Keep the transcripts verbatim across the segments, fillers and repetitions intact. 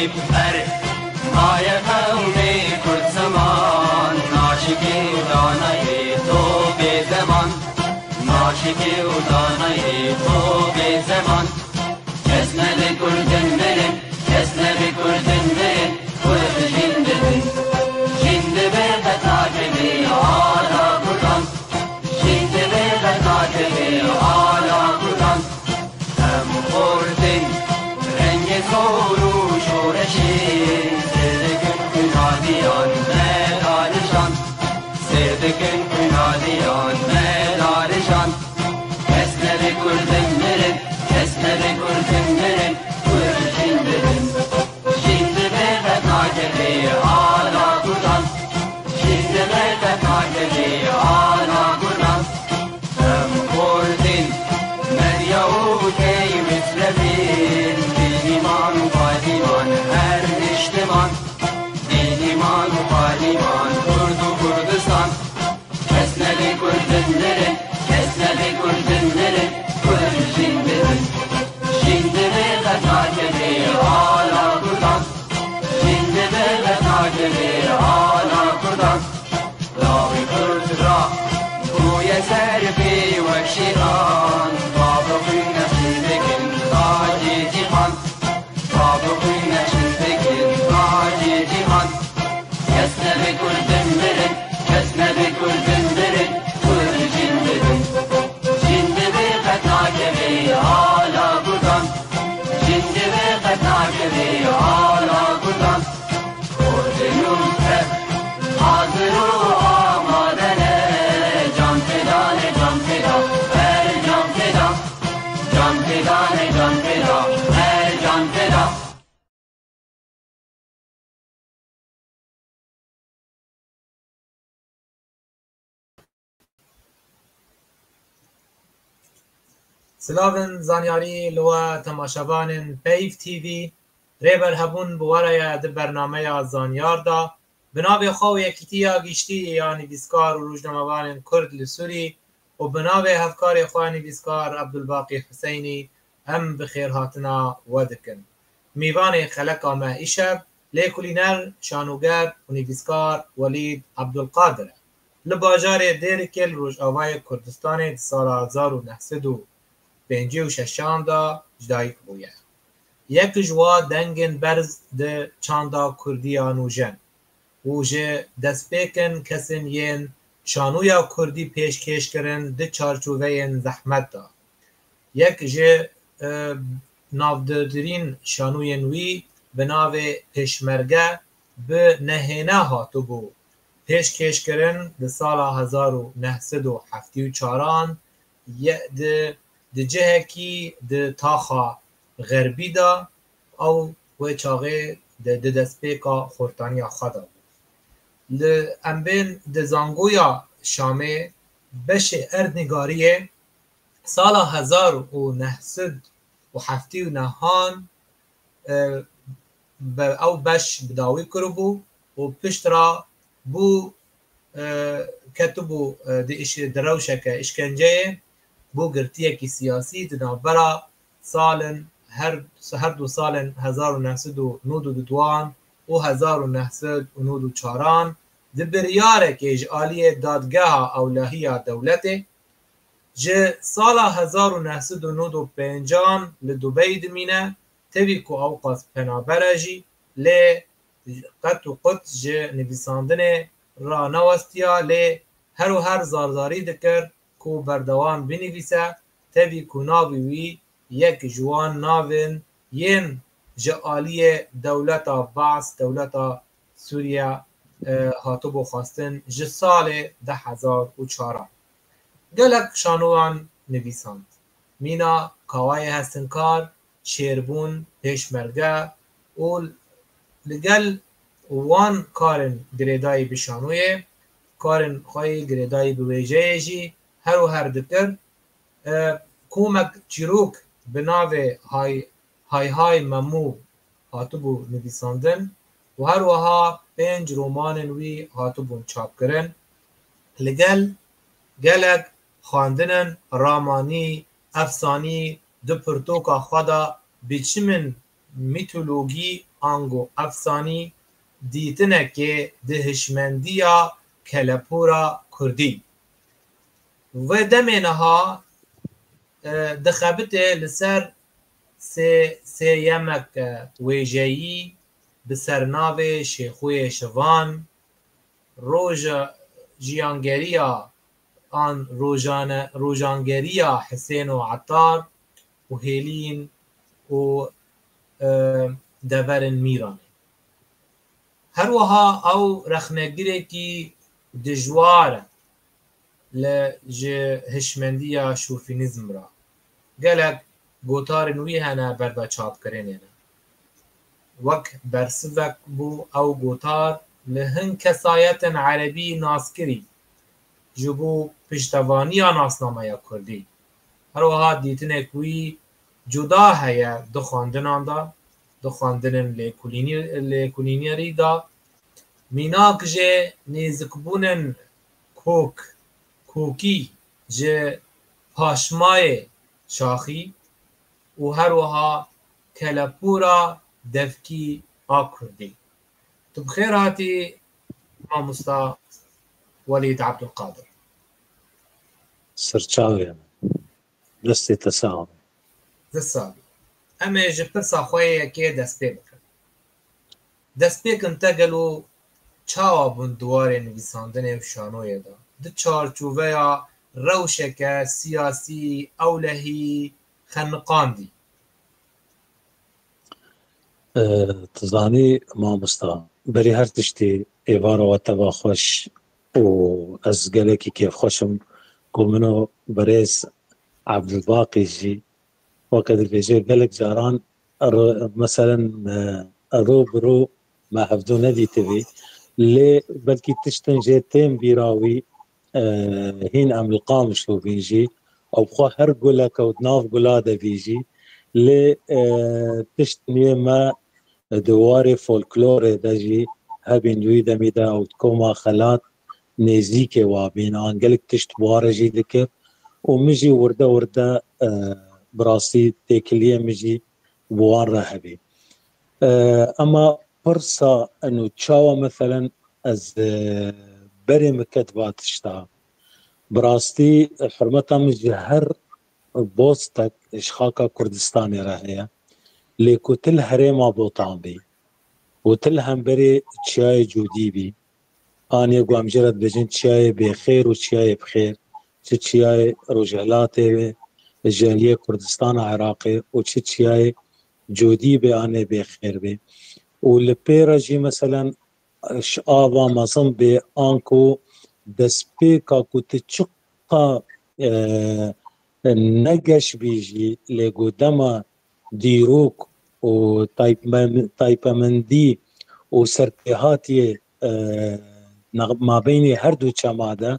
Her maye qewmê Kurd ziman, naşikê û danayê to bê zeman. Naşikê û danayê to bê zeman. Kes nebe Kurdin mirin, kes nebe Kurdin mirin, Kurd jin dibin. Jin dibe qet nakevê ala Kurdan. Jin dibe qet nakevê ala Kurdan. Em xortin rengê sor û şoreşê, sêr dikin xwînaliyan me darijan. Sêr dikin xwînaliyan me darijan. Kes nebe Kurdin mirin, kes nebe Kurdin mirin, Kurd jin dibin. Jin dibe qet nakevê ala Kurdan. Jin dibe qet nakevê ala Kurdan. Em Kurdin, Medya û Key Mislevin, Dîlîman û Balîman her niştiman. Dîlîman û Balîman, Kurd û Kurdistan. Kes nebe Kurdin mirin, kes nebe Kurdin mirin, Kurd jin dibin. Jin dibe qet nakevê ala Kurdan. Jin dibe qet nakevê ala Kurdan. Lawê Kurd ra bûye ser pê wek şêran. Bavê xwîn nexşîn dikin tacê cîhan. Bavê xwîn nexşîn dikin tacê cîhan. Kes nebe Kurdin mirin, kes nebe Kurdin mirin, Kurd jin dibin. Jin dibe qet nakevê ala Kurdan. Jin dibe qet nakevê ala Kurdan. Kurdin û Kurd hazir û amade ne. Can feda ne, can feda, her can feda. Can feda ne, can feda, her can feda. Silavên zanyarî li we temaşevanên Peyv T V. Rêber Hebûn bi we re ye di bernameya Zanyar de. Bi navê xwe û Yekîtiya Giştî ya Nivîskar û Rojnamevanên Kurd li Sûrî û bi navê hevkarê xwe nivîskar Ebdulbaqî Huseynî em bi xêrhatina we dikin. Mîvanê xeleka me îşev lêkolîner, şanoger û nivîskar Welîd Ebdulqadir e. Li bajarê Dêrikê li Rojavayê Kurdistanê di sala hezar û neh sed û pêncî û şeşan de ji dayik bûye. Yek ji wa dengên berz di çanda Kurdiya nûjen û ji destpêkin kesên yên şanoya Kurdî pêşkêş kirin di çarçoveyên zehmet de. Yek ji, e, navdirtirîn şanoyên wî bi navê Pêşmerge bi nehêne hatibû pêşkêşkirin di sala hezar û neh sed û heftê û çaran ye di, di cihekî di taxa xerbî de, ew wê çaxê di, di destpêka xortaniya xwe de bû. Li em bên di zangoya Şamê beşê erdnîgariyê sala hezar û neh sed û heftê û nehan, e, be-, ew beş bi dawî kiribû û pişt re bû, e, ketibû, e, di îş-, di rewşeke îşkenceyê, bû girtiyekî siyasî di navbera salên her, her du salên hezar û neh sed û nod û duan û hezar û neh sed û nod û çaran di biryarekê ji aliyê Dadgeha Ewlehiya Dewletê, ji sala hezar û neh sed û nod û pêncan li Dubey dimîne, tevî ku ewqas penaber e jî, lê qet û qut ji nivîsandinê ranewestiya, lê her û her zarzarî dikir ku berdewam binivîse, tevî ku navê wî yek ji wan navên yên ji aliyê dewleta Baas, dewleta Sûriye, e, hatibû xwestin ji salê du hezar û çaran. Gelek şanoyan nivîsand. Mîna Kawayê Hestinkar, Şêrbûn, Pêşmerge û li gel wan karên girêdayî bi şanoyê, karên xwe yê girêdayî bi wêjeyê jî her û her dikir. E, komek çîrok bi navê Hay, Hay Hay Memû hatibû nivîsandin û her wiha pênc romanên wî hatibûn çapkirin. Li gel gelek xwendinên ramanî, efsanî di pirtoka xwe de bi çimên mîtologî ango efsanî dîtinekê di hişmendiya kelepûra kurdî. Vê demê niha, e, dixebitê li ser sê-, sêyemek, e, wêjeyî bi sernavê Şêxûyê Şivan, roja jiyangeriya an rojane-, rojangeriya Hisêno Etar û Hêlîn û, e, deverên Mîranê. Her wiha ew rexnegirêkî dijwar e li ji hişmendiya şofînîzm re. Gelek gotarên wî hene berbe çapkirinê ne. Wek bersivek bû ew gotar li hin kesayetên erebî naskirî ji bo piştevaniya nasnameya kurdî. Her wiha dîtinek wî cuda heye di xwendinan de, di xwendinên lêkolînî-, lêkolînerî de. Mînak jê nêzikbûnên kok, kokî ji paşmayê şaxî û her wiha kelepûra devkî a kurdî. Tu bi xêr hatî, mamosta Welîd Ebdulqadir. Serçavê min. Destê te sax be. Dest sax be. Em ê ji pirsa xwe yê yekê dest pê bikin. Destpêkin te gelo çawa bûn di warê nivîsandinê û şanoyê de? Di çarçoveya rewşeke siyasî, ewlehî, xeniqandî? E, tu zanî mamosta, berî her tiştî êvara we teva xweş û ez gelekî kêfxweş im ku min û birêz Ebdulbaqî jî weke dibêje gelek caran ro-, meselen, e, ro bi ro me hevdu nedîtibî. Lê belkî tiştin jê tên bîra wî, e, hîn em li Qamişlo bîn jî, ew xwe her guleke û di nav gula de bî jî. Lê, e, tiştin yê me di warê folklorê de jî hebîn, di wî demî de ew di koma xelat nêzîkê wa bîn, an gelek tişt bi wa re jî dikir û min jî wirde wirde, e, bi rastî têkiliyê min jî bi wan re hebî. E, ema pirsa eno çawa meselen ez, e, berê min ket va tişta. Bi rastî hurmeta min ji her bostek ji xaka Kurdistanê re heye. Lê ku tu li herêma Botan bî û tu li hemberê çiyayê Cûdî bî, an yê ku em jê re dibêjin çiyayê bêxêr û çiyayê bixêr, çi çiyayê Rojhilatê be, ji aliyê Kurdistana Iraqê û çi çiyayê Cûdî be an ê bêxêr be. Û li pê re jî meselen ji ava mezin bê, anku destpêka ku tu çiqa, e, ne geş bî jî, lê ku dema dîrok û taype-, taypemendî û serpêhatiyê, e, na-, mabeynê her du çema de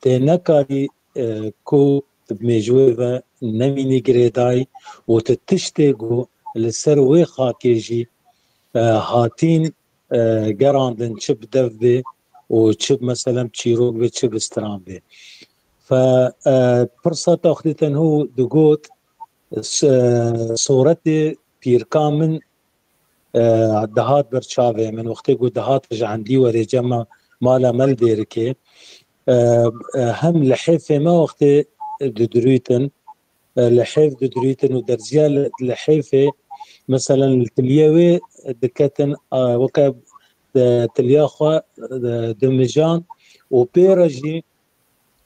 tê nekarî, e, ku tu bi mêjûyê ve nemînî girêdayî û tu tiştê ku li ser wê xakê jî, e, hatîn, e, gerandin, çi bi dev bê û çi meselen bi çîrok bê, çi bi stran bê. Fe, e, pirsa te wextê te niho digot, s-, e, soretê pîrka min, e, dihat ber çavê min. Wextê ku dihat ji endî werê cema mala me li Dêrikê, e, e, hem lihêfê me wextê didirûytin, e, lihêf didirûytin û derziya li, lihêfê, meselen li tiliyê wê diketin, e, weke, e, tiliya xwe, e, dimijan û pê re jî,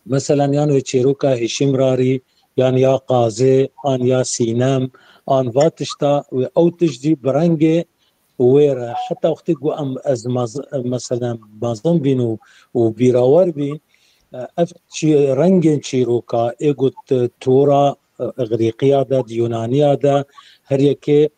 meselen yan wê çêroka Hêşîm Rarî, yan ya Qazê, an ya Sînem, an va tişta wê, ew tişt jî bi rengê wê re. Heta wextê ku em, ez mez-, meselen mezin bîn û, û bîrawer bîn, e, ev çî-, rengên çîroka ê ku di tora, e, Îgrîqiya de, di Yunaniya de, her yekê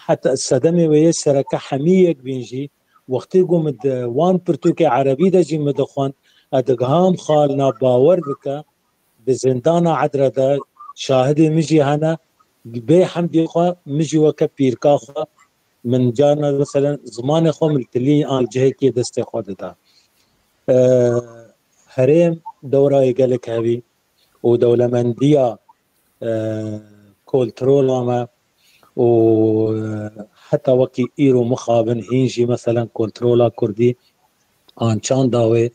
heta sedemê wê yê sereke hemî yek bîn jî, wextê ku min di wan pirtûkê erebî de jî min dixwend, ez digiham xalina bawer bike, di zindana Edre de şahidê min jî hene, bê hemdê xwe min jî weke pîrka xwe, min carna meselen zimanê xwe min li tilî an li cihekî destê xwe dida. E, herêm dewrayê gelek hevî û dewlemendiya, e, koltrola me û, e, heta wekî îro mixabin hîn jî, meselen, kontrola kurdî an çanda wê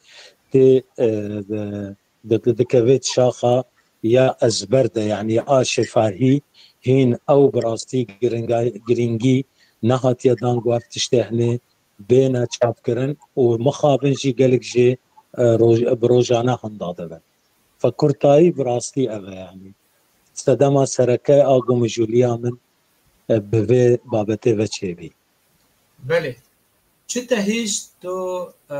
tê, e, di-, di-, dikeve şaxa ya ezber de, yanî a şêfahî hîn ew bi rastî giringa-, girîngî nehatiye dan ku ev tiştê hinê bêne çapkirin û mixabin jî gelek jê, e, roj-, bi rojane hinda dibin. Fekurtayî bi rastî ev e, yanî sedema sereke a gomijûliya min, e, bi vê babetê ve çêbî. Belê. Çi te hişt tu, e,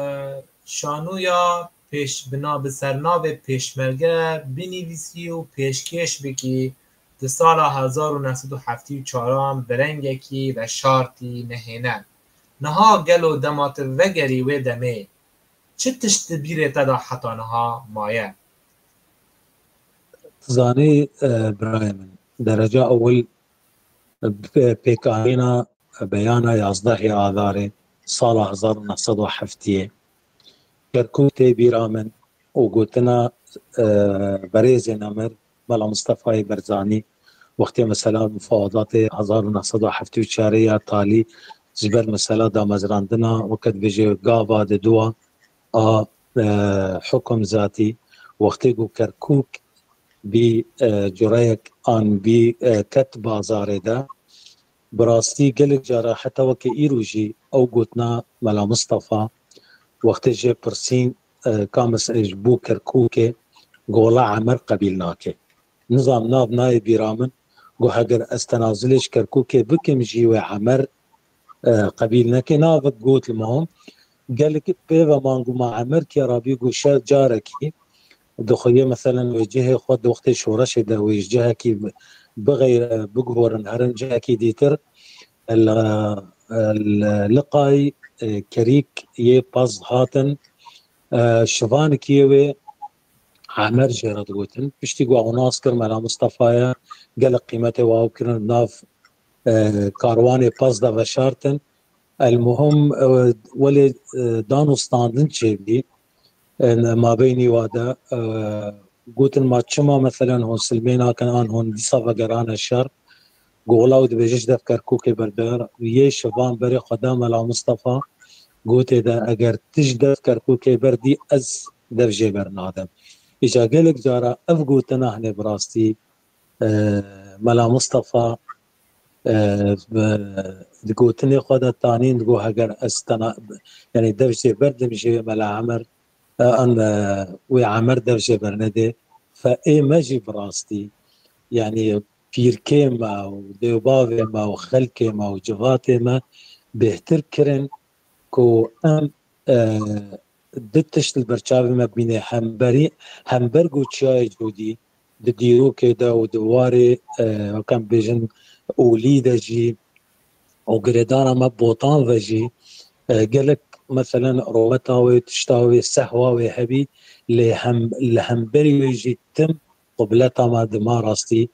şanoya pêş-, bi na-, bi sernavê Pêşmerge binivîsî û pêşkêş bikî di sala hezar û neh sed û heftê û çaran bi rengekî veşartî nehêne. Niha gelo dema tu vegerî wê demê, çi tişt di bîrê te de heta niha maye? Zanî, e, birayê min, dereca ewil, e, pêkanîna beyana yazdehê Adarê sala hezar û neh sed û heftê Kerkûk tê bîra min û gotina, e, berêzê nemir Mela Mistefayê Berzanî, wextê mesela mufawadatê hezar û neh sed û heftê û çarê ya talî ji ber mesela damezrandina, weke dibêje gava diduwa a, e, hukum zatî, wextê ku Kerkûk bî, e, cureyek an bî, e, ket bazarê de, bi rastî gelek cara heta weke îro jî ew gotina Mela Mistefa, wextê jê pirsîn, e, ka mes-, ji bo Kerkûkê gola Emer qebîl nake. Nizam nav nayê bîra min, got heger ez tenazilê ji Kerkûkê bikim jî wê Emer, e, qebîl neke. Navik got li ma gelek pê ve man got ma Emer kê rabî got şer carekî dixuye, meselen, wê cihê xwe di wextê şoreşê de wê ji cihekî bixeyre, biguhorin herin cihekî dîtir. Li, li Liqay, e, Kerîk yê Paz hatin, e, şivanikiyê wê Emer jê re digotin. Piştî ku ew nas kir, Mela Mistefa ye, gelek qîmetê wan kirin nav, e, karwanê Paz de veşartin. El muhim, e, welê, e, dan û standin çêbî, e, mabeynî wa de, e, gotin ma çima, meselen, hûn silmê nakin an hûn dîsa vegerane şer? Gola û dibêje ji dev Kerkûkê berdar. Yê şivan berê xwe da Mela Mistefa, gotê de eger tu ji dev Kerkûkê berdî, ez dev jê bernadim. Îca gelek cara ev gotina hinê bi rastî, e, Mela Mistefa, e, bi, di gotinê xwe de tanîn digo heger ez tena, yanî dev jê berdim jê Mela Emer, e, an, e, wê Emer dev jê bernedê. Fe ê me jî bi rastî, yanî pîrkê me û dêvbavê me û xelkê me û civatê me bêhtir kirin ku em, e, du tişt li ber çavê me bîne, hemberî, hember ku çiyayê Cûdî di dîrokê de û di warê, e, weke em bêjin olî de jî û girêdana me Botan ve jî, e, gelek, meselen, rûmeta wê, tişta wê, sehwa wê hebî, lê hem, li hemberî wê jî tim qubleta me dima rastî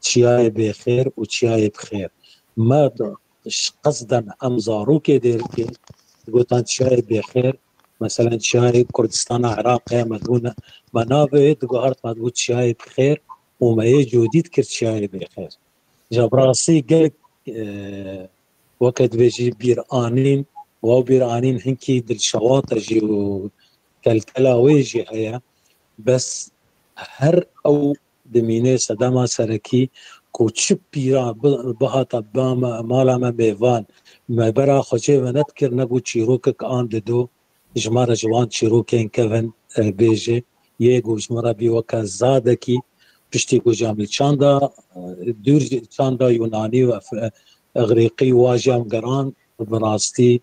çiyayê bêxêr û çiyayê bi xêr. Me di, ş-, qesden em zarokê dêrikê digotan çiyayê bêxêr, meselen çiyayê Kurdistana Iraqê me dibû ne, me navê wê diguhart, me dibû çiyayê bi xêr û me yê Cûdî dikir çiyayê bêxêr. Ji bi rastî gelek, e, weke dibêjî bîranîn, û ew bîranîn hinkî dilşewat e jî û kelkela wê jî heye. Bes her ew dimîne sedema serekî ku çi pîra bi-, bihata ba me, mala me mêvan, me bera xwe çê ve nedikir, ne ku çîrokek an dido, ji me re ji wan çîrokên kevin, e, bêje, yê ku ji min re bî weke zadekî, piştî ku jî em li çanda, e, dûr jî çanda Yunanî û Ef-, e, Îgrîqî wa jî em geran, bi rastî,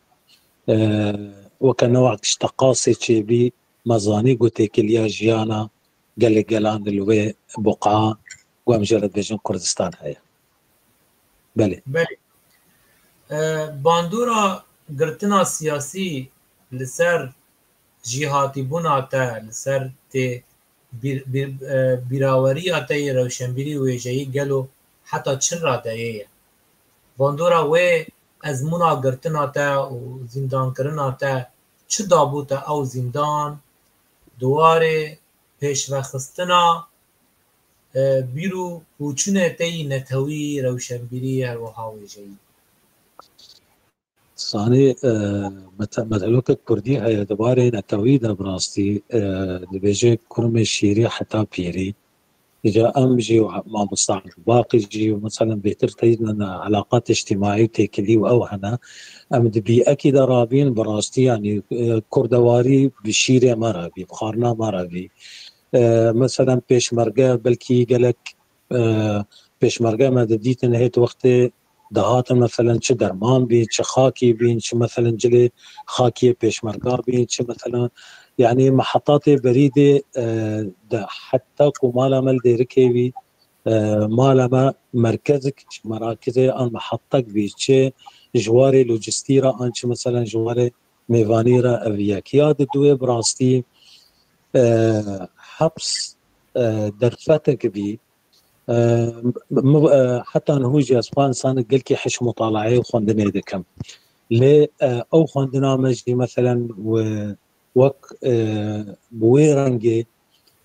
e, weke newek ji teqasê çêbî, me zanî ku têkiliya jiyana gelek gelan li wê buqa ku em jê re dibêjin Kurdistan heye. Belê. Belê. E, bandora girtina siyasî li ser jîhatîbûna te, li ser tê bîr-, bîr-, e, bîraweriya te yê rewşenbîrî û wêjeyî gelo heta çi radeyê ye? Bandora wê ezmûna girtina te û zîndankirina te çi dabû te ew zîndan, di warê pêşvexistina, e, bîr û pûçûnê te yî netewî, rewşenbîrî, her wiha wêjeyî? Sanî, e, mete-, metelokek kurdî heye di barê netewî de bi rastî, e, dibêje kurmê şîrî heta pîrî. Îca em jî û mamosta Baqî jî û meselen bêtir teyîdin elaqat îctîmaî û têkilî û ew hene. Em di bîekî de rabîn bi rastî, yanî, e, kurdewarî bi şîrê me re bî, bi xwarina me re bî. E, meselen pêşmerge belkî gelek, e, pêşmerge me didîtin hêt wextê dihatin, meselen çi derman bîn, çi xakî bîn, çi meselen cilê xakiyê pêşmerga bîn, çi meselen, yanî mehetatê berî dê, e, de heta ku mala me li Dêrikê bî, e, mala me merkezek, çi merakizê an mehetek bî, çi ji warê lojistî re an çi meselen ji warê mêvanî re ev yek. Ya di duwê bi rastî, e, heps, e, derfetek bî, e, mi, e, heta niho jî ez xwe însanek gelkî hişk mutalaeyê û xwendinê dikim. Lê, e, ew xwendina me jî meselen we-, wek, e, bi wê rengê,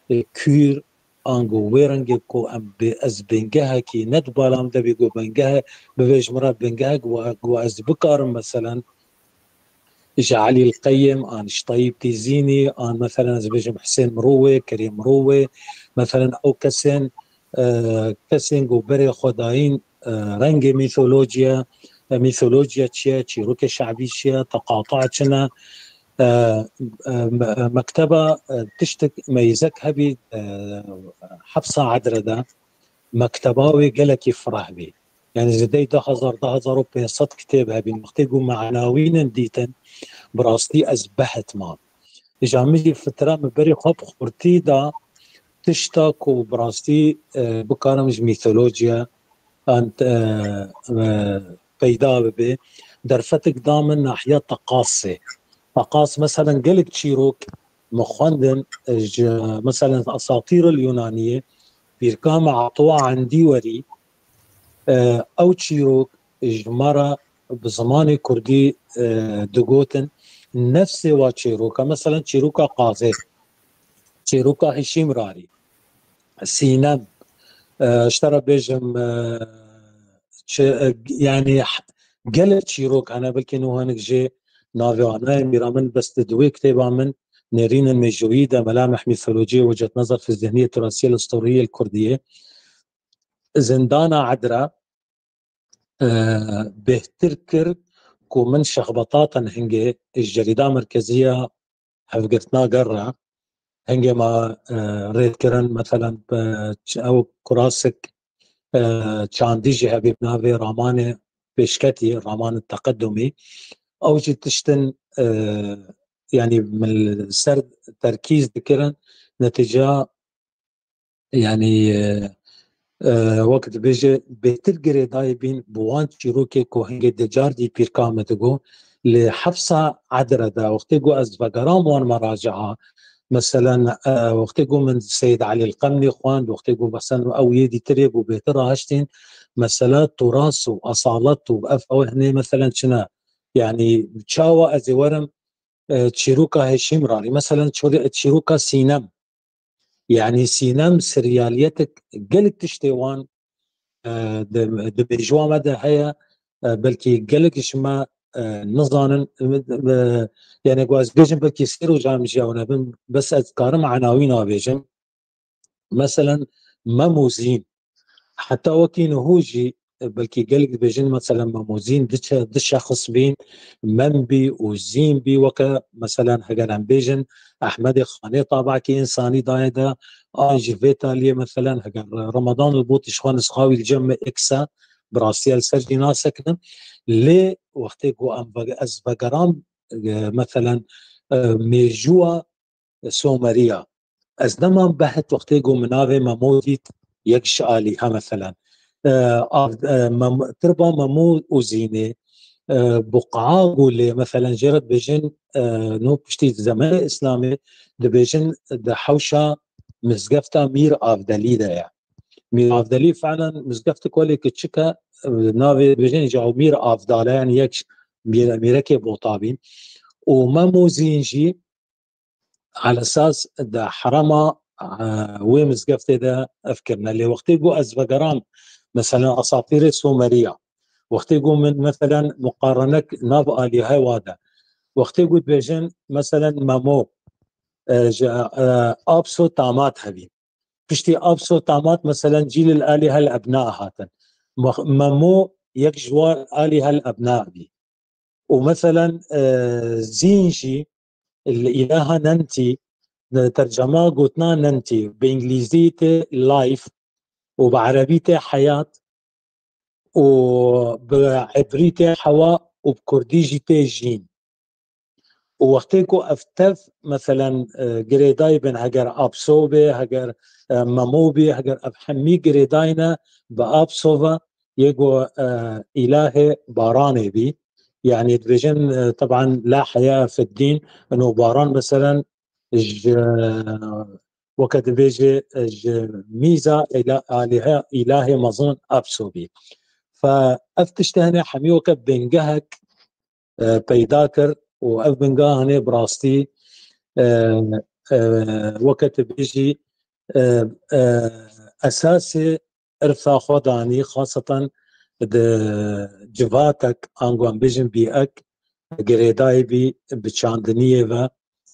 e, kûr, ango wê rengê ku em bê, ez bingehekî ne di bala min de bî ku bingehek, bibêjim re bingehek ku, ku ez bikarim meselen ji Elî Qeyim an ji Teyîb Tîzînî an meselen ez bêjim Hisên Mirowê, Kerîm Mirowê, meselen ew kesên, e, kesên ku berê xwe dayîn, e, rengê mîtolojiya, e, mîtolojiya çi ye, çîrokê şebî çi ye, teqata çi ne, e, e, me-, mekteba, e, tiştek meyzek hebî, e, hepsa Edre de, mekteba wê gelekî fireh bî. Yanî zêdeyî du hezar, du hezar û pênc sed kitêb hebîn. Wextê ku me enawînin dîtin, bi rastî ez behet mam. Îja min jî fitra min berî xwe bi xurtî da tişta ku bi rastî, e, bikarim ji mîtolojiya an, e, e, peyda bibe. Derfetek da min nahiya teqasê. Teqas, meselen, gelek çîrok min xwendin, e, ji, meselen, Esatîril Yunaniyê, pîrka me Atowa Endî werî, e, ew çîrok ji me re bi zimanê kurdî, e, digotin. Nefsê wa çîroka, meselen, çîroka Qazê, çîroka Hişîm Rarî, Sînem, e, ji te re bêjim, e, çi, e, yanî h-, gelek çîrok hene, belkî nû hinek jê navê wan nayê bîra min, bes di wê kitêba min, Nêrînên Mêjoyî de, Melamih Mîtolojiyê Wecet Nezar fi Zihniyê Turasiyê El Usturiyê El Kurdiyê, Zindana Edre, e, bêhtir kir ku min şexbetatin hingê ji cerîda merkeziya Hevgirtina Ger re hingê me, e, rêd kirin, meselen, e, ç-, ew kurasik, e, çandî jî hebî bi navê Ramanê Pêşketî, Ramanê Teqedumî. Ew jî tiştin, e, yanî min li ser terkîz dikirin, netîca, yanî, e, e, wek dibêje, bêtir girêdayî bîn bi wan çîrokê ku hingê de cardî pîrka me digo, li hepsa Edre de, wextê ku ez vegeram wan meraciha, meselen, e, wextê ku min Seyid Elî Qemlî xwend, wextê ku, meselen, ew yê dîtirê ku bêtir rahiştîn, mesela turas û esalet û ev, ew hinê, meselen, çi ne? Yanî çawa ez ê werim, e, çîroka Hêşîm Rarî, meselen, çîro-, çîroka Sînem. Yanî Sînem sirriyaliyetek gelek tiştê wan, e, di, di mêjûa me de heye, e, belkî gelek ji me, e, nizanin, e, yanî ku ez bêjim belkî sê roja em jiyaw nebin, bes ez dikarim enawîna bêjim. Meselen, Mem û Zîn. Heta wekî niho jî, e, belkî gelek dibêjin, meselen, Mem û Zîn di çe-, di şexs bîn, Mem bî û Zîn bî, weke, meselen, heger em bêjin, Ehmedê Xanê tabakî însanî daye de, an jî vê taliyê, meselen, heger Ramadan li bo tişxwe nisxa wî li cem me êkse, bi rastî ez li ser jî nasekinim. Lê wextê ku em ve-, ez vegeram, e, meselen, e, mêjûa Someriya. Ez nemam behet wextê ku min navê Memo dît, yek ji alîha, meselen. E, av-, e, Mem-, tirba Memo û Zînê, e, buqaa ku lê, meselen, jê re dibêjin, e, no piştî zemenê Îslamê, dibêjin di hewşa mizgefta Mîr Avdelî de ye. Mîr Avdelî felen mizgeftik welê kiçik e, e, navê dibêjin jî ew Mîr Avdal e, yanî yek mîre-, mîrekê Botabî. Û Mem û Zîn jî alesas di herema, e, wê mizgeftê de ev kirine. Lê wextê ku ez vegeram, meselen, Esatîrê Someriya, Wextê ku min, meselen, muqarenek nav alîhe wa de. Wextê ku dibêjin, meselen, Memo, e, ji, e, Apso tamat hebî. Piştî Apso tamat, meselen, cîl el alîhe el ebna hatin. Mex-, Memo yek ji wan alîhe el ebna bî. Û, meselen, e, Zîn jî, li îlaha Nentî, tercema gotina Nentî, bi îngilîzî tê life û bi erebî tê heyat û bi ebrî tê hewa û bi kurdî jî tê jîn. Û wextê ku ev tev, meselen, e, girêdayî bin, heger Apso be, heger, e, Memo be, heger ev hemî girêdayî ne bi Apso ve, yê ku, e, îlahê baranê bî. Yanî dibêjin, e, teban la heya fiddîn, ino baran, meselen, ji, weke dibêje, e, ji mîza îla-, alîhe, îlahê mezin Apso bî. Fe ev tiştê hene hemî weke bingehek, e, peyda kir û ev bingeh hene bi rastî, e, e, weke tu bêjî, e, e, esasê irfa xwe danî, xaseten di civatek, ango em bêjin bîek, girêdayî bî bi çandiniyê ve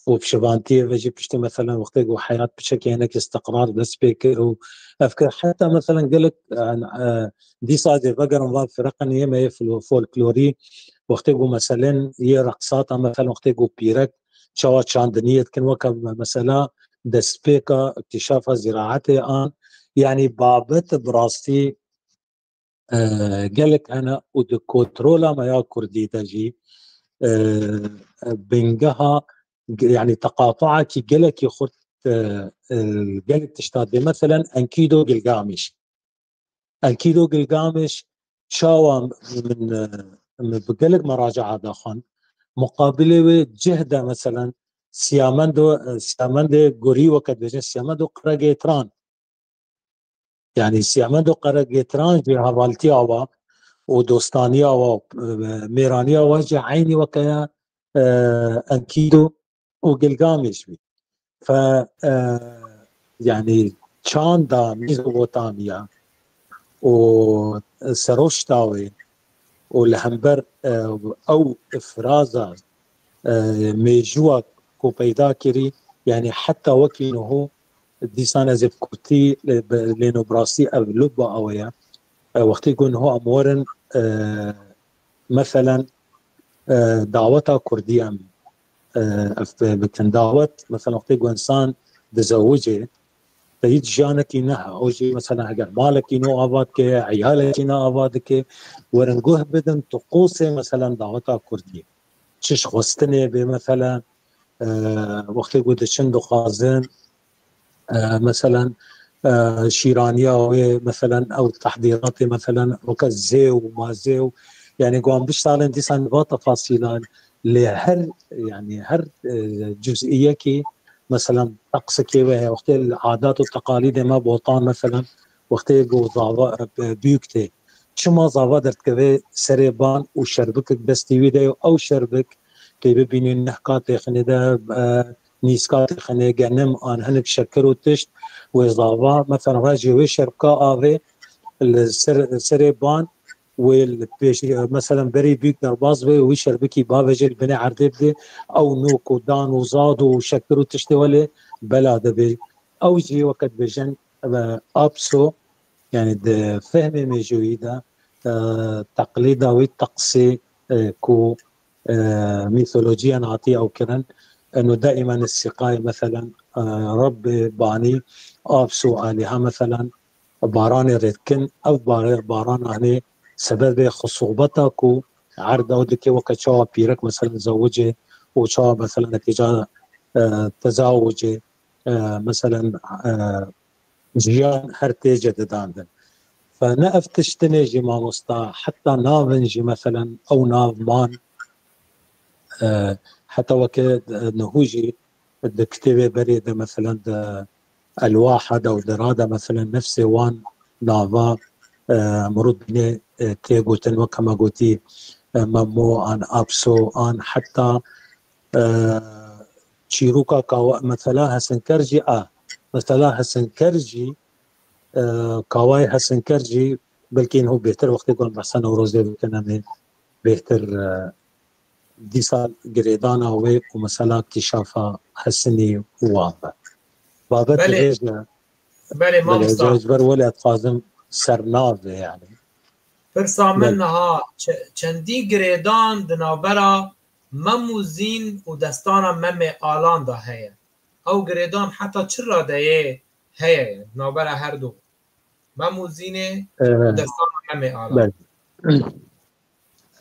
û bi şivantiyê ve jî piştî, meselen, wextê ku heyat piçekê hinek îstiqrar dest pê kir û ev kir. Heta, meselen, gelek, e, e, dîsa jê vegerin van fireqin yê me yê filo-, folklorî, wextê ku, meselen, yê reqsata, meselen, wextê ku pîrek çawa çandiniyê dikin, weke me-, mesela destpêka îktîşafa zîraetê an, yanî babet bi rastî, e, gelek hene û di kontrola me ya kurdî de jî, e, bingeha, yanî teqatuakî gelekî xurt, e, e, gelek tişta dê. Meselen, Enkido Gilgamiş. Enkido Gilgamiş çawa min, e, min bi gelek meracaa de xwend. Muqabilê wê cih de, meselen, Siyamendo, e, Siyamendê Gurî, weke dibêjin Siyamendo Qeregêtran. Yanî Siyamendo Qeregêtran jî hevaltiya wa û dostaniya wa, e, mêraniya wa jî eynî weke ya, e, Enkido û Gilgameş bî. Fe, e, yanî çanda Mîzopotamya û seroşta wê û li hember, e, ew firaza, e, mêjûwa ku peyda kirî, yanî heta wekî niho dîsan ez ê bi kurtî, e, bi, lê no bi rastî ev lubba ew ye. E, wextê ku niho em werin, e, meselen, e, daweta kurdî em, e, ev bikin. Dawet, meselen, wextê ku insan dizewicê, te yî jiyanekî nehe. O jî, meselen, heger malekî nû ava dike, eyalekî ne ava dike, werin guh bidin, tu qosê, meselen, daweta kurdî. Çi ji xwestinê bê, meselen, e, wextê ku diçin dixwazin, e, meselen, e, şîraniya wê, meselen, ew tehdîratê, meselen, weke zê û mazê û, yanî, wan biştalin dîsan va tefasîlan, lê her, yanî, her, e, cuzîyekî, meselen, teqsikê wê heye, wextê li adat û teqalîdê me botan, meselen, wextê ku zava, e, bûk tê. Çima zava derdikeve serê ban û şerbikek destî wî de yo, ew şerbik tê bibînî neh katê xinê de, e, nîskatê xinê, genim an hinek şekir û tişt wê zava, meselen, rejê wê şerbika avê li ser, serê ban wê li pêş, meselen, berî bûk derbas be, wî şerbikî bavêje li binê erdê bidê, ew nok û dan û zad û şekir û tiştê welê bela dibê. Ew jî weke dibêjin, e, Apso, yanî di fehmê mêjûyî de, e, teqlîda wî teqsê, e, ku, e, mîtolojiyan hatiye ew kirin, eno daîmen siqayê, meselen, e, Rebbê banî, Apso alîha, meselen, baranê rê dikin, ev bare-, barana hinê sebebê xisûbeta ku erd ew dike, weke çawa pîrek, meselen, zewicê û çawa, meselen, netîca, e, tezawicê, e, meselen, e, jiyan her tê cedidandin. Fe ne ev tiştinê jî, mamosta, heta navin jî, meselen, ew nav man, e, heta weke, e, niho jî di kitêbê berê de, meselen, di elwaha de û di ra de, meselen, nefsê wan nava, e, mirût bîne, e, tê gotin, weke me gotî, e, Memo an Apso an heta, e, çîroka kawa, mesela Hesinker jî a, mesela Hesinker jî, e, kawayê Hesinker jî Belkî hûn bêhtir wextê ku em behsa Newrozê bikin, em ê bêhtir, e, dîsa girêdana wê û mesela kîşafa Hesinî û wan be. Babet Belê. dirêj e. Belê, Belê, mamosta. Ji ber wele dixwazim sernav be yani. Pirsa min Belê. niha çe-, çendî girêdan di navbera Mem û Zîn û destana Memê Alan de heye. Ew girêdan heta çi radeyê heye, navbera her du? Mem û Zînê û Ee, destana Memê Alan. Belê.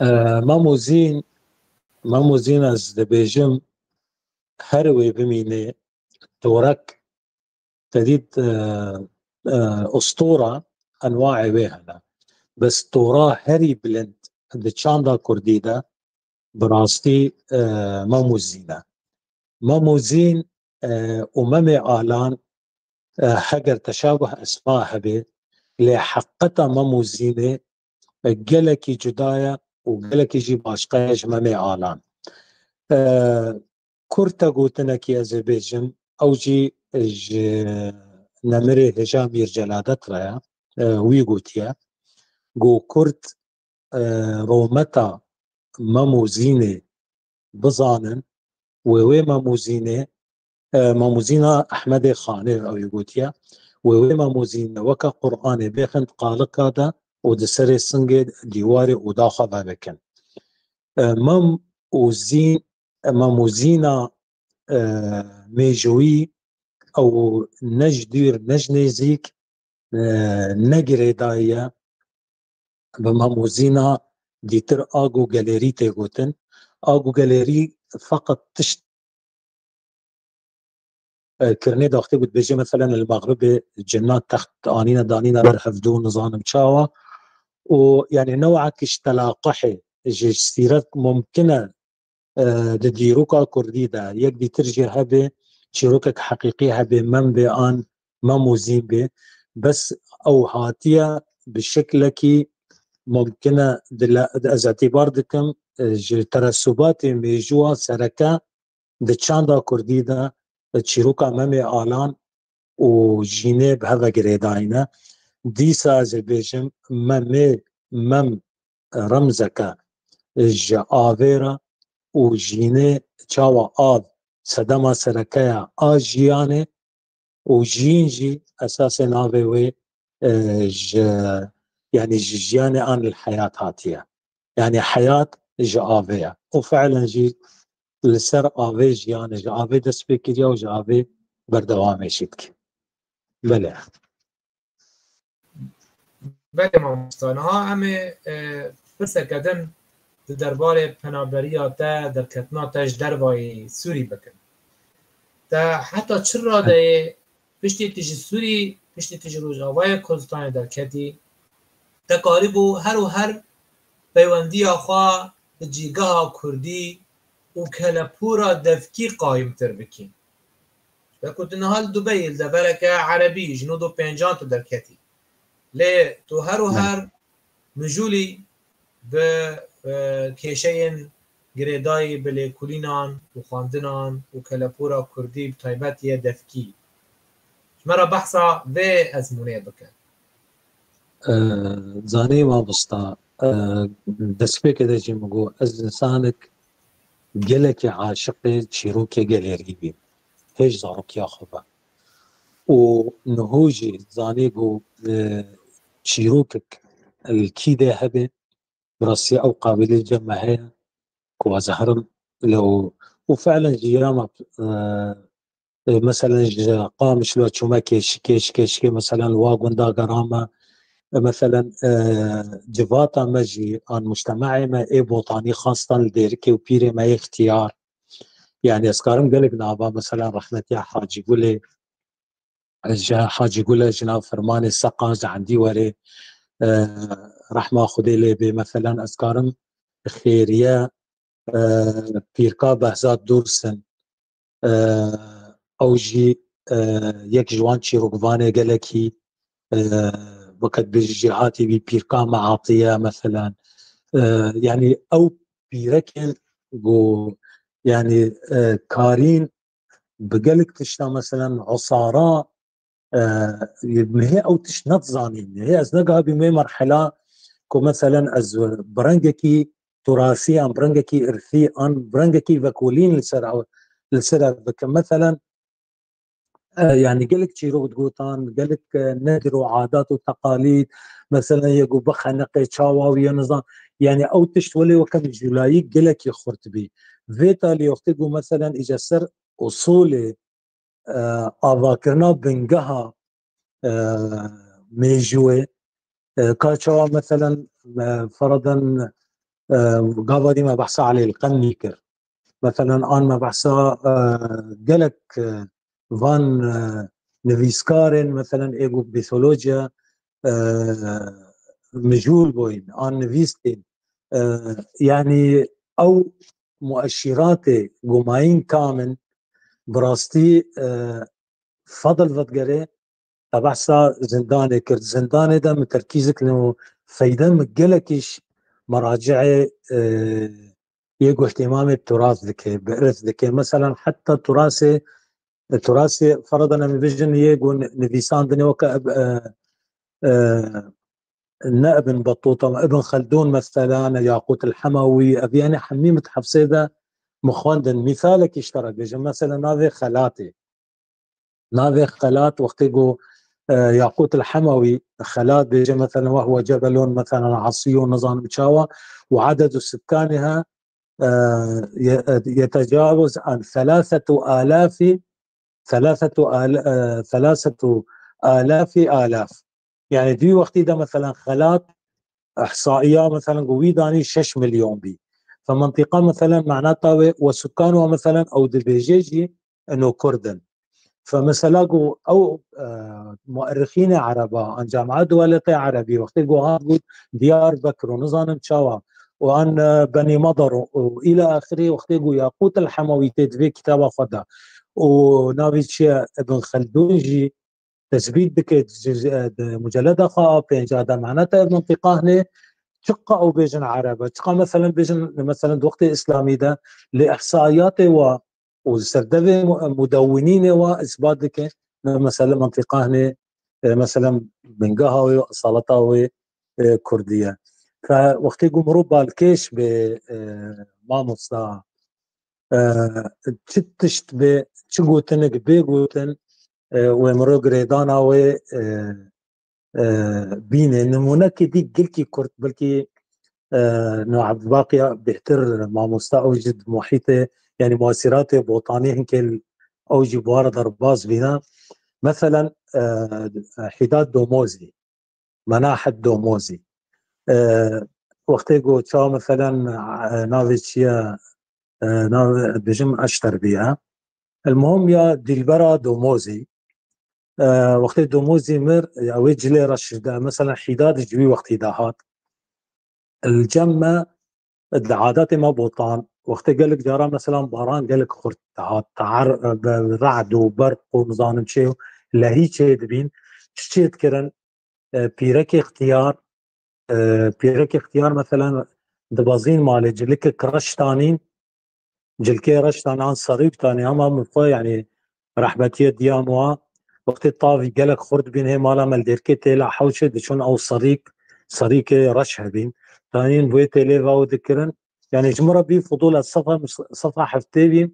Ee, Mem û Zîn, Mem û Zîn ez dibêjim her wê bimîne torek, te dît, e, e, ustora enwaê wê hene. Bes tora herî bilind di çanda kurdî de bi rastî, e, Mem û Zîn e. Mem û Zîn, e, û Memê Alan, e, heger teşabuh esma hebe, lê heqeta Mem û Zînê, e, gelekî cuda ye û gelekî jî başqa ye ji Memê Alan. E, kurte gotinekî ez ê bêjim, ew jî ji nemirê hêja Mîr Celadet re ye, e, wî gotiye, ku kurd, e, rometa Mem û Zînê bizanin, wê wê Mem û Zînê, e, Mem û Zîna Ehmedê Xanê ew ê gotiye, wê wê Mem û Zînê weke Qur'anê bêxin qalika de û di serê singê dîwarê û daxwe vebikin. E, Mem û Zîn, Mem û Zîna, e, mêjûyî ew ne ji dûr ne ji nêzîk, e, ne girêdayî ye. Bi Mem û Zîna dîtir a ku gelêrî tê gotin. A ku gelêrî feqet tişt, e, kirinê daxtê ku dibêje, meselen, li Mexribê cinna text anîne, danîne ber hevdû, nizanim çawa. Û, yani, newekî ji telaqihê, ji sîret mumkin e, e, di dîroka kurdî de yek dîtir jî hebe, çîrokek heqîqî hebe, Mem bê an Mem û Zîn bê. Bes ew hatiye bi şeklekî mumkin e, di le-, ez îtîbar dikim, e, ji teresubatê mêjûwa sereke di çanda kurdî de, e, çîroka Memê Alan û Zînê bi hev ve girêdayî ne. Dîsa ez ê bêjim, Memê, Mem remzeke ji avê re û Zînê çawa av sedema sereke ya a jiyanê û Zîn jî esasê navê wê, e, ji, yani ji jiyanê an li heyat hatiye. Yani heyat ji avê ye. Û fiilen jî li ser avê jiyan e, ji avê dest pê kiriye û ji avê berdewamê jî dike. Belê. Belê mamosta. Niha em ê, e, pirseke din di derbarê penaberiya te, derketina te ji dervayî Sûrî bikin. Te heta çi radeyê piştî tu ji Sûrî, piştî tu ji Rojavayê Kurdistanê derketî, te karîbû her û her peywendiya xwe bi cîgeha kurdî û kelepûra devkî qayimtir bikî? Wekî tu niha li Dubeyê, li devereke erebî, ji nod û pêncan tu derketî. Lê tu her û her mijûlî bi, e, kêşeyên girêdayî bi lêkolînan û xwendinan û kelepûra kurdî, bi taybet yê devkî. Ji me re behsa vê ezmûnê bike. E, zanî mamosta, e, destpêkê de jî min got, ez insanek gelekî aşiqê çîrokê gelêrî bîm. Hêj zarokiya xwe ve. Û niho jî zanî ku, e, çîrokek li kî de hebe, bi rastî ew qabiliyet cem me heye ku ez herim lê û, û fiilen jî ya me, e, e, meselen ji Qamişlo çûme Kêşikê, ji Kêşikê meselen wa gunda gerame, e, meselen, e, civata me jî an mujtema'ê me ê Botanî xastan li Dêrikê û pîrê me yê Xtiyar. Yani ez karim gelek nava, meselen rehmetiya Hacî Gulê, ji Hacî Gulê, ji nav Firmanê Seqan, ji Endî Werê, e, rehma Xwedê lê bê. Meselen ez karim Xêriye, e, pîrka Behzat Dursin, e, ew jî, e, yek ji wan çîrokvanê gelekî, e, weke dibêjî jêhatî bî, pîrka me Atiye, meselen. E, yani ew pîrekên ku, yani, e, karîn bi gelek tişta, meselen, usara E, hê ew tişt nedizanîn. Hê ez negihabîm wê merhela ku meselen ez bi rengekî turasî an bi rengekî îrsî an bi rengekî vekolîn li ser ew, li ser ev bikim. Meselen, e, yani gelek çîrok digotan, gelek, e, nedir û adat û teqalîd, meselen yê ku bixeniqê çawa wî ya nizam. Yani ew tişt welê weke mijûlayî gelekî xurt bî. Vê talî wextê ku meselen îca ser usulê, e, avakirina bingeha, e, mêjûyê, e, ka çawa meselen, e, feradan, e, gava dî me behsa Elî Elqenî kir. Meselen an me behsa, e, gelek, e, van, e, nivîskarên meselen ê ku mîtolojiya, e, mijûl bûyîn, an nivîskên, e, yani ew mueşîratê gumayîn kam in, bi rastî, e, fedil vedigerê, te behsa zindanê kir. Zindanê de min terkîz dikin û feyde min gelekî ji meracihê, e, yê ku îhtîmamê turas dike, bi îrth dike. Meselen heta turasê, turasê feradan em bêjin yê ku nivîsandinê weke, e, e, ne Ibn Battuta, Ibn Khaldun mesela, ne Yaqut el Hemawî, ev yani hemî mitehefsê de min xwendin. Mîsalekî ji te re bêjim, mesela navê Xelatê. Navê Xelat wextê ku, e, Yaqut el Hemawî Xelat bêje, mesela, "Ve huve cebelun", mesela, "Asiyun", nizanim çawa, "ve adedu sukaniha, e, ye-, yetecawuz an thelathetu alafi, thelathetu al-, e, thelathetu alafi alaf." Yani di wî wextî de, mesela, Xelat ihsaiya, mesela, ku wî danî şeş milyon bî. Fe mentiqa, mesela, manata wê ve sukan ve, mesela, ew dibêje jî, eno Kurd in. Fe mesela ku ew, e, muerrixînê Ereba, an Camia Duwaletê Erebî, wextê ku hat got Diyarbekir û nizanim çawa, û an, e, Benî Medar û, û îla axirî, wextê ku Yaqût el Hemawî tê di vê kitaba xwe de, û navê çi ye, Ibn Xeldûn jî tesbît dike, di, di muceleda xwe a pênca de, maneta ev mintîqa hinê çiqa ew bêjin Ereb e, çiqa meselen bêjin, meselen di wextê Îslamî de, lê ihsaiyatê wa û li ser devê mu-, mudewwinînê wa îsbat dike, ne, mesele mintîqa hinê, e, meselen bingeha wê û esaleta wê, e, Kurdî ye. Fe wextê ku mirov balkêş bê, e, mamosta, e, çi tişt bê, çi gotinek bê gotin, e, wê mirov girêdana wê, e, e, bîne. Nimûnekê dî gelkî kurt, belkî, e, no Ebdulbaqiya bêhtir mamosta, ew jî di muhîtê, yani muasiratê Botanî hinkê ew jî bi wara derbas bîne. Meselen, e, Hîdat Domozî, Menahet Domozî. E, wextê ku ça, meselen, e, navê çi ye, e, navê, dibêjim Eşterbiye. El muhim ya Dilbera Domozî. E, wextê Domozî mir, ya wê cilê re şirde, meselen, Hîdad ji wî wextî de hat. El cem me, di adatê me Botan, wextê gelek cara, meselen, baran gelek xurt dihat, tehar, e, be-, rad û berq û nizanim çê û lehî çê dibîn, çi çê dikirin? E, pîrekê ixtiyar, e, pîrekê ixtiyar, meselen, dibezîn malê, cilike reş danîn, cilkê reş dan an serîk danî, hema min xwe, yani, rehbetiyê diya min wa, wextê tavî gelek xurt bîn, hê mala me li dêrkê tê la hewşê diçûn ew serîk, serîkê reş hebîn. Danîn wê tê lê ve ew dikirin. Yani, ji min re bî fudûl ez sefa, sefa heftê bî,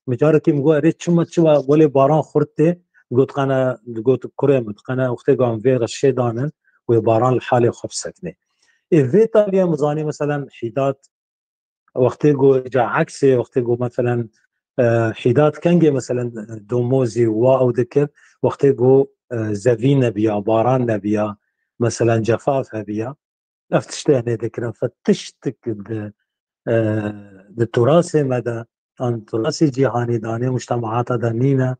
min carekî min got, "Erê, çima, çima welê baran xurt tê?" Got, "Qene," got, "Kurê min, qene wextê ku em vê reşê danin, wê baran li halê xwe bisekinê." Ê, vê taliyê min zanî, meselen, Hîdat, wextê ku ca eksê, wextê ku, meselen, e, Hîdat kengê, meselen, Domozî wa ew dikir, wextê ku, e, zevî nebiya, baran nebiya, meselen, cefaf hebiya. Ev tiştê hinê dikirin, fe tiştik di, e, di turasê me de, an turasê cîhanî de, anê mujtemahata de nîne,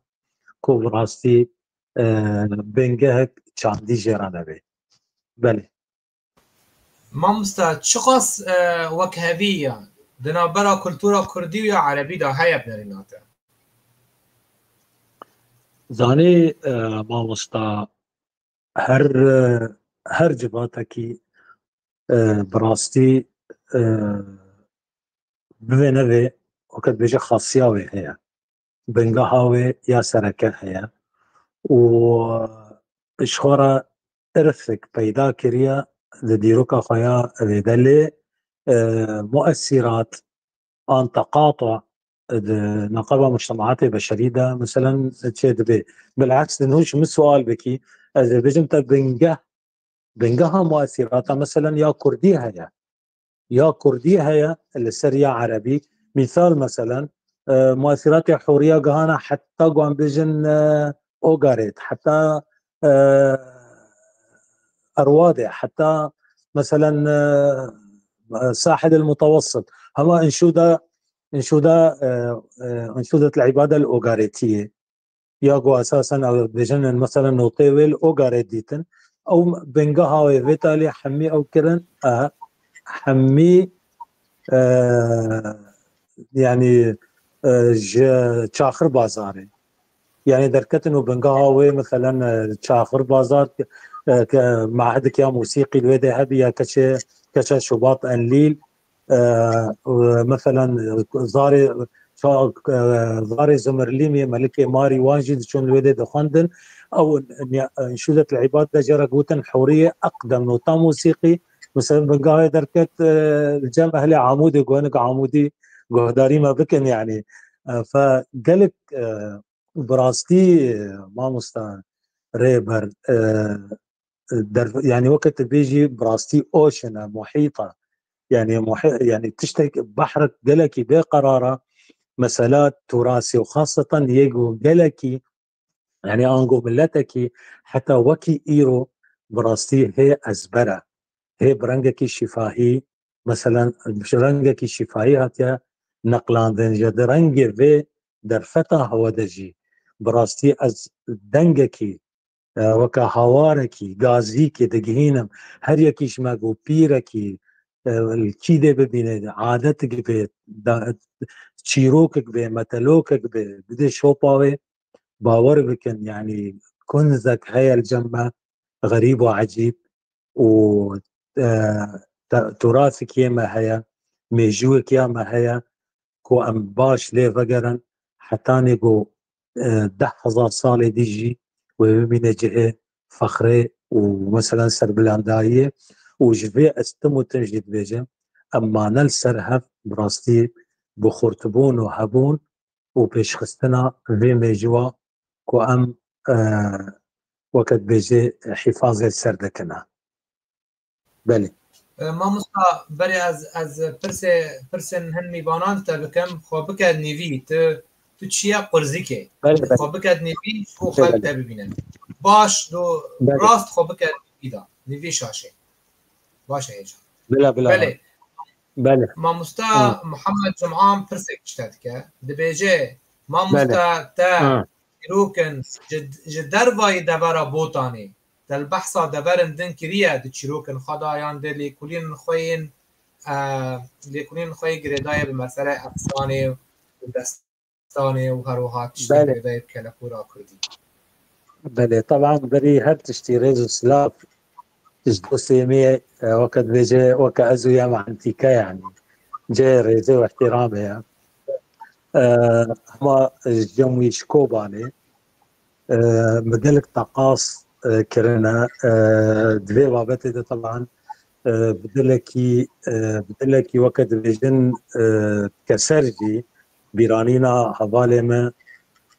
ku bi rastî, e, bingehek çandî jê re nebe. Belê. Mamosta, çiqas, e, wekhevî ya di navbera kultura kurdî û ya erebî de heye bi nerîna te? Zanî, e, mamosta, her, e, her civatekî, e, bi rastî, e, bivê nevê, weke dibêje xasiya wê heye. Bingeha wê ya sereke heye. û ji xwe re irsek peyda kiriye di dîroka xwe ya zêde lê, e, muesîrat an teqatu di neqeba mujtemaatê beşerî de, meselen, çê dibe. Bil'eks, di nû ji min sual bikî, ez ê bêjim te bingeh, bingeha muesîrata, meselen, ya kurdî heye. Ya kurdî heye li ser ya erebî. Mîsal, meselen, e, muesîratê hûriya gihana heta guan bêjin, e, Ogaret, heta, e, Erwadê, heta, meselen, e, Sahil el Mutawassit. Hema înşûda, înşûda, e, e, înşûdet el îbade li Ogaretiyê. Ya ku esasen ew bêjin, mesela, notê wê li Ogarê dîtin. Ew bingeha wê vê talê hemî ew kirin, e, hemî, e, yani, e, ji Çaxir Bazarê. Yani derketin û bingeha wê, meselen, e, Çaxir Bazar, e, ke mehedek ya musîqî li wê de hebi ya keçe, keçe Şubat Enlîl, e, e, meselen, zarê, ça-, e, zarê Zimirlîmê, Melikê Marî, wan jî diçûn li wê de dixwendin. Ew niya-, înşûdet li îbad de cara gotin hûriyê eqdem nota musîqî. Mesela bingehê derket, e, li cem ehlê Amûdê, gonik Amûdî guhdarî me bikin, yani. E, fe gelek, e, bi rastî, e, mamosta Rêber, e, der-, yani weke tu bêjî bi rastî ocean e, muhît e. Yani muhî-, yani tiştek, behrek gelekî bê qerar e. Mesela turasî û xasetan yê ku gelekî, yani ango miletekî heta wekî îro bi rastî hê ezber e. Hê bi rengekî şîfahî, meselen, ji rengekî şîfahî hatiye neqlandin. Ji di rengê vê derfeta hewe de jî bi rastî ez dengekî, e, weke hawarekî, gazîkê digihînim. Her yekî ji me ku pîrekî, e, li kî dê bibîne, adetik bê, da-, çîrokek bê, metelokek bê, bidê şopa wê, bawer bikin, yani kunzek heye li cem me, xerîb û ecîb û, e, te-, turasikê me heye, mêjûyekê me heye ku em baş lê vegerin, hetanê ku, e, deh hezar salê dî jî wê bimîne cihê fexrê û, meselen, serbilandayiyê. Û ji vê ez tim û tim jî dibêjim, em mane li ser hev bi rastî bi xurtbûn û hebûn û pêşxistina vê mêjûwa ku em, e, weke dibêje hîfazê ser dikine. Belê. E, mamosta, berê ez, ez pirsê, pirsên hin mîvanan te bikim, xwe bike nîvî, tu, tu çiye qurzikê. Belê, belê. Xwe bike nîvî, ji bo Belê, xelk belê. te bibînin. Baş, do, Belê. rast xwe bike nîvî de, nîvî şaşê. Baş e hêja. Bila, bila. Belê. Belê. Mamosta Ha. Muhammed Cum'an pirsek ji te dike. Dibêje, mamosta Belê. te Ha. çîrokin ji, ji dervayî devera Botanê. Te li behsa deverin din kiriye, di çîrokin xwe de yan di lêkolînin xwe yên, e, lêkolînin xwe yê girêdayê bi mesele efsanê û dest-, Stanê û her wiha tiştê Belê. Girêdayê bi kelekûra kurdî. Belê, teban berî her tiştî rêz û silav ji dostê me, e, weke dibêje, weke ez û ya me entîke, yanî cihê rêzê û ihtiramê ye. E, hema ji cem wî ji Kobanê, e, bi gelek teqas, e, kirine, e, di vê babetê de teban, e, bi dilekî, e, bi dilekî weke dibêjin, e, keser jî bîranîna hevalê me,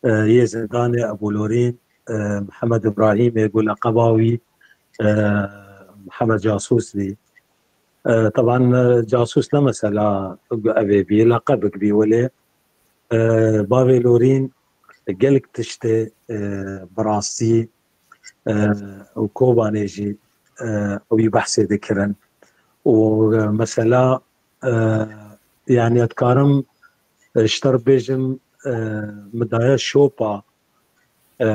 e, yê zindanê Ebû Lorîn, e, Mihemed Îbrahîmê ku leqeba wî, e, Mihemed Casûs bî. E, teban, e, casûs ne mesela ev ê bî, leqebek bî welê, e, bavê Lorîn gelek tiştê, e, bi rastî, e, û Kobanê jî, e, wî behsê dikirin. Û, e, mesela, e, yanî ez dikarim, e, ji te re bêjim, e, min daye şopa, e,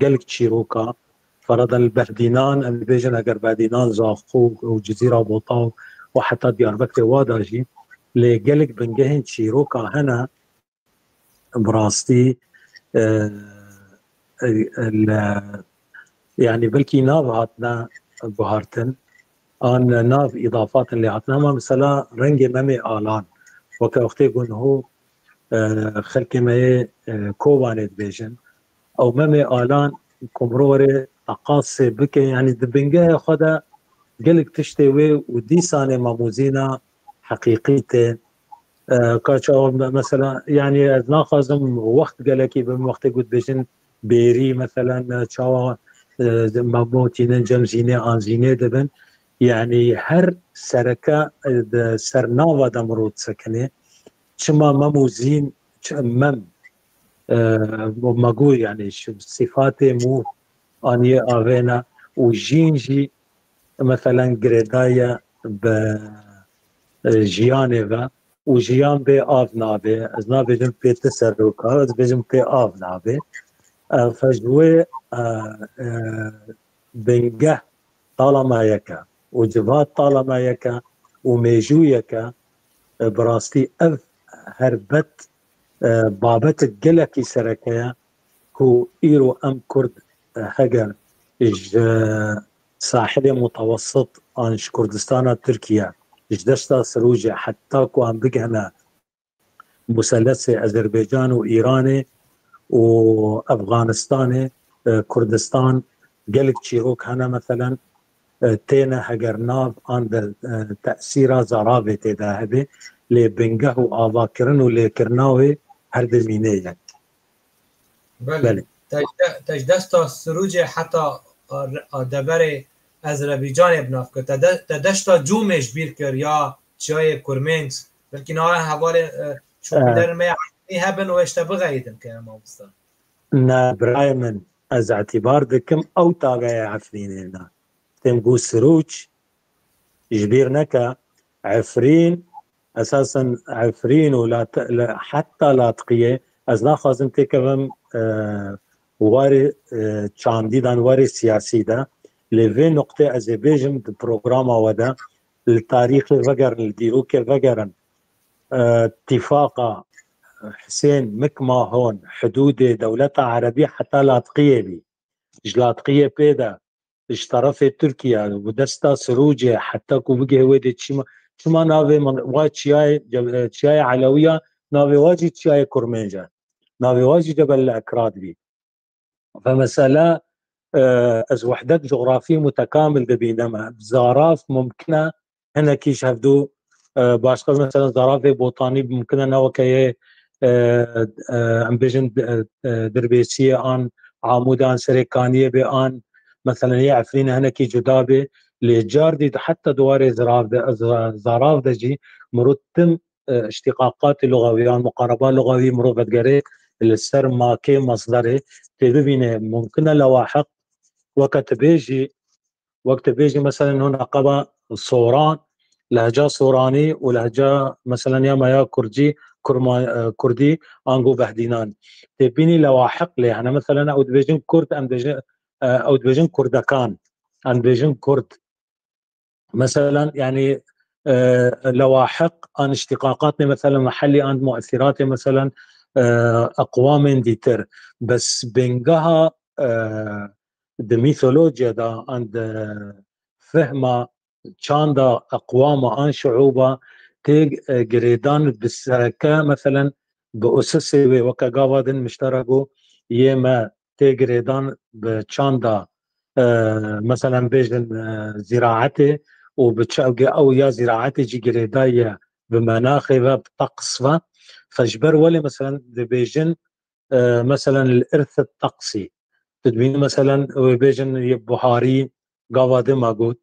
gelek çîroka, ferada li Behdînan, em dibêjin eger Behdînan, Zaxo û Cizîra Botaw û heta Diyarbekirê wa da jî, lê gelek bingehên çîroka hene, bi rastî, e, e, li, yanî belkî nav hatine guhartin, an nav îdafatin lê hatine, hema mesela rengê Memê Alan, weke wextê ku niho, e, xelkê me yê, e, Kobanê dibêjin, ew Memê Alan ku mirov were teqasê bike, yanî di bingehê xwe de gelek tiştê wê û dîsanê Mamûzîna heqîqî tê. E, ka çawa me-, mesela, yanî ez naxwazim wext gelekî bim, wextê ku dibêjin bêrî, mesela, e, çawa, e, Memo tînin cem Zînê an Zînê dibin. Yanî her sereke, e, di sernava de mirov disekine. Çima Mem û Zîn, ç-, Mem, e, me got, yanî, şi-, sîfatê mû aniye avêne û Zîn jî, meselen, girêdaye bi, e, jiyanê ve û jiyan bê av nabe. Ez nabêjim pê ti serok e, ez dibêjim pê av nabe. E, fe ji wê, e, e, bingeh tala me yek e û civat tala me yek e û mêjû yek e. E, bi rastî ev herbet, e, babetek gelekî sereke ye ku îro em Kurd, e, heger ji sahilê mutewessit an ji Kurdistana Tirkiye, ji deşta Sirûcê heta ku em bigihine muselesê Ezerbaycan û Îranê û Efxanistanê, e, Kurdistan, gelek çîrok hene, meselen, e, têne heger nav an de, e, tesîra zaravê tê de hebe, lê bingeh û avakirin û lêkirina wê her di mînê ye. Belê. Belê. Te ji de-, te ji desta Sirûcê heta, a, a, deverê Ezerbaycanê bi nav kir. Te de-, te deşta Cûmê ji bîr kir ya çiyayê Kurmênc. Belkî niha hevalên, e, şopînerên me ya Efrînî hebin û hêj te bixeyidin, keye mamosta. Na, birayê min, ez îtîbar dikim ew taveye Efrînê ne. Têm ku Sirûc ji bîr neke, Efrîn, esasen Efrîn û Lat-, la-, heta Latqiyê, ez naxwazim têkevim, e, warê, e, çandî dan, warê siyasî de, lê vê nuqtê ez ê bêjim di programa we de, li tarîxê vegerin, li dîrokê vegerin, e, tîfaqa Hisên Mikmahon, hidûdê dewleta Erebî heta Latqiyê bî. Ji Latqiyê pê de, ji terefê Tirkiye, bi desta Sirûcê, heta ku bigihê wê dê çima, çima navê min, wa çiyayê, ce-, çiyayê Elewiya, navê wa jî çiyayê Kurmênc e. Navê wa jî Cebel Ekrat bî. Ve mesela, e, ez wehdet cografî mutekamil dibînim. Zarav mumkin e hinekî ji hevdû, e, başqa, mesela, zaravê Botanî mumkin e ne weke yê, e, e, em bêjin, e, e, Dirbêsiyê an Amûd an Serêkaniyê bê an, mesela, yê Efrînê hinekî cuda bê. Lê car dî heta di warê zirav de, za-, zarav de jî mirov tim, e, îştîqaqatê luxawî yan muqareba luxawî mirov vedigere li ser makê, mesderê tê bibîne. Mumkin e lewahiq weke tu bêjî, wek tu bêjî, meselen, hûn eqaba Soran, lehca Soranî û lehca, meselen, ya me ya Kurdcî, Kurma-, e, Kurdî, ango Behdînan. Tê bînî lewahiq lê hene, meselen, ew dibêjin Kurd, em dibêjin, e, ew dibêjin Kurdekan, em dibêjin Kurd. Meselen, yanî, e, lewahiq an îştîqaqatê, meselen, mehellî an muesîratê, meselen, e, eqwamên dîtir. Bes bingeha, e, di mîtolojya de an di fehma çanda eqwama an şiûba tê, e, girêdan bi sereke, meselen, bi usisê wê weke gava din miştera got yê me tê girêdan bi çanda, e, meselen, bêjin, e, zîraetê û bi çi-, ew ya zîraetê jî girêdaye bi menaxê ve, bi teqs ve. Fe ji ber welê, meselen, dibêjin, e, meselen, li irth teqsî. Tu dibînî, meselen, wê bêjin yê buharî, gava din me got,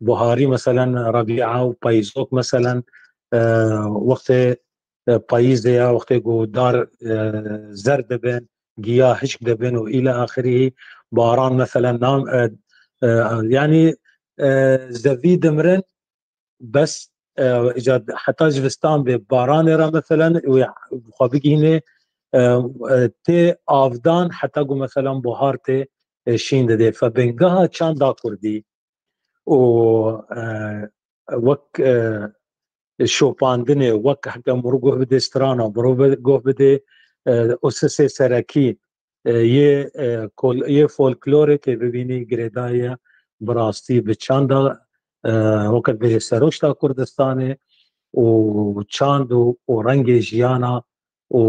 buharî, meselen, rebîa û payîzok, meselen, e, wextê, e, payîzê ya, wextê ku dar, e, zer dibin, giya hişk dibin û île axirî, baran, meselen, nam, e, e, yanî, e, zevî dimirin, bes, e, îca heta zivistan bê baranê re, meselen, wê xwe bigihînê, e, e, tê avdan heta ku, meselen, buhar tê, e, şîn didê. Fe bingeha çanda kurdî û, e, wek, e, şopandinê, wek heke mirov guh bidê strana, mirov bi-, guh bidê, e, usisê serekî, e, yê, e, kol-, yê folklorê tê bibînî girêdaye bi rastî bi çanda, e, weke bêrê seroşta Kurdistanê û çand û, û rengê jiyana û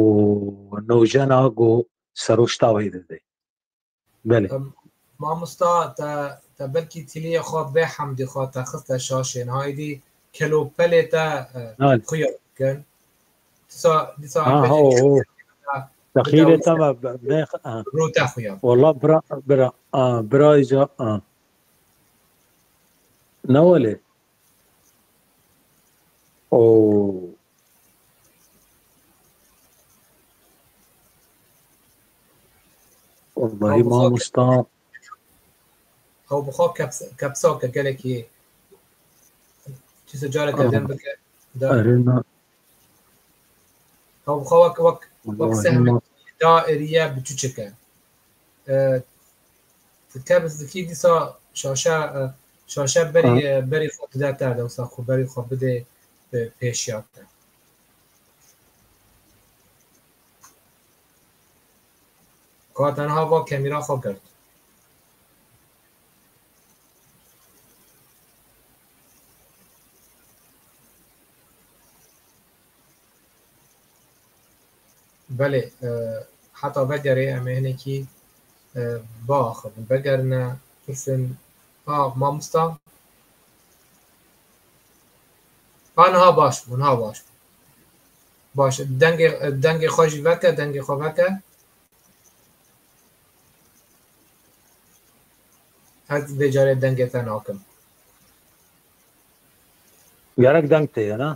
nojena ku seroşta wê dide. Belê. Em, Mamosta, te, te belkî tîliyê xwe bê hemdî xwe te xiste şaşê niha êdî kelopelê te, e, Hal. Xuya dikin. Dîsa, dîsa Ha, ha, o, o. Te xîrê te me be, be, ha. Rû te xuya. Wallah bira, bira, a, bira îca, a. Ne welê. O. Wallahî mamosta. Ew bi xwe keps-, kepsake gelekî tîse careke dem bike. Da. Erê na. Ew bi xwe wek, wek, wek sehmek dairiye biçûçik e. E, Ti keps dikî dîsa şaşe, e, şaşe berî, e, berî xwe dide te, dewsa xwe berî xwe bidê, e, pêşiya te. Ka tenha va kemîra xwe girt. Belê, e, heta vegerê em ê hinekî, e, biaxivin. Vegerine pirsin. Ha, mamosta. Ha, niha baş bû, niha baş bû. Baş, dengê, dengê xwe jî veke, dengê xwe veke. Ez vê carê dengê te nakim. Gerek deng tê ye, ne?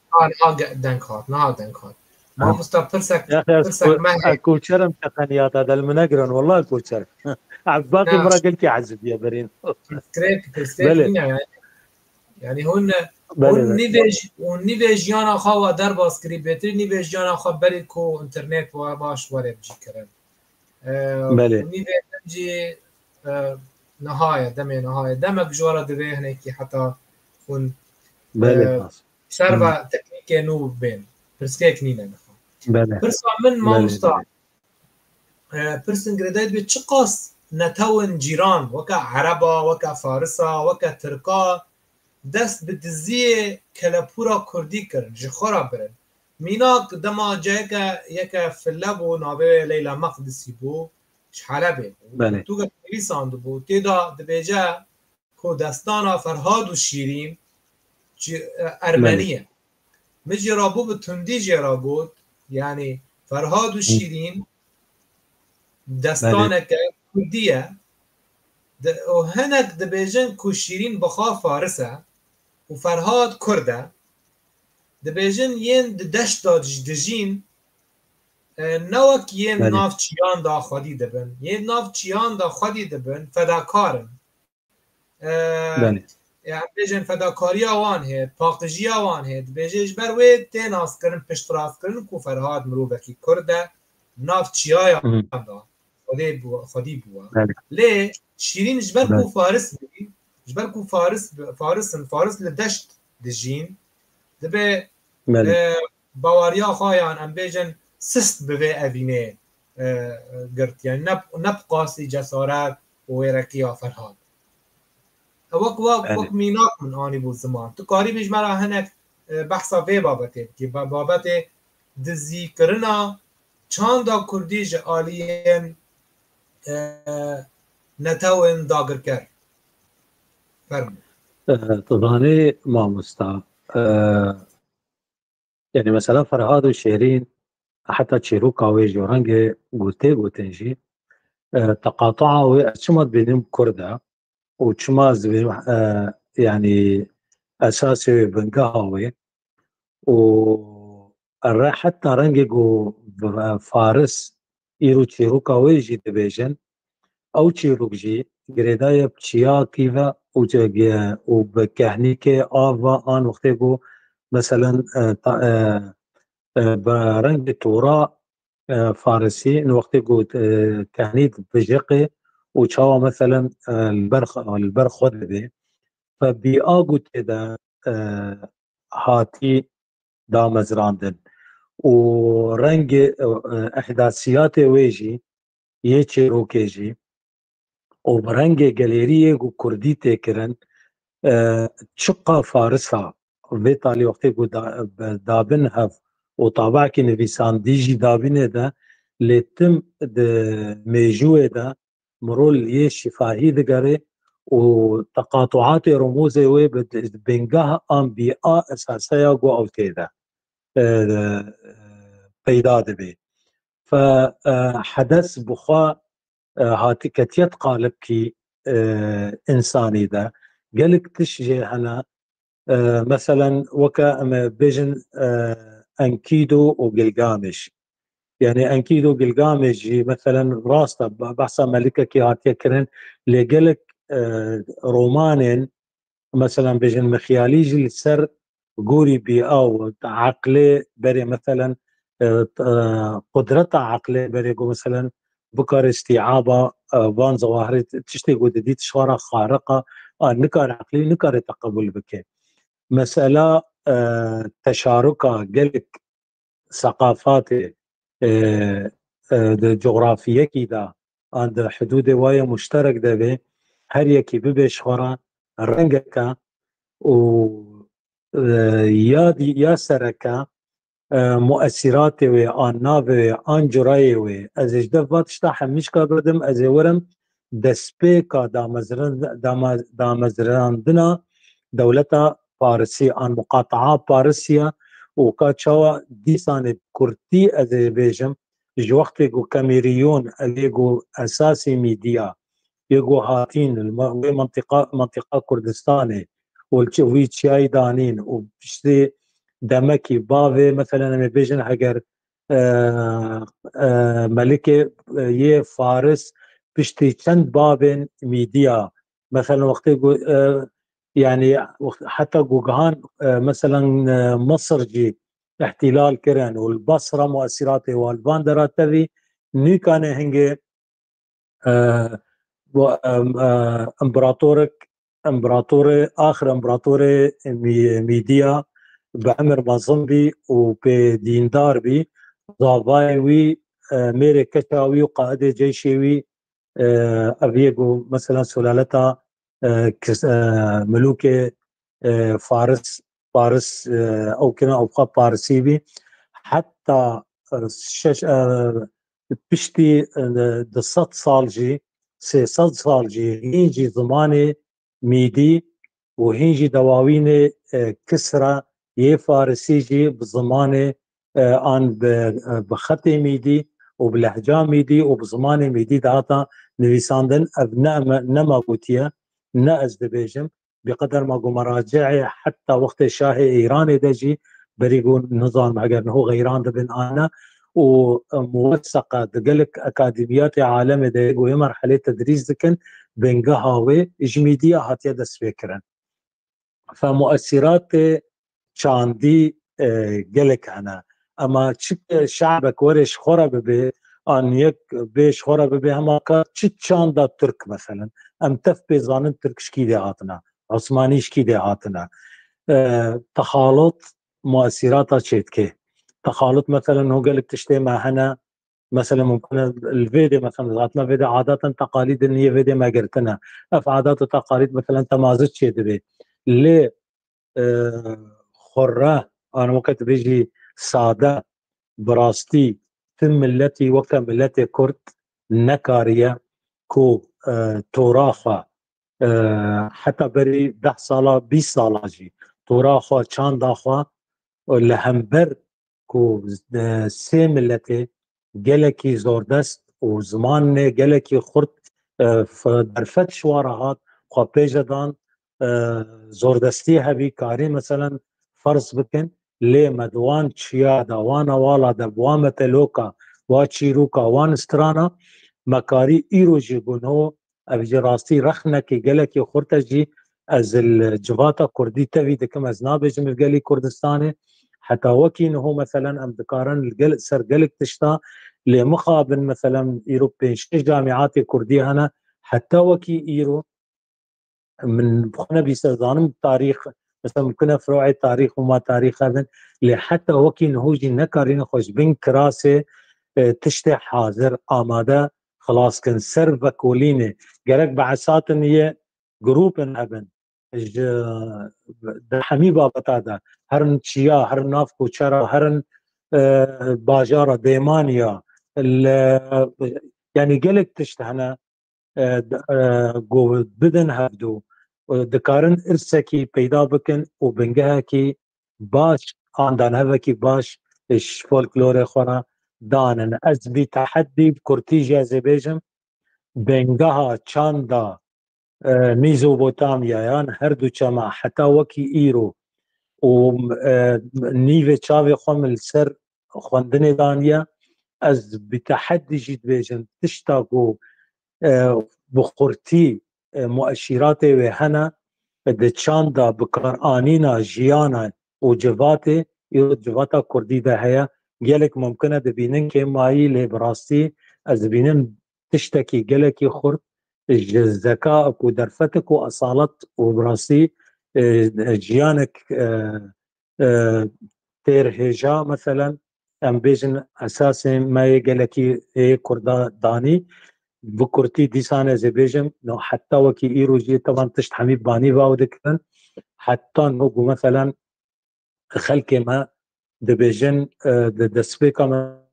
Ha, niha ge-, deng hat, niha deng hat. Mamosta pirsek, Ya, ya, pirsek me heye. Koçerim teqeniyata del mine giran, wallahi koçer. Ebbaqî Ya. Mira gelkî ezib ye berîn. Pirskrek, pirskrek Belê. Nîne yani. Yani hûn, Belê, hûn belê. nîvê j-, hûn nîvê jiyana xwe wa derbas kirî, bêtir nîvê jiyana xwe berî ku internet wa baş were bicî kirin. E, Belê. Hûn nîvê jî, e, niha ye, demê niha ye. Demek ji we re divê hinekî heta hûn, Belê, e, pas. şerva teknîkê nû bên. Pirsgek nîne niha. Belê. Pirsa min Belê, mamosta. belê. E, pirsin girêdayî dibê çiqas netewên cîran, weke Ereba, weke Farisa, weke Tirka, dest bi diziyê kelepûra Kurdî kirin, ji xwe re birin. Mînak dema cayeke yeke fille bû, navê wê Leyla Meqdisî bû, ji Helebê bû. Belê. Pirtûkek nivîsandibû, tê de dibêje ku destana Ferhad û Şîrîn ji, e, Ermenî ye. Min jê re bû bi tundî jê re got, yanî Ferhad û Şîrîn destaneke Kurdî ye. Di-, û hinek dibêjin ku Şîrîn bi xwe Faris e û Ferhad Kurd e. Dibêjin yên di deşt de dij-, dijîn, e, ne wek yên Belê. Nav çiyan de xwedî dibin. Yên nav çiyan de xwedî dibin, fedakar in. E, Belê. Ya, em bêjin fedakariya wan heye, paqijiya wan heye. Dibêje ji ber wê tê naskirin, piştrast kirin ku Ferhad mirovekî Kurd e, nav çiyaya Hı. da. Xwedê bû-, xwedî bû. Belê. Lê Şîrîn ji ber ku Belê. Faris bû, ji ber ku Faris bi-, Faris in, Faris li deşt dijîn, dibe, Belê. E, baweriya xwe yan em bêjin sist bi vê evînê, e, girt. Yani ne, ne bi qasî cesaret û wêrekiya Ferhad. E, wek, wek, Belê. Wek mînak min anî bû ziman. Tu karî bî ji me re hinek, e, behsa vê babetê bikî. Ba-, babetê dizîkirina çanda Kurdî ji aliyên, e, netewên dagirker. Fermo. E, tu zanî mamosta, e, yani mesela Ferhad û Şêrîn, heta çîroka wê jî rengê gotê gotin jî, e, teqatua wê ez çima dibînim Kurd e û çima ez dibînim, e, yani esasê wê, bingeha wê û ere heta rengê ku, e, Faris îro çîroka wê jî dibêjin, ew çîrok jî girêdaye bi çiyakî ve û ce-, û bi kehnîkê av ve an wextê ku meselen, e, ta-, e, e, bi rengê tora, e, Farisî, in wextê ku, e, kehnî dibijeqê û çawa meselen, e, li ber xwe, li ber xwe dibe. Fe bîa ku tê de, e, hatî damezrandin û rengê, e, ehdasiyatê wê jî, yê çêrokê jî û bi rengê gelêriyê ku kurdî tê kirin, e, çiqa Farisa vê talî wextê ku da-, be-, dabin hev û tabakî nivîsandî jî dabînê de, lê tim di mêjûyê de mirov li yê şîfahî digere û teqatuatê rumûzê wê bi bingeha an bîa esase ya ku ew tê de, e, e, peyda dibe. Fe, e, hedes bi xwe, e, hatî ketiye di qalibkî, e, însanî de. Gelek tişt jê hene, e, meselen weke em ê bêjin, e, Enkidu û Gilgameş. Yani Enkidu û Gilgameş jî meselen rast e, be-, behsa melikekî hatiye kirin, lê gelek, e, romanên, meselen bêjin mixyalî jî li ser gorî bîa û eqlê berê meselen, e, e, qudreta eqlê berê ku meselen bikare îstîaba, e, van zewahirê tiştê ku didît ji xwe re xariq e, a nikare eqlî nikare teqebûl bike. Mesela, e, teşaruka gelek seqafatê, e, e, di cografiyekî de an di hidûdê wa yê muşterek de be, her yekî bibe ji xwe re rengeke û, e, ya dî-, ya sereke, e, muesîratê wê, an navê wê, an curayê wê. Ez ê ji dev va tişta hemîşka bidim, ez ê werim destpêka damezrin-, dama-, damezrandina dewleta Parisî, an muqataa Parisiya û ka çawa dîsanê bi kurtî ez ê bêjim, ji wextê ku Kemêrîyon, ev ê ku esasê Mîdiya, yê ku hatîn li me-, wê mentiqa, mentiqa Kurdistanê û li çi-, wî çiyayî danîn û piştê demekî bavê, meselen, em ê bêjin heger, e, e, melikê, e, yê Faris piştî çend bavên Mîdiya, meselen, wextê ku, e, yani, wext-, heta ku gihan, e, meselen, e, Misir jî îhtîlal kirin û li Basra muesîratê wan li van dera tevî nîkane hingê, e, bu, em, e, împeratorek, împeratorê, axir împeratorê Mî-, Mîdiya bi emir mezin bî û pê dîndar bî. Zavayê wî, e, mêrê keça wî û qaidê ceyşê wî, e, ev yê ku, mesela, sulaleta, e, kis-, e, milûkê, e, Faris, Faris, e, ew kine, ew xwe Parisî bî. Heta, e, şeş, e, piştî, e, du sed sal jî, sê sed sal jî, hîn jî zimanê Mîdî û hîn jî dewawînê, e, Kisra yê Farisî jî bi zimanê, e, an bi, e, bi xetê Mîdî û bi lehca Mîdî û bi zimanê Mîdî dihata nivîsandin. Ev ne me, ne me gotiye, ne ez dibêjim. Bi qeder ma ku meraci'ê heta wextê şahê Îranê de jî berî ku nizanim heger niho xeyran dibin an ne û, e, muweseqa di gelek akademiyatê alemê de ku yê merhelê tedrîs dikin, bingeha wê ji Mîdiya hatiye destpêkirin. Fe muesîratê çandî, e, gelek hene. Ema çi şe'bek were ji xwe re bibe, an yek bê ji xwe re bibe, hema ka çi çanda Tirk, meselen. Em tev pê zanin Tirk ji kî dê hatine, Osmanî ji kî dê hatine. E, texalût muesîrata çêdike. Texalût, meselen, ho gelek tiştê me hene, mesela mumkin e li vê de, mesela, hatime vê de adaten teqalîdin yê vê de me girtine. Ev adat û teqalîd, mesela, temaziç çê dibe. Lê, e, xurre, an weke dibêjî sade, bi rastî, tim milletî weke milletê Kurd nekariye ku, e, tora xwe, e, heta berî deh sala, bîst sala jî tora xwe, çanda xwe, e, li hember ku, e, sê miletê gelekî zordest û zimanê gelekî xurt, e, f-, derfet ji wan re hat, xwe pêje dan, e, zordestî hebî, karî, meselen, ferz bikin, lê me di wan çiya de, wan hewala de, bi wan meteloka, wan çîroka, wan strana, me karî îro jî gunho, ev jî rastî rexnekî gelekî xurt e jî, ez li civata kurdî tevî dikim, ez nabêjim li gelî Kurdistanê, heta wekî niho, meselen, em dikarin li gel-, ser gelek tişta, lê mixabin, meselen, îro pênc şeş camîatê kurdî hene, heta wekî îro, min bi xwe nebîse, zanim tarîx, mesela, mumkin e firo'ê tarîx û ma tarîx hebin, lê heta wekî niho jî nekarîne xwe ji bin kirasê, e, tiştê hazir, amade xilas kin. Ser vekolînê gerek bi esatin yê grûpin hebin. Ji, di hemî babeta de, herin çiya, herin nav koçera, herin, e, bajara, dêmaniya, li, yanî gelek tişt hene. e, d- e, ku bidin hevdû, e, dikarin irsekî peyda bikin û bingehekî baş, an danhevekî baş, e, ji folklorê xwe re danin. Ez bi teheddî, bi kurtî jî ez ê bêjim, bingeha çanda, e, Mezopotamyayan her du çema heta wekî îro û, e, nîvê çavê xwe min li ser xwendinê daniye. Ez bi teheddî jî dibêjim, tişta ku, e, bi xurtî, e, mueşîratê wê hene, di çanda bikaranîna jiyana û civatê, îro civata kurdî de heye. Gelek mumkin e dibînin kêmayî, lê bi rastî ez dibînim tiştekî gelekî xurt ji zeka û derfetik û esalet û bi rastî, e, jiyanek, e, e, têr hêja, meselen, em bêjin esasê me yê gelekî ê Kurda danî, bi kurtî dîsan ez ê bêjim, no, heta wekî îro jî tevan tişt hemî banî vaw dikirin. Heta no ku, meselen, xelkê me dibêjin, e, di destpêka me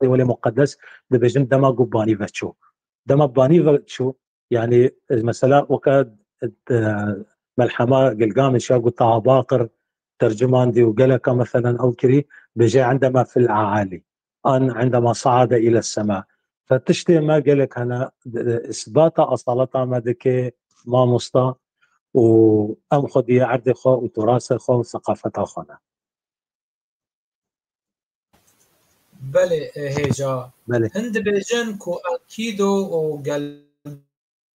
Welê Muqeddes dibêjin dema ku banî veçû. Dema banî veçû, yanî, e, mesela weke, e, melhema Gilgameş ya ku Taha Baqir tercimandî û geleka, meselen, ew kirî, bêje endema fil aali. An endema saade ile sema. Fe tiştê me gelek hene, e, isbata asaleta me dike mamosta û em xwediyê erdê xwe û turasê xwe û seqafeta xwe ne. Belê, e, hêja. Belê. Hin dibêjin ku Enkidu û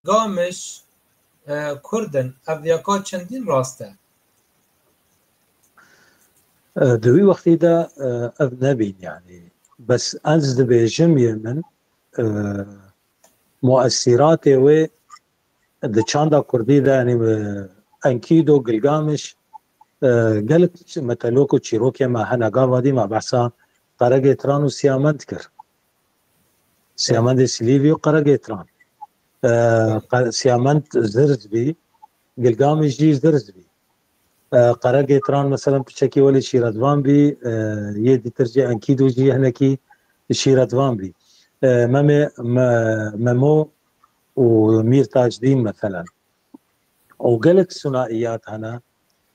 Gilgameş, e, Kurd in. Ev yeka çendîn rast e? E, di wî wextî de, e, ev nebîn, yanî. Bes ez dibêjim yê min, e, muesîratê wê di çanda kurdî de, yanî, e, Enkidu, Gilgameş, e, gelek metelok û çîrokê me hene. Gava dî me behsa Qeregê Tran û Siyamend kir. Siyamendê Silîvî û Qeregê Tran. E, Qe- Siyamend Zirz bî, Gilgameş jî Zirz bî. E, Qeregê Tran, meselen, piçekî welê şîretvan bî, e, yê dîtir jî Enkidu jî hinekî şîretvan bî. E, Memê, Me- Memo û Mîr Tacdîn, meselen. Û gelek sunaiyat hene.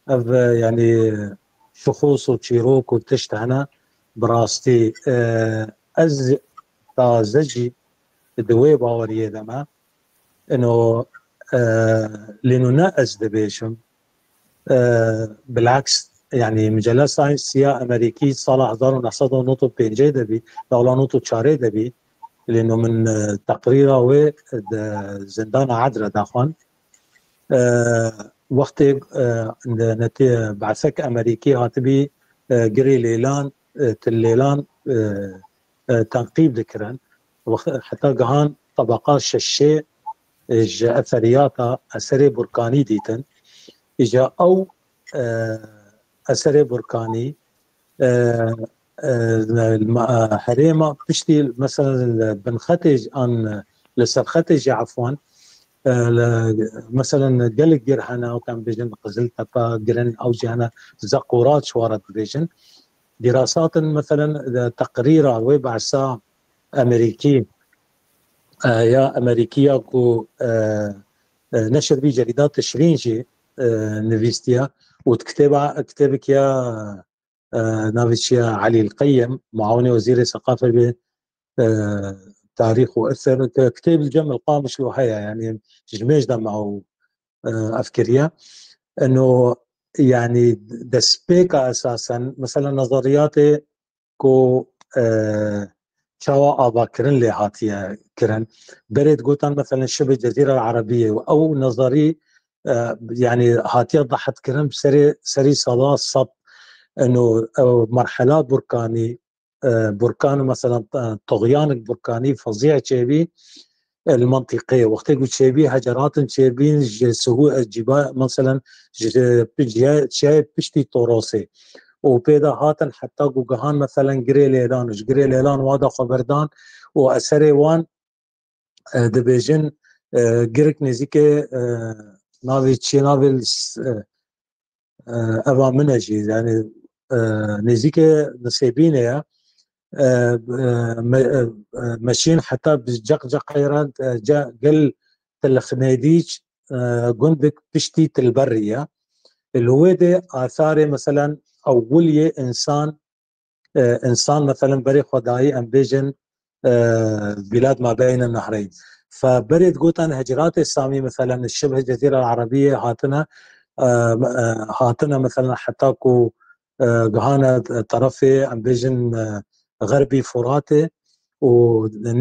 Ev, e, yanî, şixûs û çîrok û tişt hene. Bi rastî, e, ez taze jî di wê baweriyê de me. Ino, e, lê no ne ez dibêjim. E, bilaks, yanî, Micelle Science ya Amerîkî sala hezar û neh sed û nod û pêncê de bî, ya wela nod û çarê de bî. Lê no min, e, teqrîra wê di zindana Edre de xwend. E, wextê, e, netê behsek Amerîkî hatibî, e, girê lêlan, e, til lêlan, e, e, tenqîb dikirin. Wext-, heta gihan tebeqa şeşê, e, ji eseriyata eserê Burkanî dîtin. Îja ew, e, eserê Burkanî, e, e, ma- herêma piştî, mesela, li binxetê jî an li serxetê jî, efwan, e, li, mesela, gelek gir hene, wek em bêjin Qiziltepe, girin ew jî hene, Zeqûra çi were dibêjin. Dîrasatin, meselen, teqrîra wê behsa Amerîkî, e, ya Amerîkî ya ku, e, e, neşir bî, Cerîda Tişrîn jî, e, nivîstiye û di kitêba, kitêbek ya, e, navê çi ye, Elî Elqeyim, muawinê wezîrê seqafê bê, e, tarîx û eser, kitêb li Cem el Qamiş lo heye, yanî ji mêj de me ew, e, ev kiriye. Eno, yanî destpêka esasen, mesela, nezeriyatê ku, e, çawa avakirin lê hatiye kirin. Berê digotan, meselen, şibê Cezîra Erebiyê û ew nezerî, e, yanî hatiye dahitkirin bi serê, serî sala sed. Eno, ew merhela Burkanî, e, Burkan, meselen, e, toxyanek Burkanî fezî çêbî, e, li mintîqeyê. Wextê ku çêbî, hecer hatin çêbîn ji Sihû, e, cîba, meselen, ji pi- ciya- çiyayê piştî Torosê. Û pê de hatin heta ku gihan, meselen, Girê Lêlan, ji Girê Lêlan wa de xwe berdan û eserê wan, e, dibêjin, e, girik nêzîkê, e, navê çi, navê li s- e, e, eva min e jî, yanî, e, nêzîkê Nisêbînê ye. e, e, me-, e, e, meşîn heta bi ceq ceqeyran, e, ce-, gel Til Xnêdîç, e, gundik piştî Til Berrî ye. Li wê de asarê, meselen, ewil yê însan, e, însan, meselen, berê xwe dayî, em bêjin, e, Bîlad Mabeyne Nehreyn. Fe berê digotan Hecratê Samî, meselen, şibh Cezîra Erebiyê hatine, e, e, hatine, meselen, heta ku, e, gihane terefê, em bêjin, e, Xerbî Furatê û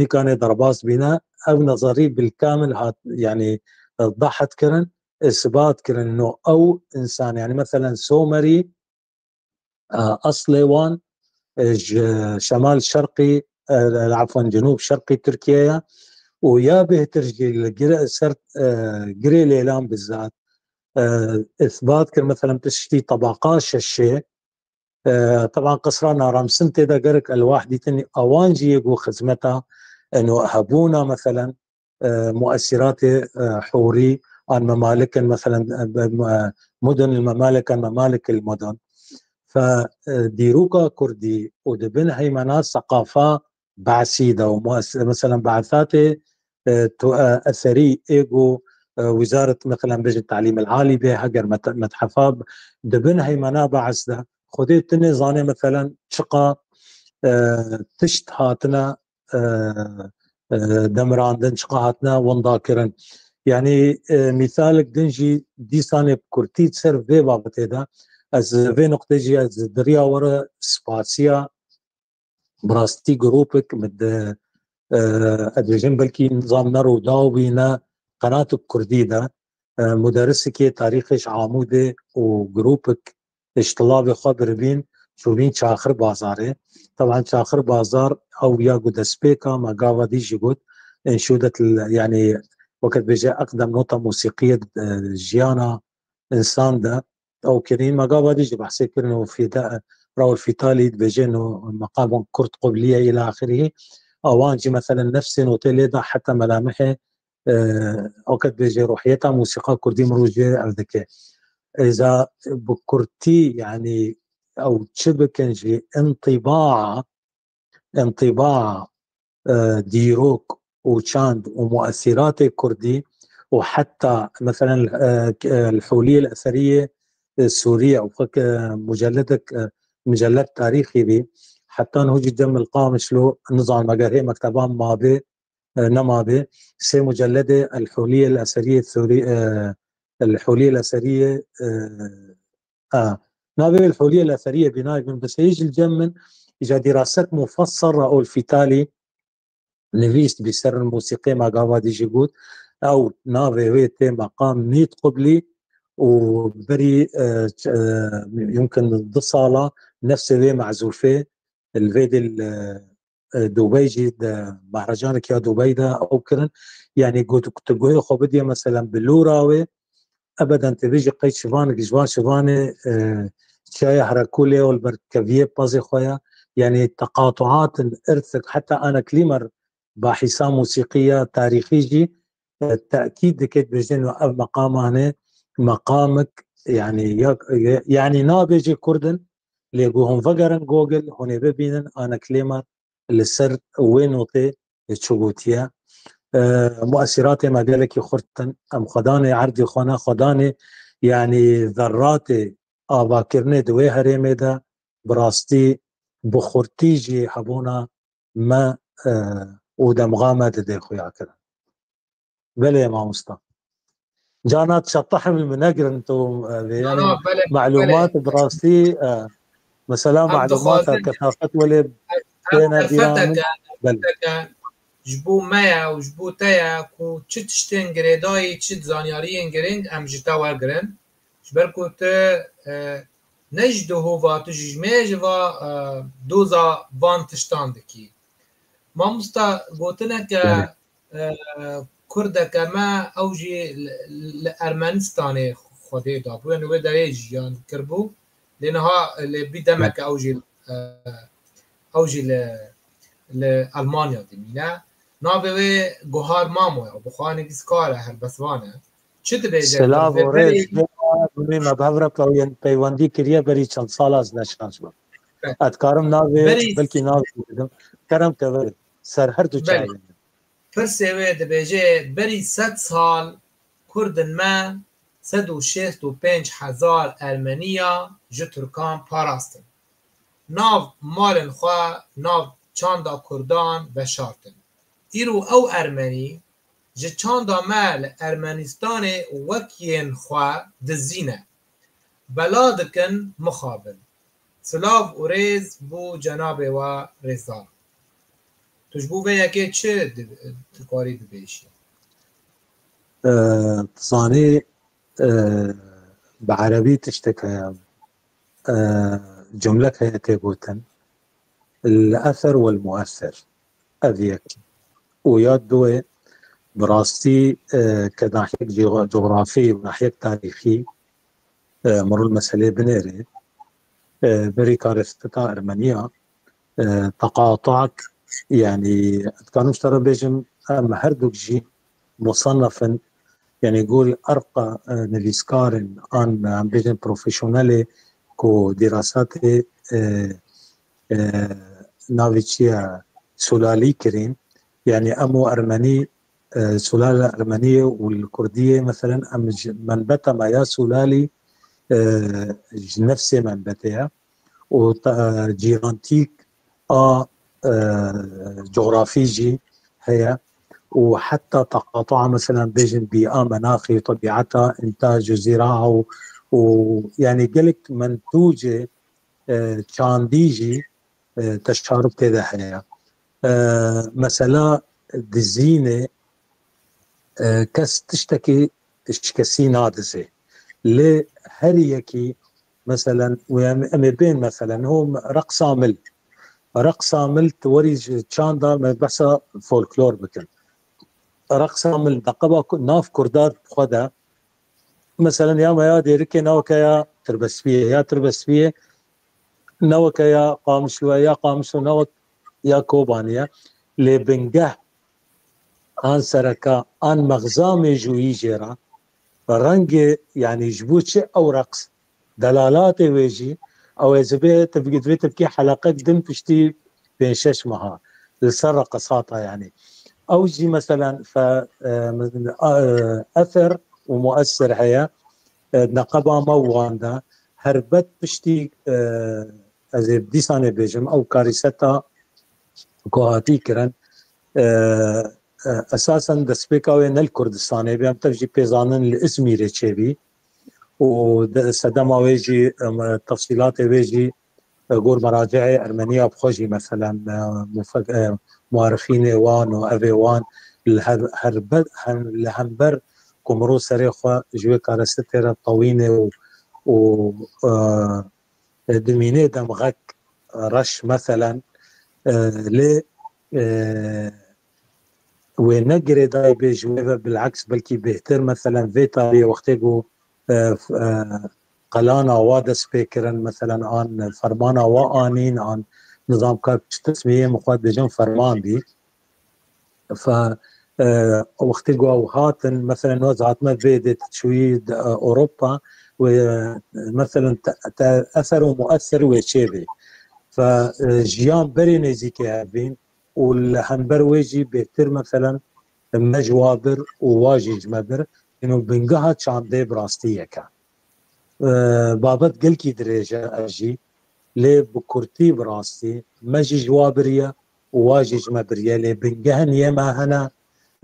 nîkanê derbas bîne. Ev nezerî bilkamil hat, yanî, e, dahit kirin, isbat kirin, no ew însan, yanî, meselen, Somerî, e, eslê wan, e, ji şemal şerqî, e, afwan, cenûb şerqî Tirkiye ye û ya bêhtir jî li gire-, ser, e, Girê Lêlan bizzat, e, isbat kir, meselen, piştî tebaqa şeşê, e, teban qisra Naramsin tê de gerek elwah dîtin, ewan jî yê ku xizmeta, eno hebûna, meselen, e, muesiratê, e, hûrî an memalikin, meselen, e, be-, me-, mudun il memalik an memalik il mudun. Fe, e, dîroka kurdî û di bin heymena seqafa Be'sî de û mues-, meselen, be'satê, e, tu, e, eserî ê ku, e, wizaret, meselen, bêjin telîm el alî bê, heger met-, methefa b-, di bin heymena Be'es de, Xwedê tu nêzanê, meselen, çiqa, e, tişt hatine, e, e, demirandin, çiqa hatine winda kirin. Yanî, e, mîsalek din jî dîsanê bi kurtî ser vê babetê de, ez vê nuqtê jî ez di riya we re spasiya bi rastî grûpek min di, e, ez dibêjim belkî nizam ne Rûdaw bî ne qenatek kurdî de, e, muderrisekê tarîxê ji Amûdê û grûpek ji Tilavê xwe biribîn çûbîn Çaxir Bazarê. Teban Çaxir Bazar ew ya ku destpêka me gava dî jî got, înşûdet, yanî weke dibêje eqdem nota musîqiyê, e, jiyana însan de ew kirîn. Me gava dî jî behsê kirin û fîda, Raul Fîtalî dibêje no meqaman kurd qubliye îlâ axirî. Awan jî meselen nefsê notê lê da heta melamihê, e, oket bêje ruhiyeta musîqa kurdî mirû jê ev dike. Êza bi kurtî, yanî ew çi bikin jî intîbaa, intîbaa, e, dîrok û çand û muesiratê kurdî û heta, meselen, e, e, Hulîyê Eseriyê, e, Sûriye û xwe ke mucelledek, e, mucelled tarîxî bî, heta niho jî Cem el Qamişlo, nizanime ger hê mekteban mabê, e, nemabê, sê mucelledê El Hulîyê El Eseriyê Sûrî, e, El Hulîyê El Eseriyê, e, a, navê El Hulîyê El Eseriyê bînayê bin, bi seyî jil cem min, îca dîrasek mufassal Raul Fîtalî nivîst bî ser musîqê me gava dî jî got, ew navê wê tê meqam Mît Qublî û berî, e, ç-, e, yumkin du sala nefsê wê mezûfê li vê dil, e, Dubey jî di mehrecanekî ya Dubey de ew kirin. Yanî got, tu guhê xwe bidî, meselen, bilûra wê, ebeden tê bêjî qey şivanek ji van şivanê, e, Çiyaya Herekulê û li ber keviyê pezê xwe ye. Yanî teqatuatin, irsek, heta Ana Klîmer bahîsa musîqî ya tarîxî jî, e, tekîd dike, dibêje no ev meqamanê meqamek, yanî ya, yanî nabêjê kurd in, lê ku hûn vegerin Google, hûn ê bibînin Ana Klîmer li ser wê notê çi gotiye. E, muesiratê me gelekî xurt in. Em xwedanê erdê xwe ne, xwedanê, yanî zerratê avakirinê di wê herêmê de bi rastî bi xurtî jî hebûna me, e, û demxa me didê xuya kirin. Belê mamosta. Cana çatahim li min negirin tu, e, vê, yanî na, belê, melûmat belê. Bi rastî, e, mesela em melûmat dixwazin, kesafet welê em têne dîra min. Belê. Ji bo me ye û ji bo te ye ku çi tiştên girêdayî, çi zanyariyên girîng em ji te wergirin. Ji ber ku tu, e, ne ji dohova, tu jî ji me ji va, e, doza van tiştan dikî. Mamosta, gotineke, e, kurdeke me, ew jî li, li Ermenistanê Xwedê dabû, yanî wê derê jiyan kiribû. Lê niha, lê bî demeke ew jî, e, ew jî li, li Elmanya dimîne. Navê wê Guhar Mamo ye, bi xwe nivîskar e, helbestvan e. Çi dibêje? Silav û rêz, berî me bi hev re peywendî kiriye, berî çend sala ez neşanc bim. Ez dikarim navê, Berî belkî navê bidim. Kerem ke verin. Ser her du Belê. çavên. Pirsê wê dibêje, berî sed sal Kurdin me sed û şêst û pênc hezar Ermeniya ji Tirkan parastin. Nav malên xwe, nav çanda Kurdan veşartin. Îro ew Ermenî ji çanda me li Ermenistanê wek yên xwe dizî ne. Bela dikin mixabin. Silav û rêz bo cenabê we rêzdar. Tu ji bo vê yekê çi di-, dikarî bibêjî? Ee, zanî, ee, bi erebî tiştek heye, ee, cumlek heye tê gotin, el-ether wel-muether. Ev yek. Û ya duwê, bi rastî, ee, ke nahiyek cî-, cografî û nahiyek tarîxî, ee, mirov meselê binêrê, ee, berî karestita Ermeniya, ee, teqatuak, yanî, dikarim ji te re bêjim, em her duk jî musannef in, yanî gul erqa, ee, nivîskar in, an, em bêjin profesyonelê ku dîrasatê, ee, ee, navê çi ye, sulalî kirîn. Yanî em û Ermenî, ee, sulala Ermeniyê û li Kurdiyê, meselen, em ji menbeta me ya sulalî, ee, ji nefsê menbetê ye. Û te-, cîrantîk a, e, cografî jî heye û heta teqatua, meselen, bêjin bîa, menaxî, tebîeta, întaj û zîraha û, û, yanî gelek mentûcê, e, çandî jî, e, teşarûf tê de heye. E, mesela dizînê, e, kes tiştekî şikesî nadizê. Lê her yekî, meselen, û em, em ê bên, meselen, ho reqsa mil. Reqsa mil, tu werî ji çanda me behsa folklor bikin. Reqsa mil, deqeba ku-, nav Kurda xwe de, meselen, ya me ya Dêrikê, ne weke ya Tirbespiyê, ya Tirbespiyê, ne weke ya Qamişlo, ya Qamişlo, ne wek ya Kobanî ye. Lê bingeh an sereka, an mexza mêjûyî jê re, rengê, yanî ji bo çi ew reqs, delalatê wê jî, ew ê zibê, divê, divê tivkê heleqek din piştî pênc şeş meha, li ser reqesata, yanî. Ew jî, meselen, fe-, e, e, ether û muesser heye, e, neqeba me wan de, herbet piştî, e, ez ê dîsanê bêjim, ew karîseta ku hatî kirin, e, e, esasen destpêka wê ne li Kurdistanê bî, em tev jî pê zanin li Izmîrê çêbî û de-, sedema wê jî, em, tefsîlatê wê jî, e, gor meracihê Ermeniya bi xwe jî, meselen, e, mufe-, e, muarixînê wan û evê wan li her, her be-, hem, li hember ku mirov serê xwe ji wê karesitê re tewînê û, û, e, e, dimînê demxek reş, meselen, e, lê, e, wê ne girêdayî bê ji wê ve, bileks belkî bêhtir, meselen, vê tarî wextê ku, e, f-, e, qelana wa dest pê kirin, meselen, an fermana wa anîn, an nizam kar çi tesmiyê min xwe dibêjin ferman bî. Fe, e, wextê ku ew hatin, meselen, wez hatime vê dê çûyî di, e, Ewropa, wê, e, meselen, te, te, eser û muesser wê çê bê. Fe, e, jiyan berê nêzîkê hev bîn û li hember wê jî bêhtir, meselen, me ji wa bir û wa jî ji me bir, ino bingeha çandê bi rastî yek e. E, babet gelkî dirêj e ev jî, lê bi kurtî bi rastî me jî ji wa biriye û wa jî ji me biriye, lê bingehên yê me hene,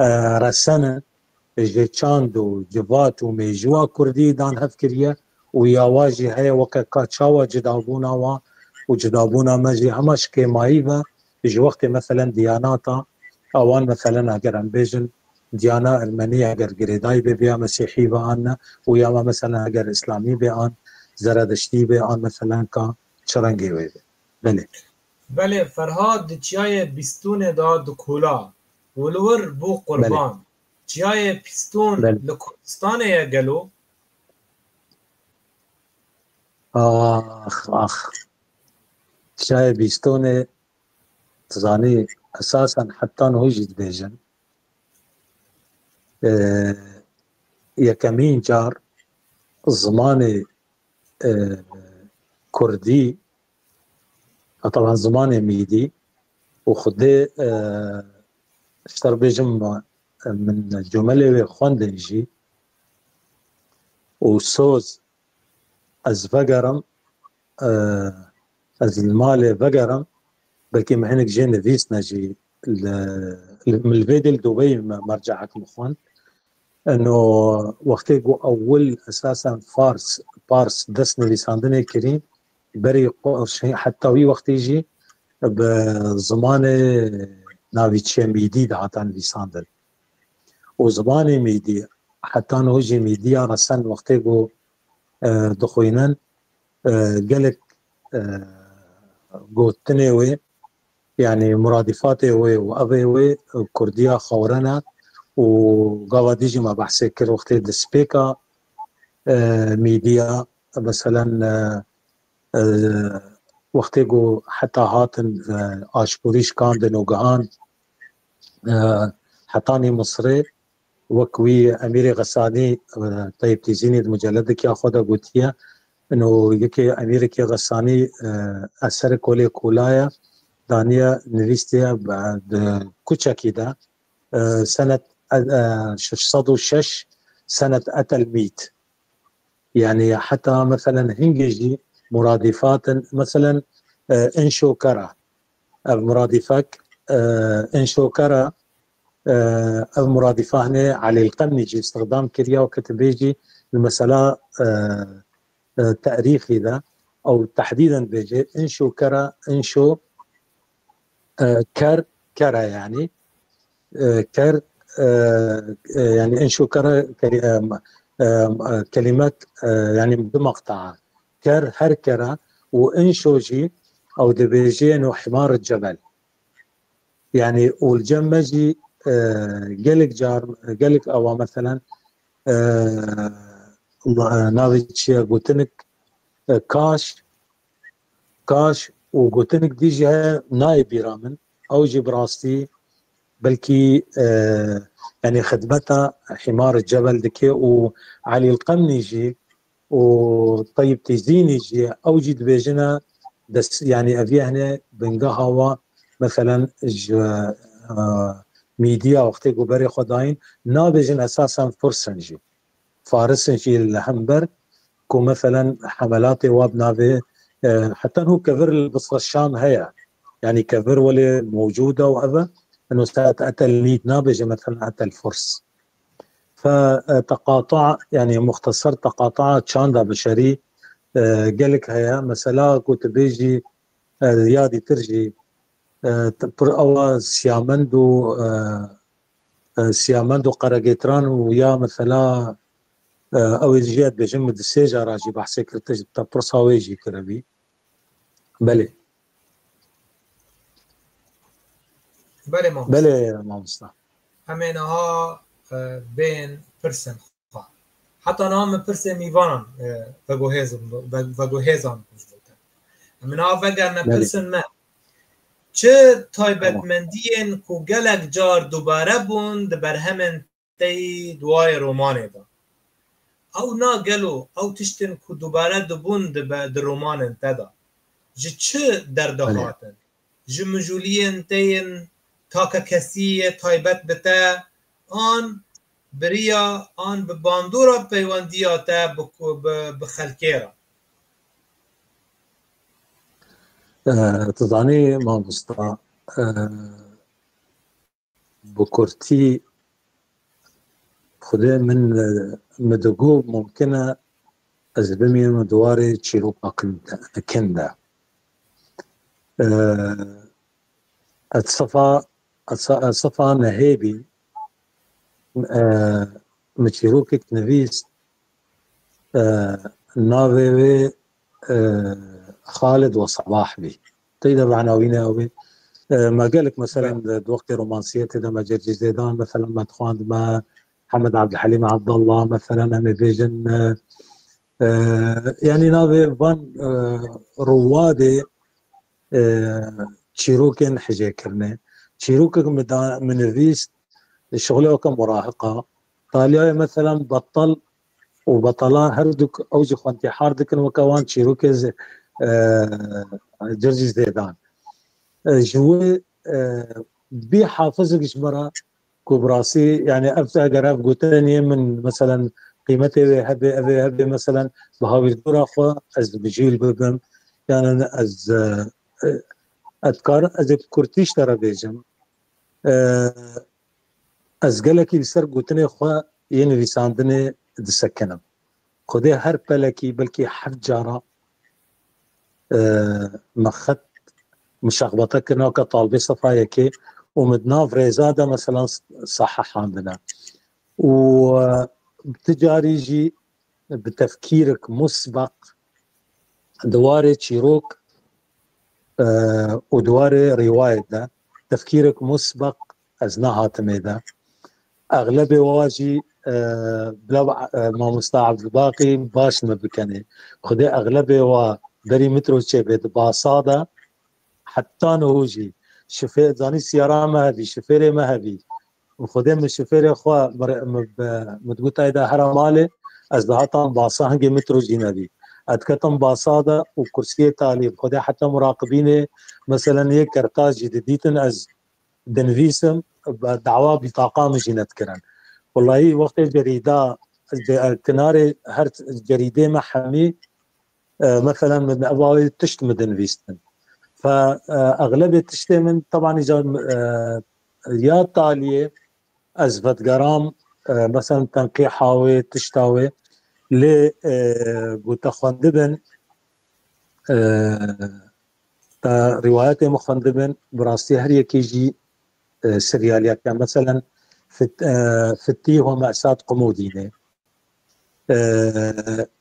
e, resen in, ji çand û civat û mêjûwa kurdî dan hev kiriye û ya wa jî heye weke ka çawa cudabûna wan û cudabûna me jî hema şikêmayî ve ji wextê, meselen, diyanata, ewan, meselen, eger em bêjin, diyana Ermenî eger girêdayî bê, ya Mesîhî be an ne, û ya me, meselen, eger Îslamî bê an Zeredeştî bê an, meselen, ka çi rengê wê bê. Belê. Belê, Ferhad di çiyayê Bîstûnê de dikola û li wir bû Belê. qurban. Çiyayê Bîstûn Belê. li Kurdistanê ye gelo? Ax, ax. Çiyayê Bîstûnê, tu zanî, esasen heta niho jî dibêjin. E, yekemîn car zimanê, e, kurdî Taban zimanê mîdî û xwedê, e, ji te re bêjim, e, min cumelê wê xwendin jî û soz ez vegerim, e, ez li malê vegerim, belkî min hinek jê nivîsne jî li, li, min li vê dê li Dubeyê me-, merceek min xwend. Eno wextê ku ewil esasen Fars, Pars dest nivîsandinê kirî, berî qo-, heta wî wextî jî bi zimanê navî çi ye, mîdî dihata nivîsandin. Û zimanê mîdî, heta niho jî mîdiya resen wextê ku, e, dixwînin, e, gelek, e, gotinê wê, yanî muradîfatê wê û evê wê, e, kurdiya xewre ne û gava dî jî me behsê kir wextê destpêka, e, mîdiya, meselen, e, e, wextê ku heta hatin, e, aşborî şikandin û gihan, e, hetanî Misirê, wek wî Emîrê Xesanî, e, Teyîb Tîzînî di muceledekî ya xwe de gotiye, ino yekê Emîrekî Xesanî, e, eserek welê kolaye, daniye nivîstiye, e, di kuçekî de, e, senet, e, e, şeş sed û şeş senet etel mît. Yanî heta meselen hingê jî muradîfat in, meselen, e, inşo kera. Ev muradîfek, e, inşo kera, e, ev muradîfa hinê Elî Qemnî jî îstixdam kiriye û ketibê jî li mesela, e, e, terîxî de ew tehdîden bêje, inşo kera, inşo, e, ker, kera yanî. E, ker, e, e, yanî inşo kera, keli-, e, e, e, kelimek, e, yanî bi meqta. Ker, her kera û inşo jî ew dibêje no himar cebel. Yanî û li cem me jî, e, gelek car, gelek awa meselen, e, navê çi ye gotinik, e, kaş, kaş û gotinik dî jî heye nayê bîra min. Ew jî bi rastî belkî, e, yanî xidmeta Himar Cebel dike û Elî Qemnî jî û Teyîb Tîzînî jî ew jî dibêjine dest, yanî ev yê hene bingeha wa meselen ji, e, mîdiya wextê ku berê xwe dayîn nabêjin esasen Furs in jî. Faris in jî li hember ku meselen hemelatê wa bi navê, e, heta nû kevir li Bisra Şam heye. Yanî kevir welê mewcûd e û ev e. Eno saet etel mîd nabêje meselen etel Furs. Fe, e, teqatua, yanî muxtesar teqatua çanda beşerî, e, gelek heye. Mesela ku tu bêjî, e, ya dîtir jî, e, tu pir ewa Siyamend û, e, e, Siyamend û Qeregêtiran û ya mesela, e, ew ê jî ez dibêjim min di sê cara jî behsê kir, te, te pirsa wê jî kiribî. Belê. Belê mamosta. Belê mamosta. Em ê niha, e, bên pirsên xwe. Heta niha min pirsên mîvanan, e, veguhêzim, ve-, veguhêzan ji bo te. Em ê niha vegerine Belê. pirsên me. Çi Tamam. taybetmendiyên ku gelek car dubare bûn di berhemên te yî di warê romanê de? Ew na gelo ew tiştên ku dubare dibûn di be-, di romanên te de ji çi Belê. derdihatin? Ji mijûliyên te yên takekesî yê taybet bi te, an bi riya, an bi bandora peywendiya te bi ku-, bi, bi xelkê re? Eh, tu zanî mamosta, eh, bi kurtî Xwedê min, eh, min digot mumkin e ez bimînim di warê çîroka kin-, kin de. Eh, ez sifa, ez sa-, ez sifa nehê bî, eh, min çîrokek nivîst, eh, navê wê, eh, Xalid we Sebah bî. Tey de manawîne ew ê. Eh, me gelek, meselen, Be. di, di wextê romansiyetê de me Cercî Zêdan, meselen, me dixwand, me Hemed Abdulhelîm Abdallah, meselen, em ê bêjin, eh, eh, yanî navê van, eh, ruwadê, eh, çîrokên hijêkirine. Çîrokek min da, min nivîst, şixulê weke murahiqa. Taliyayê, meselen, betal û betala her du ew jî xwentîhar dikin, weke wan çîrokê zi-, eh, Cir jî zêdan. E, ji wê, e, bî hafizek ji me re ku bi rastî, yani ev eger ev gotinên min, meselen, qîmetê wê hebe, ev ê hebe, meselen, bi hawîrdora xwe ez bi jî li bibim. Yani ez, e, e, ez dikarim, ez ê bi kurtî ji te re bêjim. E, ez gelekî li ser gotinê xwe yê nivîsandinê disekinim. Xwedê her pelekî belkî heft cara, e, me xet mişaxbete kirina ka talibê sefa yekê û min di nav rêza de, meselan, s-, sahihandine. Û, e, ti carî jî bi tefkîrek musbeq di warê çîrok, e, û di warê rîwayet de tefkîrek musbeq ez nehatime de. Exlebê wa jî, e, bila, e, mamosta Abdulbaqî baş me bikenê. Xwedê exlebê wa berî min tiro çêbê di basa de, heta niho jî şifê-, zanî siyara me hebî, şifêrê me hebî. Û Xwedê min şifêrê xwe, min, min, min digot, "Ayda here malê, ez dihatam basa, hingê min tiro jî nebî." Ez diketim basa de û kursiyê talî, Xwedê heta muraqibînê, meselen, yê kerta jî didîtin ez dinivîsim, be dawa bîtaqa min jî nedikirin. Wellahî wextê cerîda, ez dê-, kinarê her cerîdê me hemî, e, meselen, min ev awê tişt min dinivîstin. Fe, e, exlebê tiştê min, teban, îcar, e, ya taliyê, ez vedigeram, e, meselen, tenqîha wê, tişta wê, lê, e, ku te xwendibin, e, te rîwayetê min xwendibin, bi rastî her yekê jî, e, siryaliyek e. Meselen, fit-, e, fitî Homer Sat Qumûdînê. E,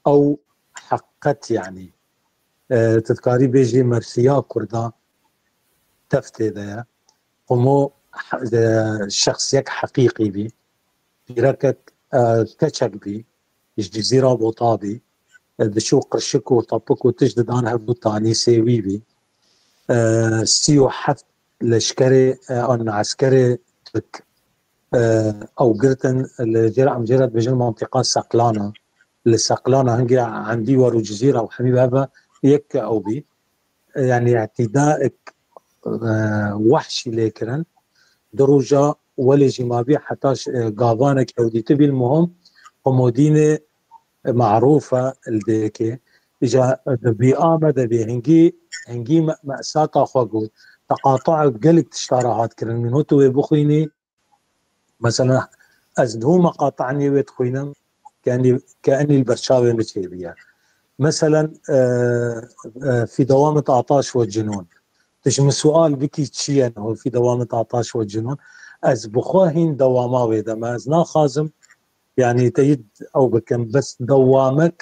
ew heqet, yanî. E, tu dikarî bêjî mersiya Kurda tev tê de ye. Qumû he-, e, şexsiyek heqîqî bî. Pîrekek, e, keçek bî. Ji Cizîra Bota bî. E, diçû qirşik û tepik û tişt didan hev û tanîsê wî bî. E, sî û heft leşkerê, e, an eskerê Tirk, e, ew girtin li cêra, em cêra dibêjin mantiqa Seqlana. Li Seqlana hingê Endîwar û Cizîra û hemî bi hev ve yek ew bî. E, yanî îtîdaek, e, wehşî lê kirin. Du roja welê jî mabî heta ş-, e, gavanek ew dîtibî, li muhim Qumûdînê marûf e li dêkê. Îja di bîa me de bî, hingî, hingî me, me sata xwe got. Teqatuek gelek tişta re hat kirin. Min got tu wê bixwînî, mesela, ez niho meqataniyê wê dixwînim, ke enî, ke enî li berçavê min çêbiye. Meselen, e, e, fî dewamet ataş ve cinûn. Tu ji min sual bikî çi ye niho fî dewamet ataş ve cinûn? Ez bi xwe hîn dewama wê de me. Ez naxwazim, yanî, teyîd ew bikim. Bes dewamek,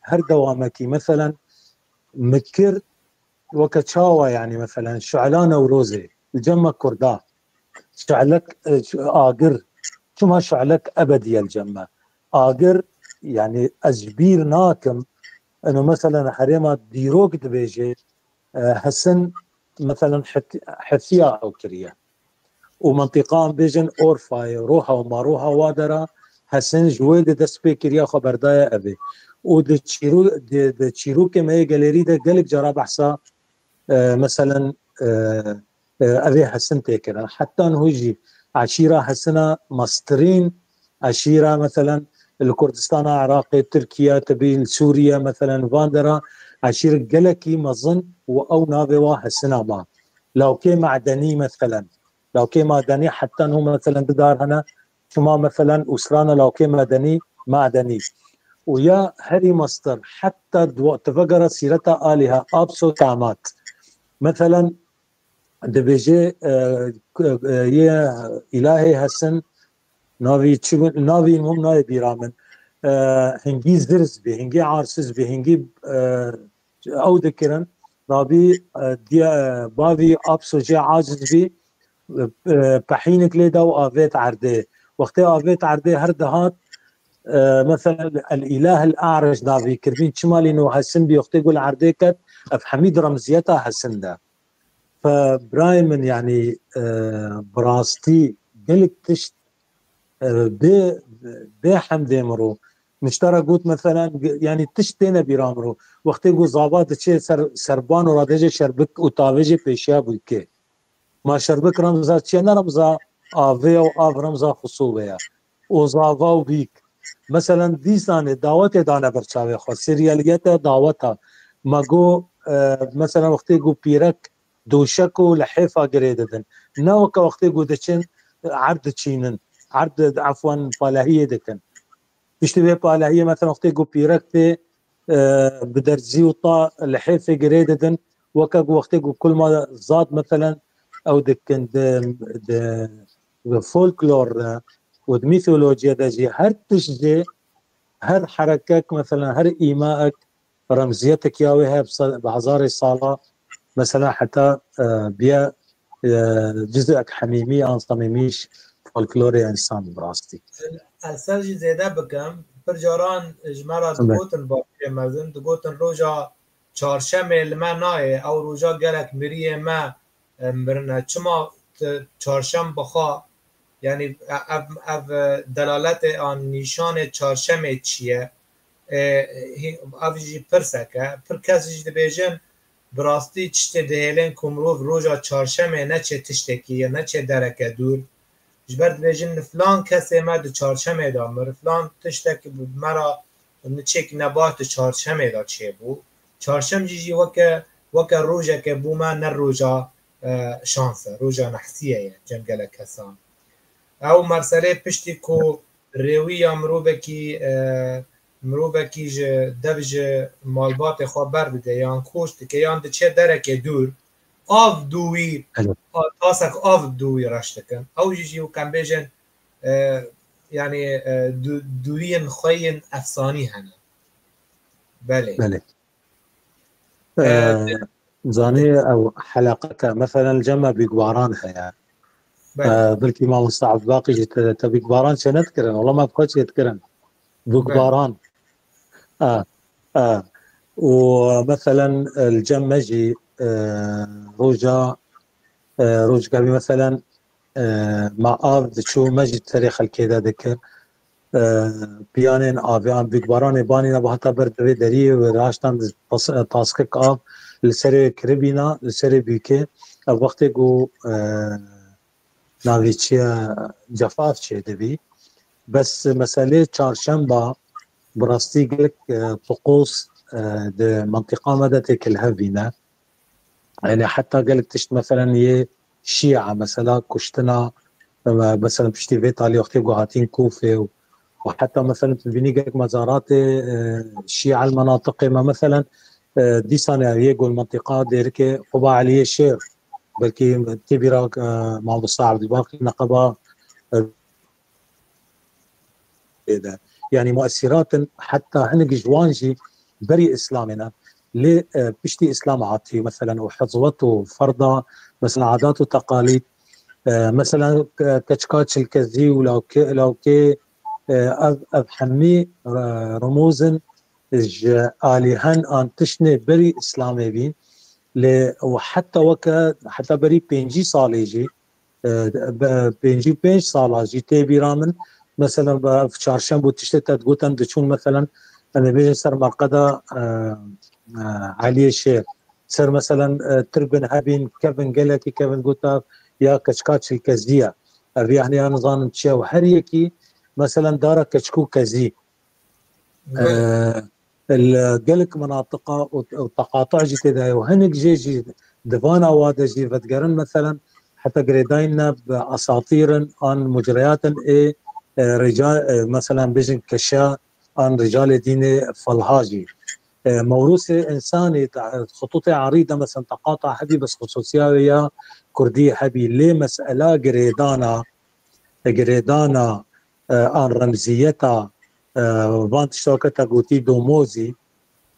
her dewamekî, meselen, min kir weke çawa, yanî, meselen, şuela Newrozê, li cem me Kurda, şuelek, e, şu-, agir, çima şuelek ebedî ye li cem me? Agir, yanî, ez ji bîr nakim, eno, meselen, herêma dîrok dibêje, e, Hesin, meselen, het-, hetiya ew kiriye. Û mentiqa em bêjin Orfayê, roha û maroha wa dera Hesin ji wê de dest pê kiriye, xwe berdaye evê. Û di çîro-, di, di çîrokê me yê gelêrî de gelek cara behsa, e, meselen, e, e, evê Hesin tê kirin. Heta niho jî eşîra Hesina mestirîn eşîra, meselen, li Kurdistana Iraqê, Tirkiye, tibî li Sûriye, meselen, van dera eşîrek gelekî mezin û ew navê wa Hesina ma. Lawkê Madenî, meselen. Lawkê Madenî heta niho, meselen, du dar hene, çima, meselen, û strana Lawkê Madenî, Madenî. Û ya herî mestir, heta du-, tu vegera Sîreta Alîha, Apso Tamat. Meselen, dibêje, e, k-, e, yê îlahê Hesin, navî çi bû, navî mum nayê bîra min. E, hingî zirz bî, hingî arsiz bî, hingî, e, ew dikirin. Rabî, e, diye, e, bavî Apso jê aciz bî, e, e, pehînik lê da û avêt erdê. Wextê avêt erdê her dihat, e, meselen, El Îlah El Arej navî kirbîn. Çima lîno Hesin bî, wextê ku li erdê ket, ev hemî di remziyeta Hesin de. Fe birayê min, yanî, e, bi rastî gelek tişt, e, bê, bê hemdê min ro, Min ji te re got, meselen, g-, yanî tişt têne bîra min û wextê ku zava diçê ser, serban û radêjê şerbik û tavêjê pêşiya bûkê. Ma şerbik remza çi ye? Ne remza avê ye û av remza xisûbê ye. Û zava û bîk. Meselen, dîsanê dawetê dane ber çavê xwe. Seriyaliyete daweta. Me got, e, meselen, wextê ku pîrek dûşek û lihêfa girê didin. Ne weke wextê ku diçin erd diçînin. Erd, efwen, palehiyê dikin. Piştî vê palehiyê, meselen, wextê ku pîrek tê, e, bi derzî û ta lihêfê girê didin, weke ku wextê ku kulma zad, meselen, ew dikin di, di, di folklor de û di mîtolojiyê de jî her tişt jê, her herekek, meselen, her îmaek remziyetek ya wê heye bi se-, bi hezarê sala, mesela heta, e, biye, e, cizek hemîmî an samîmî ji folklorê însan bi rastî. Ez ser jî zêde bikim, pir caran ji me re Evet. digotin bavê mezin, digotin roja çarşemê li me nayê, ew roja gelek miriyê me, e, mirine. Çima tu çarşem bi xwe, yanî, e, ev, ev, e, delaletê an nîşanê çarşemê çi ye? E, hî-, ev jî pirsek e. Pir kes jî dibêjin, bi rastî tiştê dihêlin ku mirov roja çarşemê neçê tiştekî ya neçê dereke dûr. Ji ber dibêjin, li filan kesê me di çarşemê de mir, filan tiştek bi me re niçek nebat di çarşemê de çêbû. Çarşem jî, jî weke, weke rojeke bo me ne roja, e, şans e, roja nehsiyê ye cem gelek kesan. Ew merselê piştî ku rêwiya mirovekî, e, mirovekî ji dev ji malbatê xwe berdide, yan koç dike, yan diçe derekê dûr, av dûwî, Evet. a-, tasek av dûwî reş dikin. Ew jî jî wek em bêjin, e, yanî, e, dû-, dûriyên xwe yên efsanî hene. Belê. Belê. E, Ee, zanî ew heleqeke, meselen, li cem me bîgbaran heye. Belê. Ee, belkî mamosta Ebdulbaqî jî te, te bîgbaran çê nedikirin. Wela me bi xwe çê dikirin. Belê. Bûkbaran. A, a. Û meselen, e, li cem me jî, e, roja, e, rojka bî, meselen, e, me av diçû, me jî serê xelkê de dikir. E, piyanên avê an bîgbaranê banîna bi heta ber devê deriyê û raştan tas-, taskik av li serê kiribîna, li serê bîkê. Ev wextê ku, e, navê çi ye, cefaf çêdibî. Bes meselê çarşemba bi rastî gelek, e, tiqos, e, di mentiqa me de têkil hev bîne. Yani heta gelek tişt, meselen, yê şîa, mesela kuştina, e, mesela piştî vê talî wextê ku hatîn Kûfê û, û heta, mesela, tu dibînî gelek mezaratê, e, şîa li menatiqê me, mesela, e, dîsan e yê gol mentiqa Dêrikê Quba Eliyê Şêr, belkî tê bîra, e, mamosta Ebdulbaqî neqeba, e, de. Yani muesirat in, heta hinek ji wan jî berî Îslamê ne. Lê, e, piştî Îslam hatî, meselen, û hizwet û ferda, meselen, adat û teqalîd, e, meselen, ke-, keçika çilkezî û lawkê, lawkê, e, ev, ev hemî, e, rumûz in ji alîhen an tiştê berî Îslamê bîn. Lê û heta weke, heta berî pêncî salê jî, e, be-, pêncî û pênc sala jî tê bîra min. Meselen, bi ev çarşemb û tiştê te digot, em diçûn, meselen, em ê bêjin ser merqeda, e, e, Eliyê Şêr. Ser, meselen, e, tirbin hebîn, kevin gelekî kevin gota ya keçika çilkezî ye. Ev, yani, ya nizanim çi ye. Û her yekî, meselen, dara keçik û kezî. Belê. E, li gelek menatiqa û, û teqatuh jî tê de heye û hinek jê jî di van awa de jî vedigerin, meselen, heta girêdayîn ne bi esatîr in an mucriyat in ê, e, rica-, e, meselen, bêjin keşa an ricalê dînê felha jî. E, mewrûsê însanî te-, xitûtê erî de, meselen, teqata hebî, bes xisûsiya wê ya kurdî hebî. Lê mesela girêdana, girêdana, e, an remziyeta, e, van tişta ke te gotî domozî,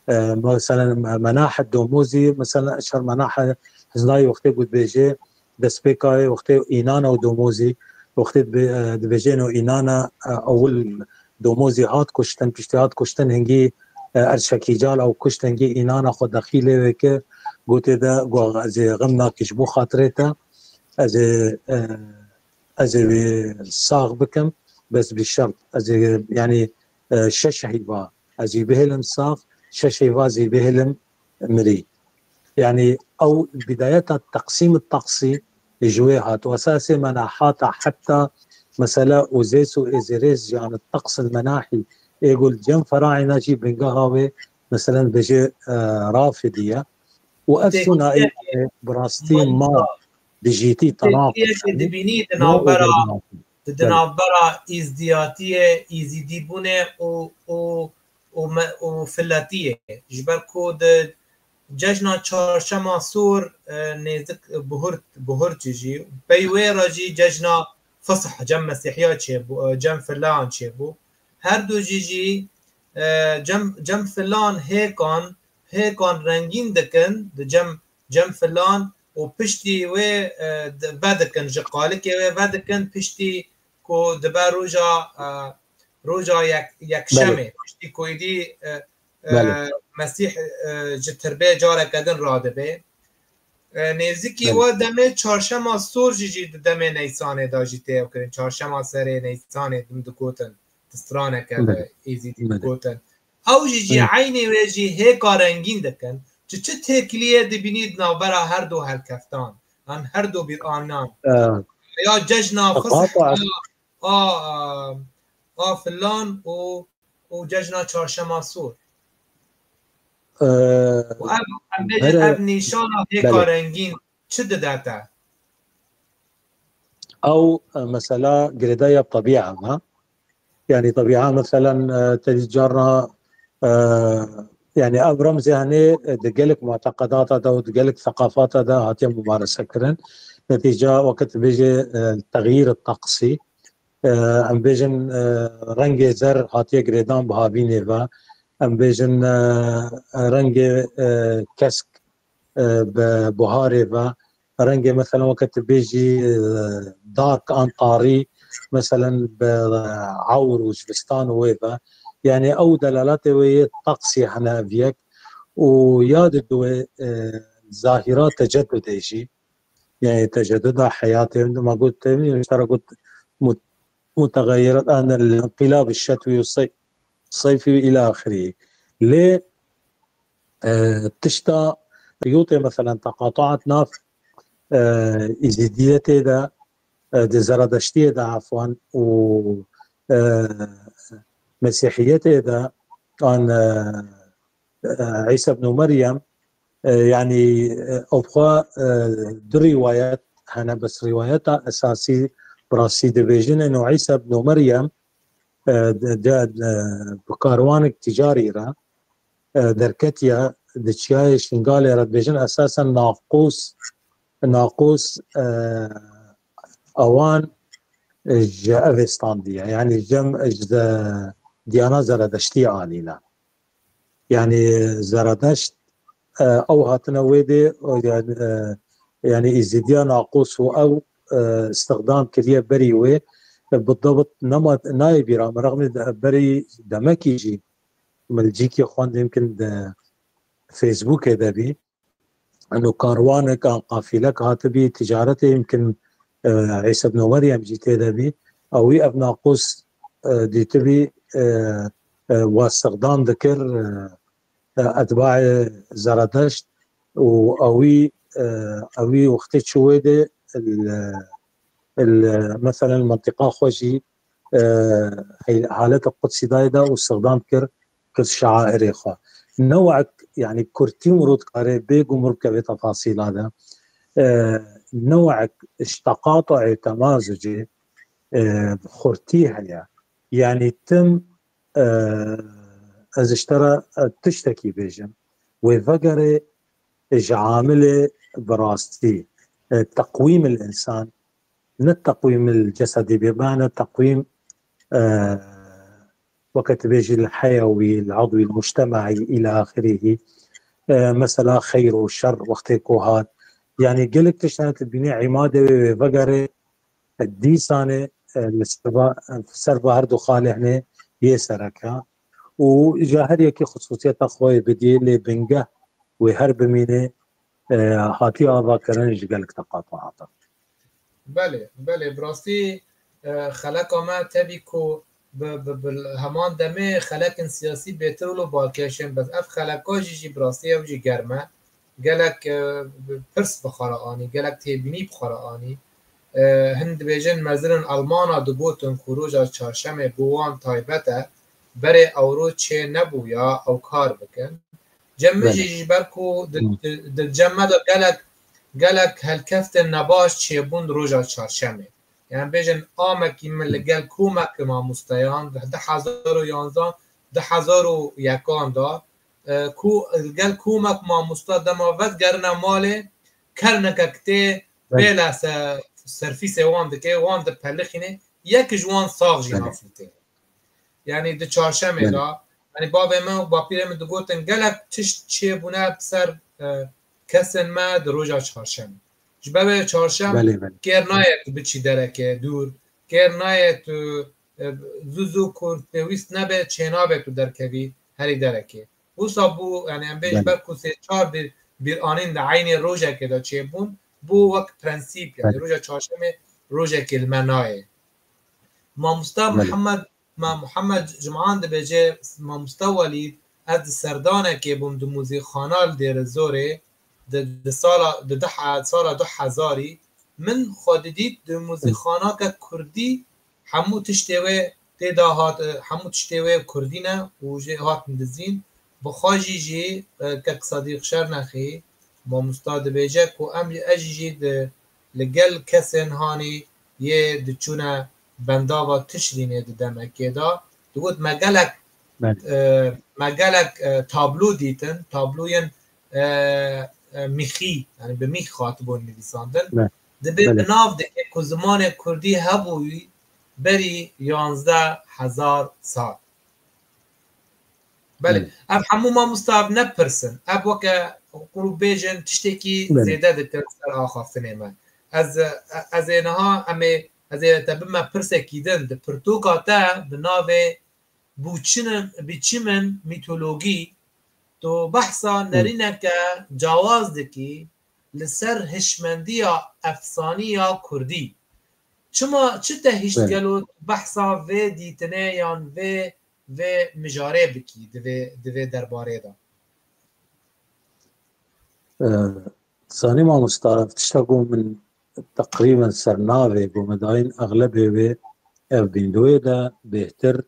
e, meselen, me-, menahet domozî, meselen, eşer menahe hiznayê wextê ku dibêje, destpêka wê wextê înana û domozî, wextê dibe-, e, dibêje ino înana, e, ewil domozî hat kuştin, piştî hat kuştin, hingî, e, erşekî cal ew kuşt, hingî înana xwe dexî lê wê kir, gotê de, got, ez ê xem nakî ji bo xatirê te, ez ê, e, ez ê wê sax bikim, bes bi şert. Ez ê, yanî, e, şeş heyva ez jî bihêlim sax, şeş heyva ez jî bihêlim mirî. Yani ew bidayeta teqsîm teqsî ji wê hat. Û esasê menahata heta mesela Ozês û Êzîrês jî an teqs el menahî ê gul cem feraîna jî bingeha wê, meselen bêje, e, Rafidî ye. Û ev Têkiliyekê sûna bi rastî ma dijîtî tenaquz, têkiliyekê dibînî di navbera, di navbera îzdiyatiyê, îzîdîbûnê û, û, û, me, û filetiyê. Ji ber ku di cejna çarşema sor, e, nêzik buhurt, buhurt jî, pey wê re jî cejna Fisih cem Mesîhiya çêbû, e, cem filan çêbû. Her du jî jî, e, cem, cem filan hêkan, hêkan rengîn dikin, di cem, cem filan û piştî wê, e, di, vedikin, ji qalikê wê vedikin, piştî ku dibe roja, e, roja yek, yekşemê, piştî ku êdî, e, e, Mesîh, e, ji tirbê careke din radibe. E, nêzikî wa demê çarşema sor jî, jî di demê Neysanê de jî tê ew kirin. Çarşema serê Neysanê din digotin, di straneke de êzîdî digotin. Ew jî, jî eynê wê jî hêka rengîn dikin. Çi, çi têkiliyê dibînî di navbera her du helkeftan, an her du bîranan? Ya cejna Fisih, a, a, a filan û, û cejna çarşema sor. Û ev, em bêjin, ev nîşana hêka rengîn çi dide te? Ew, e, mesela girêdayî ya tebîa me. Yani tebîa, meselen, e, te dî carna, e, yani ev remzê henê, e, di gelek muteqedata de û di gelek seqafata de hatiye mumarese kirin. Netîca wekî tu bêjî, e, texyîr teqsî, e, em bêjin, e, rengê zer hatiye girêdan bi havînê ve. Em bêjin, e, rengê, e, kesk, e, bi buharê ve. Rengê, meselen, weke tu bêjî, e, dark an tarî, meselen, bi, e, ewr û zivistan û wê ve. Yani ew delalatê wê yê teqsî hene ev yek. Û ya di wê, e, zahîra tecedudê jî. Yani tecedduda heyatê, ma got, te ji te re got, mut-, muteğeyyirat an el-inqilab şetwî û sey-, seyfî û ila axirî. Lê, e, tişta yotê, meselen, teqatuat nav, e, îzîdiyetê de, e, di zeradeştiyê de, efwan, û, e, mesîhiyetê de, an, e, e, Îsa ibn Meryem, e, yani, e, ew xwe, e, du rîwayet hene, bes rîwayeta esasî bi rastî dibêjin, eno Îsa ibn Meryem, e, de, de, de, bi karwanek ticarî re, e, derketiye, di çiyayê Şingalê re dibêjin, esasen Naqûs, Naqûs, e, ewan, e, ji evê standiye. Yani cem, e, ji de diyana Zeredeştiyê anîne. Yani Zeredeşt, e, ew hatine wê dê, o, yani, e, yani Îzîdiya Naqûs û ew, e, istixdam kiriye berî wê, e, bi dibit nema, nayê bîra min, rexmî de, berî demekî jî min cîkê xwendê, yimkin di Facebookê de bî. Eno karwanek an qafîlek hatibî ticaretê, yimkin, e, Îsa ibn Meryem jî tê de bî. Ewî ev Naqûs, e, dîtibî, e, e, wa istixdam dikir, e, e, etbaê Zeredeşt û ewî, e, ewî wextê çû wê dê, il, il, meselen, mentiqa xwe jî, e, hey-, haleta Qudsî dayê de û istixdam kir, kir şairê xwe. Ne wek, yani, kurtî mirov dikare bê ku mirov bikeve tefasîla de. E, ne wek ji teqatuê temazucê, e, xurtî heye. Yani, tim, e, ez ji te re, e, tiştekî bêjim. Wê vegere ji amilê bi rastî, e, teqwîm el însan, ne teqwîm el cesedî bê, bane teqwîm, e, weke tu bêjî el heyewî, el edwî, el muctemaî, îla axirîhî. E, mesela xeyr û şer wextê ku hat. Yani gelek tişt hene tu dibînî îmadê wê, wê vegere, dîsanê, e, li ser va, ser va her du xalê hene yê sereke. Û ja her yekî xusûsiyeta xwe yê bidî, lê bingeh wê her bimîne, e, hatiye avakirin ji gelek teqatuata. Belê, belê, bi rastî, e, xeleka me tevî ku bi, bi, bi heman demê xelekên siyasî bêtir wilo balkêş in, bes ev xeleka jî, jî bi rastî ew jî germ e. Gelek, e, pirs bi xwe re anî, gelek têbînî bi xwe re anî. E, hin dibêjin, mezin in Almana digotin ku roja çarşemê bo wan taybet e, berê ewro çê nebûya ew kar bikin. Cem min jî, belê, ji ber ku di, di, di cem me de gelek, gelek helkeftên nebaş çêbûn di roja çarşemê. Yani bêjin amekî min li gel komek mamosteyan di du hezar û yanzan, du hezar û yekan de, e, ku li gel komek mamosta dema vetgerine malê, kernekek tê bêle se-, serfîsê wan dike, wan dipelixîne, yek ji wan sax jî naflitê. Yani di çarşemê de, yani bavê me û bapîrê min digotin, gelek tişt çêbûne bi ser, e, kesên me di roja çarşemê. Ji ber wê çarşem, belê, belê, kêr nayê tu biçî dereke dûr, kêr nayê tu, e, zû zû ku pêwîst nebe, çênabe tu derkevî herî derekê. Wisa bû, yani em bê ji, belê, ber ku sê çar bîr, bîranîn di eynê rojekê de çêbûn, bû wek prensîp, yani, belê, roja çarşemê rojekê li me nayê. Mamosta, belê, Mihemed, ma Mihemed Cum'an dibêje, Mamosta Welîd, ez di serdanekê bûm di muzîxana li Dêrezorê, di, di sala, di du he-, sala du hezarî, min xwe didît di muzîxanake kurdî, hemû tiştê wê tê de hat, hemû tiştê wê kurdî ne û jê hatin dizîn. Bi xwe jî jî, e, kek Sedîq Şernexî, mamosta dibêje ku em, ez jî jî di, li gel kesên hanî yê diçûne bendava Tişrînê di demekê de. Digot, me gelek, belê, e, me gelek, e, tablo dîtin, tabloyên, e, e, mîxî, yani bi mîx hatibûn nivîsandin. Belê. Dibê, belê, bi nav dike ku zimanê kurdî hebûyî berî yanzdeh hezar sal. Belê. Belê. Ev hemû mamosta ev ne pirs in. Ev weke qurû bêjin tiştekî, belê, zêde dikin ser axaftinê me. Ez, ez ê niha em ê, ez ê te bime pirsekî din. Di pirtûka te bi navê Bûçinin, Biçimin Mîtologî, tu behsa, hmm, nerîneke cawaz dikî li ser hişmendiya efsanî ya kurdî. Çima, çi te hişt, belê, gelo behsa vê dîtinê yan vê vê mijarê bikî di vê, di vê derbarê de? Ee, zanî mamosta, tişta ku min teqrîben ser navê ku me dayîn, exlebê wê ev bîn. Di wê de bêhtir,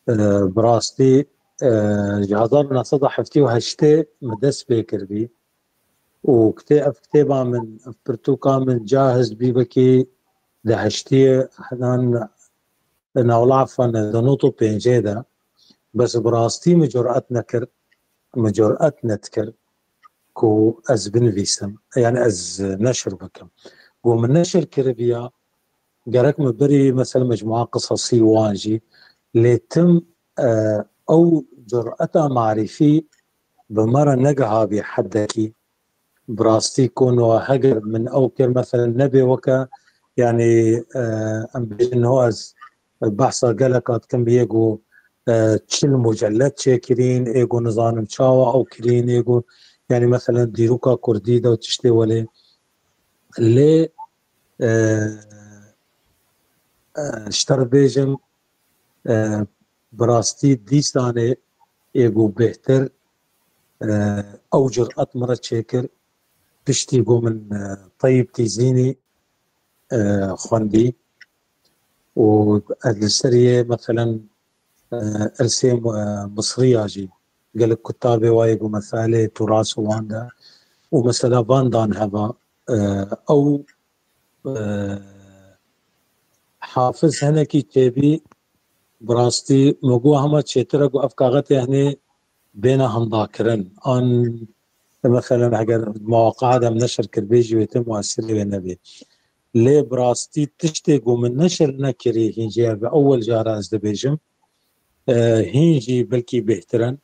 e, bi rastî, e, ji hezar û neh sed û heftê û heştê min dest pê kirbî. Û kitê-, ev kitêba min, ev pirtûka min cahiz bî, wekî di heştiyê hedan navla efan di nod û pêncê de, bes bi rastî min curet nekir, min curet nedikir ku ez binivîsim, yani ez neşir bikim. Ku min neşir kiribiya, gerek min birî, mesela, mecmua qisasî wan jî, lê tim, e, ew cureta marîfî bi me re negihabî heddekî. Bi rastî ku no heger min ew kir, mesela, nebê weke, yani, e, em bêjin no ez behsa geleka dikim, yê ku, e, çil mucellet çêkirîn, ê ku nizanim çawa ew kirîn, ê ku, yani, mesela, dîroka kurdî de û tiştê welê. Lê, e, e, ji te re bêjim, e, bi rastî dîsanê ê ku bêhtir, e, ew curet min re çêkir, piştî ku min, e, Teyîb Tîzînî, e, xwendî û ez li ser yê, meselen, e, irsê, e, Misriya jî gelek kutabê wa yê ku meselê turas û wan de û mesela van dan heva, e, ew, e, Hafiz hinekî çêbî, bi rastî min got hema çêtir e ku ev kaxetê hinê bêne hindakirin. An, meselen, heger mewaqeha de em neşir kiribê jî wê tê muesirê wê nebê. Lê bi rastî tiştê ku min neşir nekirî, hîn jî ev ewel cara ez dibêjim. E, hîn jî belkî bêhtir in.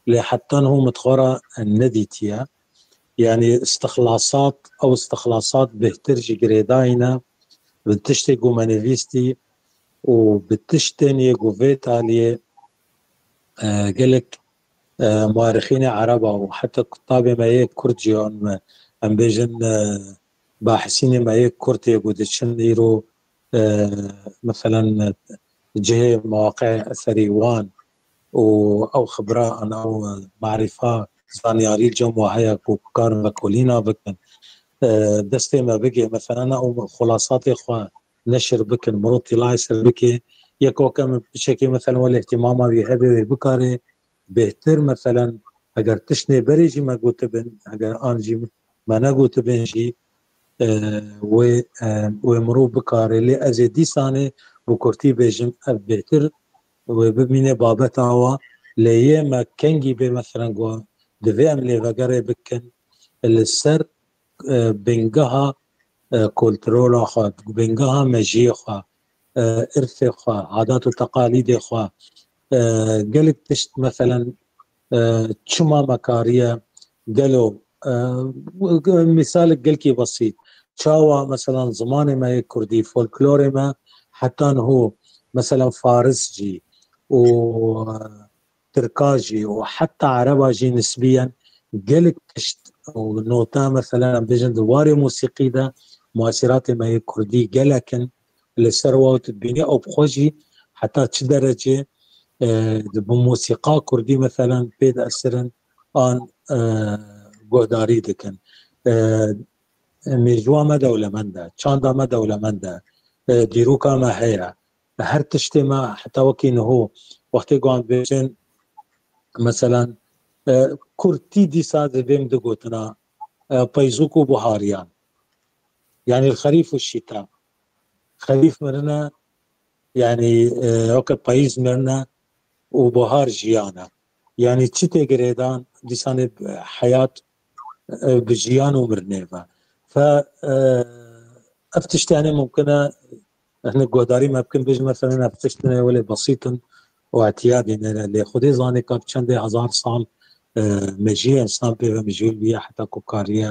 Lê heta niho min di xwe re nedîtiye. Yanî istixlasat, ew istixlasat bêhtir jî girêdayî ne bi tiştê ku me nivîstî û bi tiştên yê ku vê taliyê, e, gelek, e, muerixînê ereba û heta kutabê me yê kurd jî an me, em bêjin, e, bahisînê me yê kurd yê ku diçin îro, e, meselen, e, cihê mawaqi'ê eserî wan û ew xibra an ew marifa zanyarî cem wa heye ku karin vekolîna bikin. E, destê me bigê, meselen ew xulasatê xwe neşir bikin, mirov tîlayê ser bike. Yek weke min piçekê meselen wele îhtîmama wî hebe wê bikare bêhtir meselen eger tiştê berê jî me gotibin, eger an jî me negotibin jî, e, wê, e, wê mirov bikare. Lê ez ê dîsanê bi kurtî bêjim, ev bêhtir wê bimîne babeta wa. Lê yê me kengî bê, meselen, ku divê em lê vegerê bikin li ser, e, bingeha, e, kulturola xwe, bingeha mejiyê xwe, e, irfê xwe, adat û teqalîdê xwe, e, gelek tişt, meselen, e, çima me kariye gelo, e, mîsalek gelkî besît, çawa, meselen, zimanê me yê kurdî, folklorê me heta niho, meselen, faris jî û, e, tirka jî û heta ereba jî nisbiyen gelek tişt û nota, meselen, em bêjin di warê musîqî de muasîratê me yê kurdî gelek in. Li ser wa tu dibînî ew bi xwe jî heta çi derecê, e, di bi musîqa kurdî, meselen, pê diesirin an, e, guhdarî dikin. E, mêjwa me dewlemend e, çanda me dewlemend e, e, dîroka me heye. Her tiştê me heta wekî niho, wextê ku em dibêjin, meselen, e, kurtî dîsa divê min digotina, e, peyzûk û buhariyan. Yanî xerîf û şîta. Xerîf mirine, yanî, e, weke peyîz mirine û buhar jiyane. Yanî çi tê girêdan, dîsanê, e, heyat, e, bi jiyan û mirinê ve. Fe, e, ev tişt, yanî, mumkin e hinek guhdarî me bikin, bêjin, meselen, ev tişt tine wele besît in û etiyadê ne ne. Lê Xwedê zanê ka bi çendê hezar sal, e, mejiyê însan pê ve mijûl bûye heta ku kariye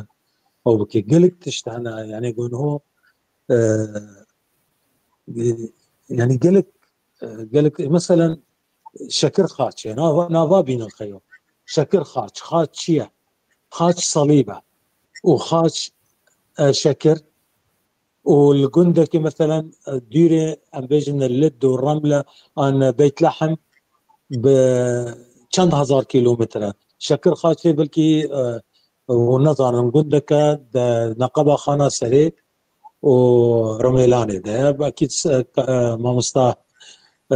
ew bike. Gelek tişt hene, yanî, ku niho, e, e, yanî gelek, e, gelek, meselen, şekir xaçê, nava, nava bînin xeyo. Şekir xaç, xaç çi ye? Xaç salîb e. Û xaç, e, şekir, û li gundekî, meselen, e, dûrê, em bêjin, Lid û Remle an Beytlehem bi çend hezar kîlometre. Şekir xaçê belkî, e, û nezanin, gundeke de neqeba Xana Serê û Rumêlanê de. Belkî s-, e, mamosta, e,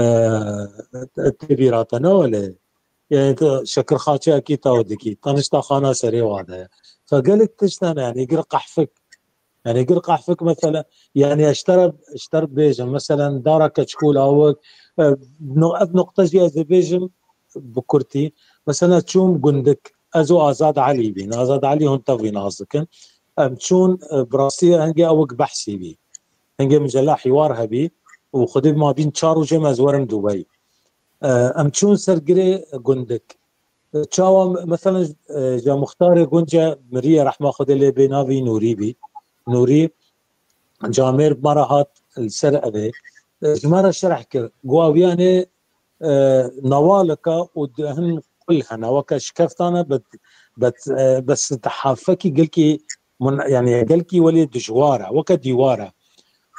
tê bîra te ne wele. Yani, tu şekir xaçê ekî taw dikî. Tanişta Xana Serê wa de. Fe gelek tişt hene, yani, gir qehfik. Yani, gir qehfik, mesela, yani, ez ji te re, ji te re bêjim, meselen, dara keçik û lawik, e, no-, ev noqte jî ez ê bêjim bi kurtî. Mesela, çûm gundik, ez û Azad Elî bîn. Azad Elî hûn tev wî nas dikin. Em çûn, e, bi rastî hingê ewik behsî bî. Hingê min cela hîwar hebî û xwedî ma bîn çar rojê me ez werim Dubey. E, em çûn ser girê gundik. Çawa, mesela, e, ja muxtarê gunce miriye, rehma Xwedê lê bê, navî Nûrî bî. Nûrî camêr bi me re hat li ser evê. E, ji me re şerh kir. Got, ew yanê, e, newalika û di hin qul hene, weke şikeftane, bet, bet, e, bes di hafekî gelkî mun-, yani gelkî welê dijwar e, weke dîwar e.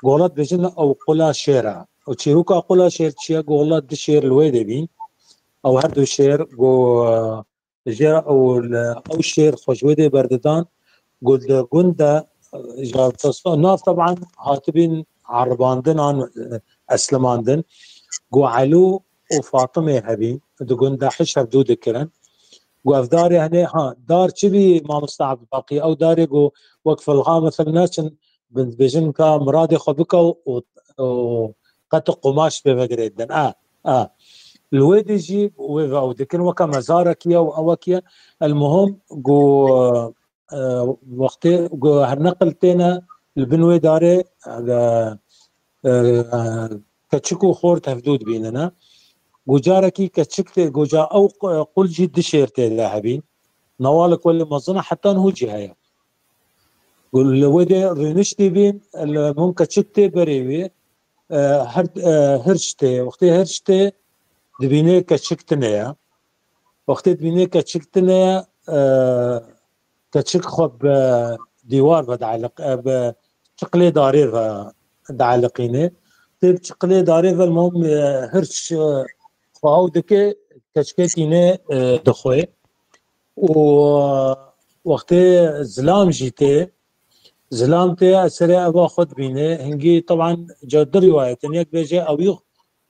Gola dibêjin ew qula şêr e. Û çîroka qula şêr çi ye? Gola du şêr li wê de bîn. Ew her du şêr go, e, jê ew li, ew şêr xwe ji wê de berdidan. Gund, gund de, e, ji nav teban hatibîn eribandin an, e, eslimandin. Go Elo û Fatimê hebîn, di gund de hiş hevdû dikirin. Go ev darê hene, ha, dar çi bî, mamosta Ebdulbaqî? Ew darê go wek filxa, mesela, naçin, bin, dibêjin ka miradê xwe bike û, û, û qet qumaş pê vegirê din. A, a. Li wê dê jî wê ve ew dikin, weke mezarekî ye û ewekî ye. El muhim, go, e, wextê go her neqil têne li bin wê darê, e, e, keçik û xor tevdû dibînine. Go carekî keçik tê, go ca ew q-, qul jî du şêr tê de hebîn. Newalik welê mezin e, heta niho jî heye. Go li wê dê rûniştî bîn, li hûn keçik tê berê wî, e, her, e, hirç tê. Wextê hirç tê, dibînê keçik tine ye. Wextê dibînê keçik tine ye, e, keçik xwe bi dîwar ve dieliq-, e, bi çiqlê darê ve dieliqîne. tê biçiqilê darê ve, mom, e, hirç, e, xwe ew dike, keçikê tîne, e, dixwe. Û wextê zilam jî tê, zilam tê, ez serê eva xwe dibîne. Hingî, teban, ca du rîwayet in. Yek bêje ewî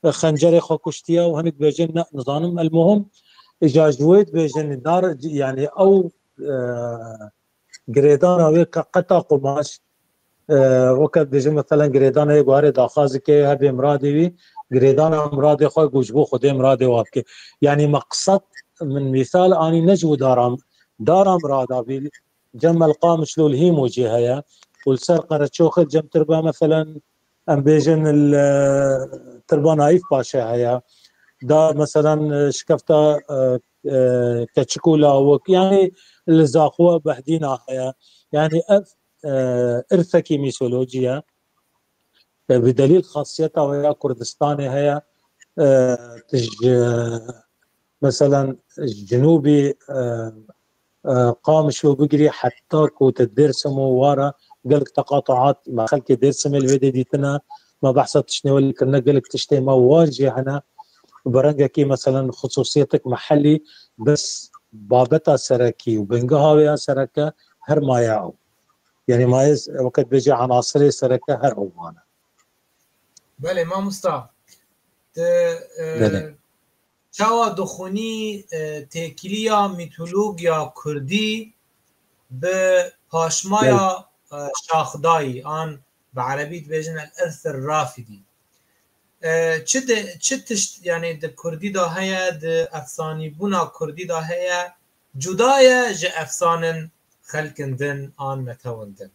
xencerê xwe kuştiye û hinek bêjin ne, nizanim. El-muhim, îca ji wê dibêjin, dar, yanî ew, e, girêdana wê ke qeta qumaş, e, weke dibêjin, meselen, girêdana yê guharê daxwazî ke hebê miradê wî, girêdana miradê xwe ku ji bo Xwedê miradê wa bike. Yanî meqsed, min mîsal anî, ne ji bo dara, dara mirada bî, cem el-Qamiş lû li Hîmo jî heye û li ser Qereçoxê cem tirba, meselen, em bêjin li, e, tirba Naîf Paşa heye. Da, meselen, e, şikefta, e, e, keçik û lawik, yanî li Zaxo Behdîna heye. Yanî ev, e, irsekî mîsolojî ye. E, bi delîl xasiyeta wê ya Kurdistanê heye. E, tu ji, meselen, ji cinûbî, e, e, Qamişlo bigirî heta ku te Dêrsim û wara gelek teqatuat me xelkê Dêrsimê li vê dê dîtine, me behsa tiştê welê kirine, gelek tiştê me war jî hene. Bi rengekî, meselen, xisûsiyetek mehellî, bes babeta serekî û bingeha wê ya sereke her maye ew. Yanî maye, weke dibêje, enasirê sereke her ew wan e. Belê, mamosta. Te, e, Belê. Çawa dixwînî, e, têkiliya mîtologiya kurdî bi paşmaya, Belê. e, şaxdayî, an bi erebî dibêjin el-irs el-rafidî. E, çi de, çi tişt, yanî di kurdî de heye, di efsanîbûna kurdî de heye, cuda ye ji efsanên xelkin din an netewên din?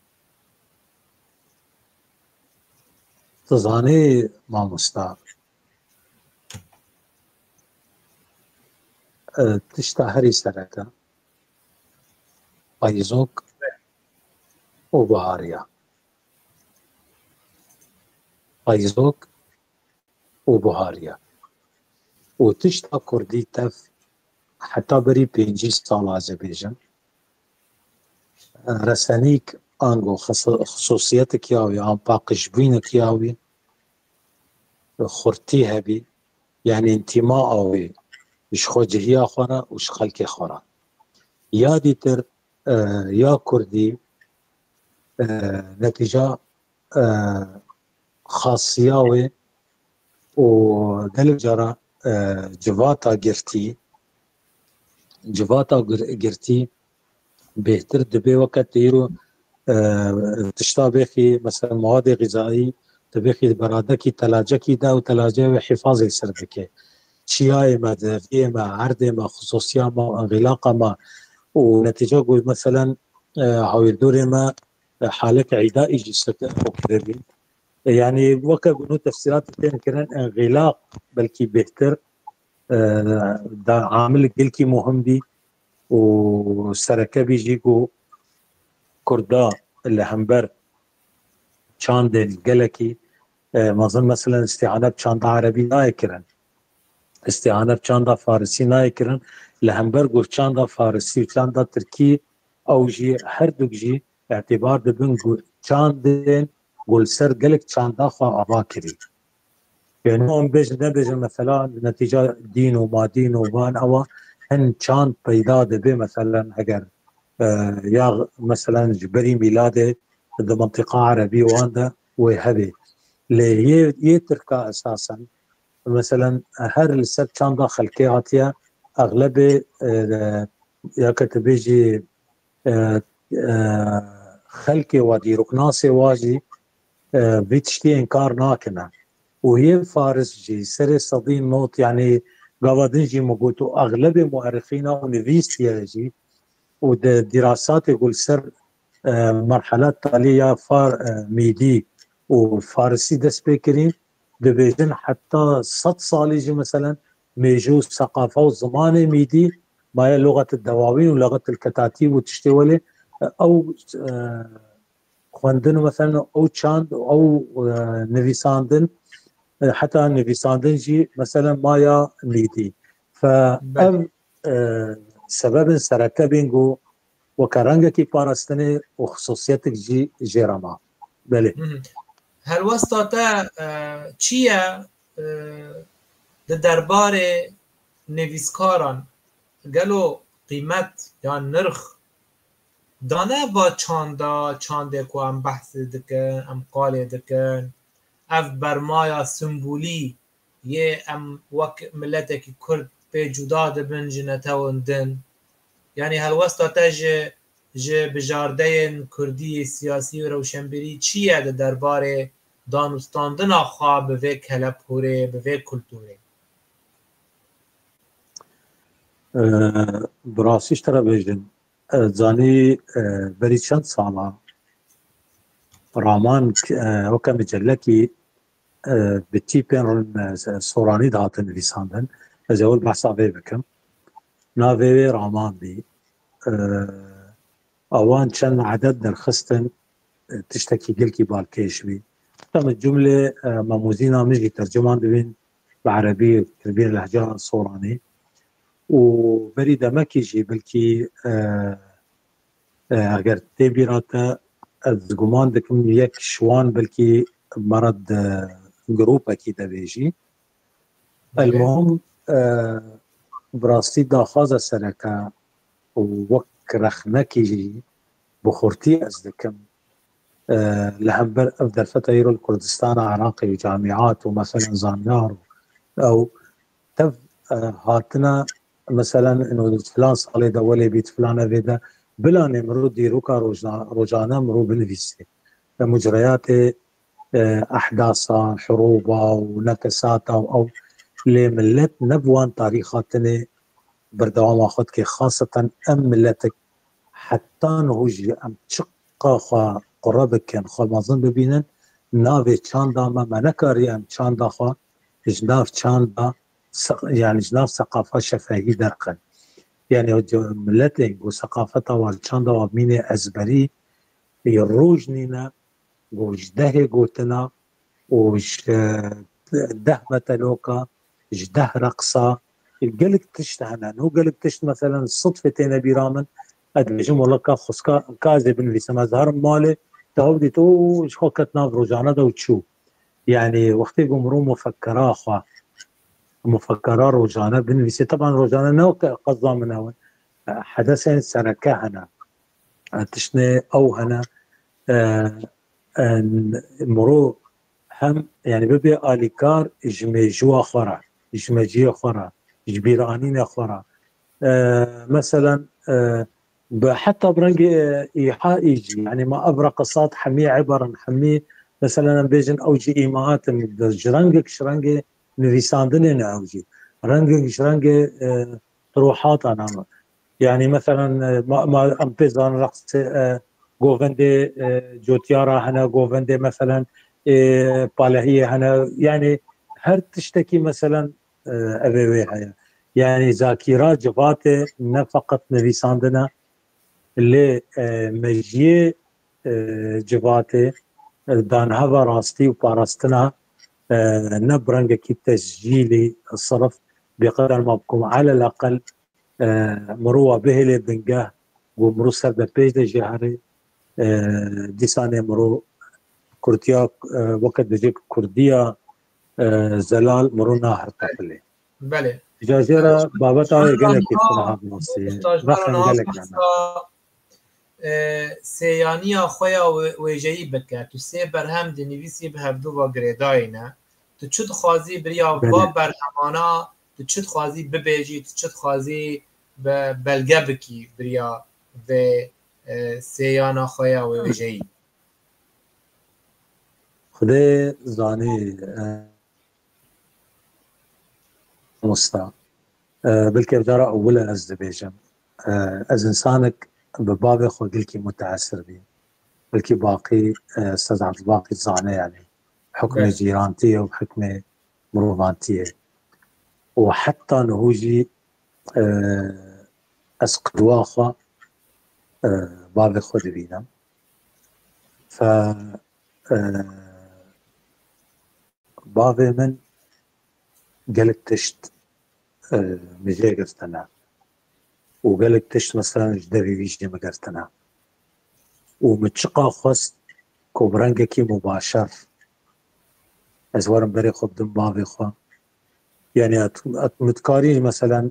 Tu zanî, mamosta, e, tişta herî sereke, payîzok û bihariya. Payîzok û bihariya. Û tişta kurdî tev heta berî pêncî sal, ez ê bêjim, resenîk ango xis-, xisûsiyetek ya wî, an paqijbûynek ya wî, xurtî hebî, yanî întîmaa wî ji xwe, cihiya xwe re û ji xelkê xwe re. Ya dîtir, e, ya kurdî, e, netîca, e, xasiya wê û gelek cara, e, civata girtî, civata gir-, girtî bêhtir dibe weke tu îro, e, tişta bêxî, mesela, mewade xîzayî, tu bêxî beradekî telacekî de û telace wê hîfazê ser dike. Çiyayê me, deviyê me, erdê me, xisûsiya me, enxilaqa me û netîca ku, meselen, e, hawirdorê me, e, halek îda î jî seke û kiribî. E, yanî weke ku nû tefsîratê tên kirin, enxilaq belkî bêhtir, e, da amil gelkî muhim bî û sereke bî jî ku Kurda li hember çandên gelekî, e, mezin, meselen, îstîhane bi çanda erebî nayê kirin. Îstîhane bi çanda farisî nayê kirin. Li hember ku çanda farisî û çanda tirkî, ew jî, herduk jî îtîbar dibin ku çandên ku li ser gelek çanda xwe ava kirî. Yanî em bêjin, nebêjin, mesela, netîca dîn û madîn û van ewa hin çand peyda dibe, meselen, eger, e, ya, meselen, ji berî mîladê di mintîqa erebî wan de wê hebê. Lê yê, yê tirka esasen, meselen, her li ser çanda xelkê hatiye, exlebê, e, ya ke tu bêjî, e, e, xelkê wa, dîroknasê wa jî, e, vî tiştî înkar nakine. Û yê faris jî serê sedî not, yanî gava din jî min got, û exlebê muerixîna û nivîsiye jî û di dîrasatê ku li ser, e, merhela talî ya far-, e, mîdî û farisî dest pê kirî, dibêjin heta sed salî jî, meselen, mêjû, seqafa û zimanê mîdî maye luxet dewawîn û luxet ketatî û tiştê welê, e, ew, e, xwendin û, meselen, ew çand û ew, e, nivîsandin, e, heta nivîsandin jî, meselen, maya mîdî. Fe Belê. Ev, e, sebebin sereke bîn ku weke rengekî parastinê û xisûsiyetek jî jê re ma. Belê. Hı hı. Helwesta te, e, çi ye, e, di derbarê nivîskaran? Gelo qîmet yan nirx dane va çanda, çandê ku em behsê dikin, em qalê dikin? Ev bermaya simbolî yê em wek miletekî Kurd pê cuda dibin ji netewên din? Yanî helwesta te ji, ji bijardeyên Kurdî, siyasî û rewşenbîrî çi ye di derbarê danûstandina xwe bi vê kelepûrê, bi vê kultûrê? Bi rastî ji te re bêjim, zanî, berî çend sala Raman, weke micelekî, bi tîpên soranî dihatin nivîsandin. Ez ewil behsa vê bikim. Navê wê Raman bî. Ewan çend edet derxistin, tiştekî gelkî balkêş bî. Heta min cumlê, e, Mamûzîna min jî tercuman dibîn bi erebî, kirbîn lehca soranî. Û berî demekî jî belkî, e, e, eger tê bîra te, ez guman dikim yek ji wan belkî me re di grûpekî de bê jî. Elmuhim, e, bi rastî daxwaza sereke û wek rexnekî jî bi xurtî ez dikim, e, li hember ev derfeta îro li Kurdistana Iraqê û camîat û meselen zanyar û ew tev, e, hatina meselen ino filan salê de welê bît filan evê de bilanê mirû dîroka rojna-, rojane mirû binivîsê. Li mucreyatê, e, ehdasa, hirûba û nekesata û ew lê millet ne bi wan tarîxa tenê berdewama xwe dike. Xaseten em miletek heta niho jî em çiqa xwe qure bikin, xwe mezin bibînin, navê çanda me, me nekariye em çanda xwe ji nav çanda se-, yani ji nav seqafa şefehî derxin. Yani o c-, miletên ku seqafeta wan çanda wan mînê ezberî, roj nîne, ku ji dehê gotina û ji deh metaloka, ji deh reqsa, gelek tişt hene. No gelek tişt, meselen, sitfê têne bîra min, ez dibêjim, wela ka xwezka, ka ez ê binivîsim, ez herim malê, te hew dît, û ji xwe ket nav rojane de û çû. Yani, wextê ku mirov mufekkera xwe, mufekkera rojane binivîsê, teban rojane ne weke qeza min ew in, hedesên sereke hene. E, tiştê ew hene, e, e, mirov hem, yani, bibe alîkar ji mêjûya xwe re, ji meciyê xwe re, ji bîranînê xwe re. E, meselen, e, bi heta bi rengê, e, îha î jî, yani, ma ev reqesat hemî eber in, hemî, meselen, em bêjin ew jî îmaat in, ji rengek ji rengê nivîsandinê ne ew jî. Rengek ji rengê, e, Ruhata name. Yani, meselen, e, ma, ma, em pê zanin reqsê, e, govendê, e, cotiyara hene, govendê, meselen, e, palehiyê hene. Yani, her tiştekî, meselen, e, evê wê heye. Yani, zakîra civatê ne feqet nivîsandin e, lê, e, mejiyê, e, civatê, e, danheva rastî û parastina, e, ne bi rengekî tescîlî sirf, bêqeder ma bikum, alel aqel, e, mirova bihêlê bingeh, ku mirov ser de pêş de jî herê, e, dîsanê mirov kurdiya, e, weke dibêje kurdiya, e, zelal mirov nahirte pilê. Belê. Ji jê re babeta wê gelekî tune hat nasî. Rexin gelek hene. E, sêyaniya xwe ya wê-, wêjeyî bike. Tu sê berhem dinivîsî bi hevdu ve girêdayî ne. Tu çi dixwazî biriya va berhemana, tu çi dixwazî bibêjî, tu çi dixwazî be-, belge bikî biriya vê, e, sêyana xwe ya wêjeyî? Xwedê zanî, e, mamosta. E, belkî ev cara ewil e ez dibêjim. E, ez insanek bi bavê xwe gelkî muteesir bîm. Belkî Baqî, e, Sed Abdulbaqî zane, yani hukmê cîrantiyê û hukmê mirovantiyê. Û heta niho jî, e, ez qidwa xwe, e, bavê xwe dibînim. Fe, e, bavê min gelek tişt, e, min jê girtine û gelek tişt, meselen, ji devê wî jî min girtine û min çiqa xwest ku bi rengekî mubaşer Ez werim berê xwe bidim bavê xwe. Yani et, et mitkarî mesela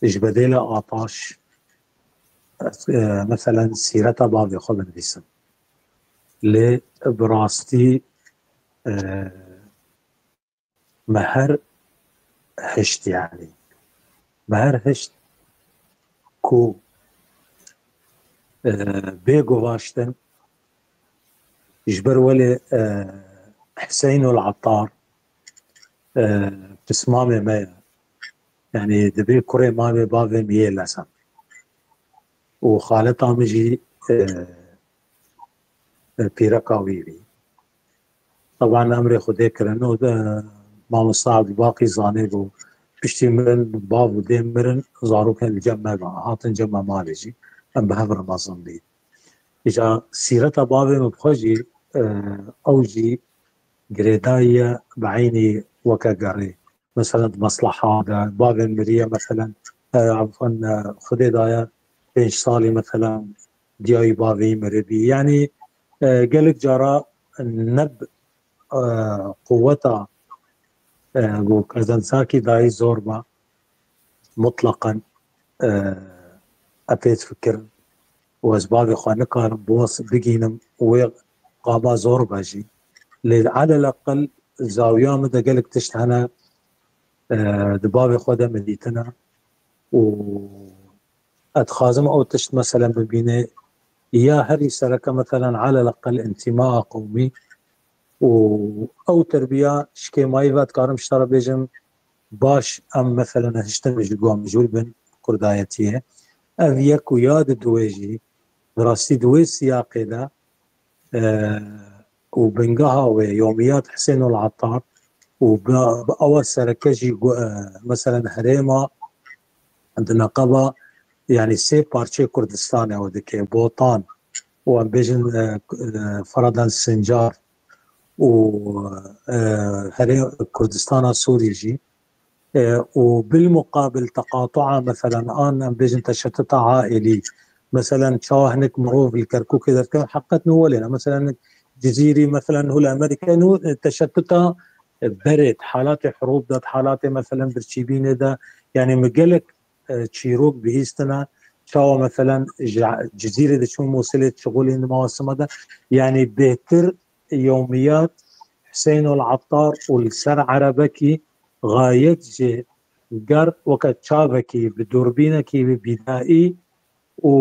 ji bedêla Ataş, e, mesela sîreta bavê xwe binivîsim. Lê bi rastî, e, me her hişt yani. Me her hişt ku, e, bê guvaştin ji ber welê, e, Hüseyin ol Attar, e, pismamê me ye. Yani dibê kurê mamê bavê min yê lezem. Û xaleta min jî, e, e, pîreka wî bî. Teban emrê Xwedê kirin û, e, mamosta Abdulbaqî zanê bû. Piştî mirin bav û dê mirin, zarokên li cem me ve, hatin cem me malê jî. Em bi hev re mezin bî. Îca sîreta bavê min bi xwe jî, e, ew jî girêdayî ye bi eynî weke gerê. Mesela di mesleha de, bavê miriye, mesela, e, afwan, e, Xwedê daye pênc salî, mesela, diyayî bavê miribî. Yani, e, gelek cara ne bi, e, quweta, e, ku Kazensakî dayî zor be, mutlaqan, e, epê difikirim û ez bavê xwe nikarim biwas-, bigînim û wê qama zor be jî. Lê eleleqel zawiya min de gelek tişt hene, e, di bavê xwe de min dîtine û ez dixwazim ew tişt meselen bibîne. Ya herî sereke meselen eleleqel întimaa qewmî û ew terbiya şkêmayî ve dikarim ji te re bêjim, baş em meselen hiştin ji ku em mijûl bin kurdayetiyê. Ev yek û ya di duwê jî, bi rastî di wê siyaqê de, e, û bingeha wê yomiyat Hüseyin ol Attar û bi, bi ewa sereke jî gu-, e, meselen herêma di neqeba, yani sê parçeyê Kurdistanê ew dike, Botan û em bêjin, e, e, Feradan Sincar û, e, herê Kurdistana Sûrî jî, e, û bilmuqabil teqatu'a, meselen, an em bêjin teşetuta ailî. Meselen, çawa hinek mirov li Kerkûkê derkevin, heqet nû welê ne. Meselen, Cizîrî, meselen, hûl Amerîka nû, e, teşetuta, e, berê, di halatê hirûb de, di halatê, meselen, birçîbînê de, yani mi gelek, e, çîrok bihîstine, çawa, meselen, ji Cizîrê diçûn Mûsilê dişixulîn di mawasima de. Yani bêhtir yomiyat Hüseyin ol Attar û li ser erebekî gayet jî ger weke çavekî bi dûrbînekî bi bîdaî û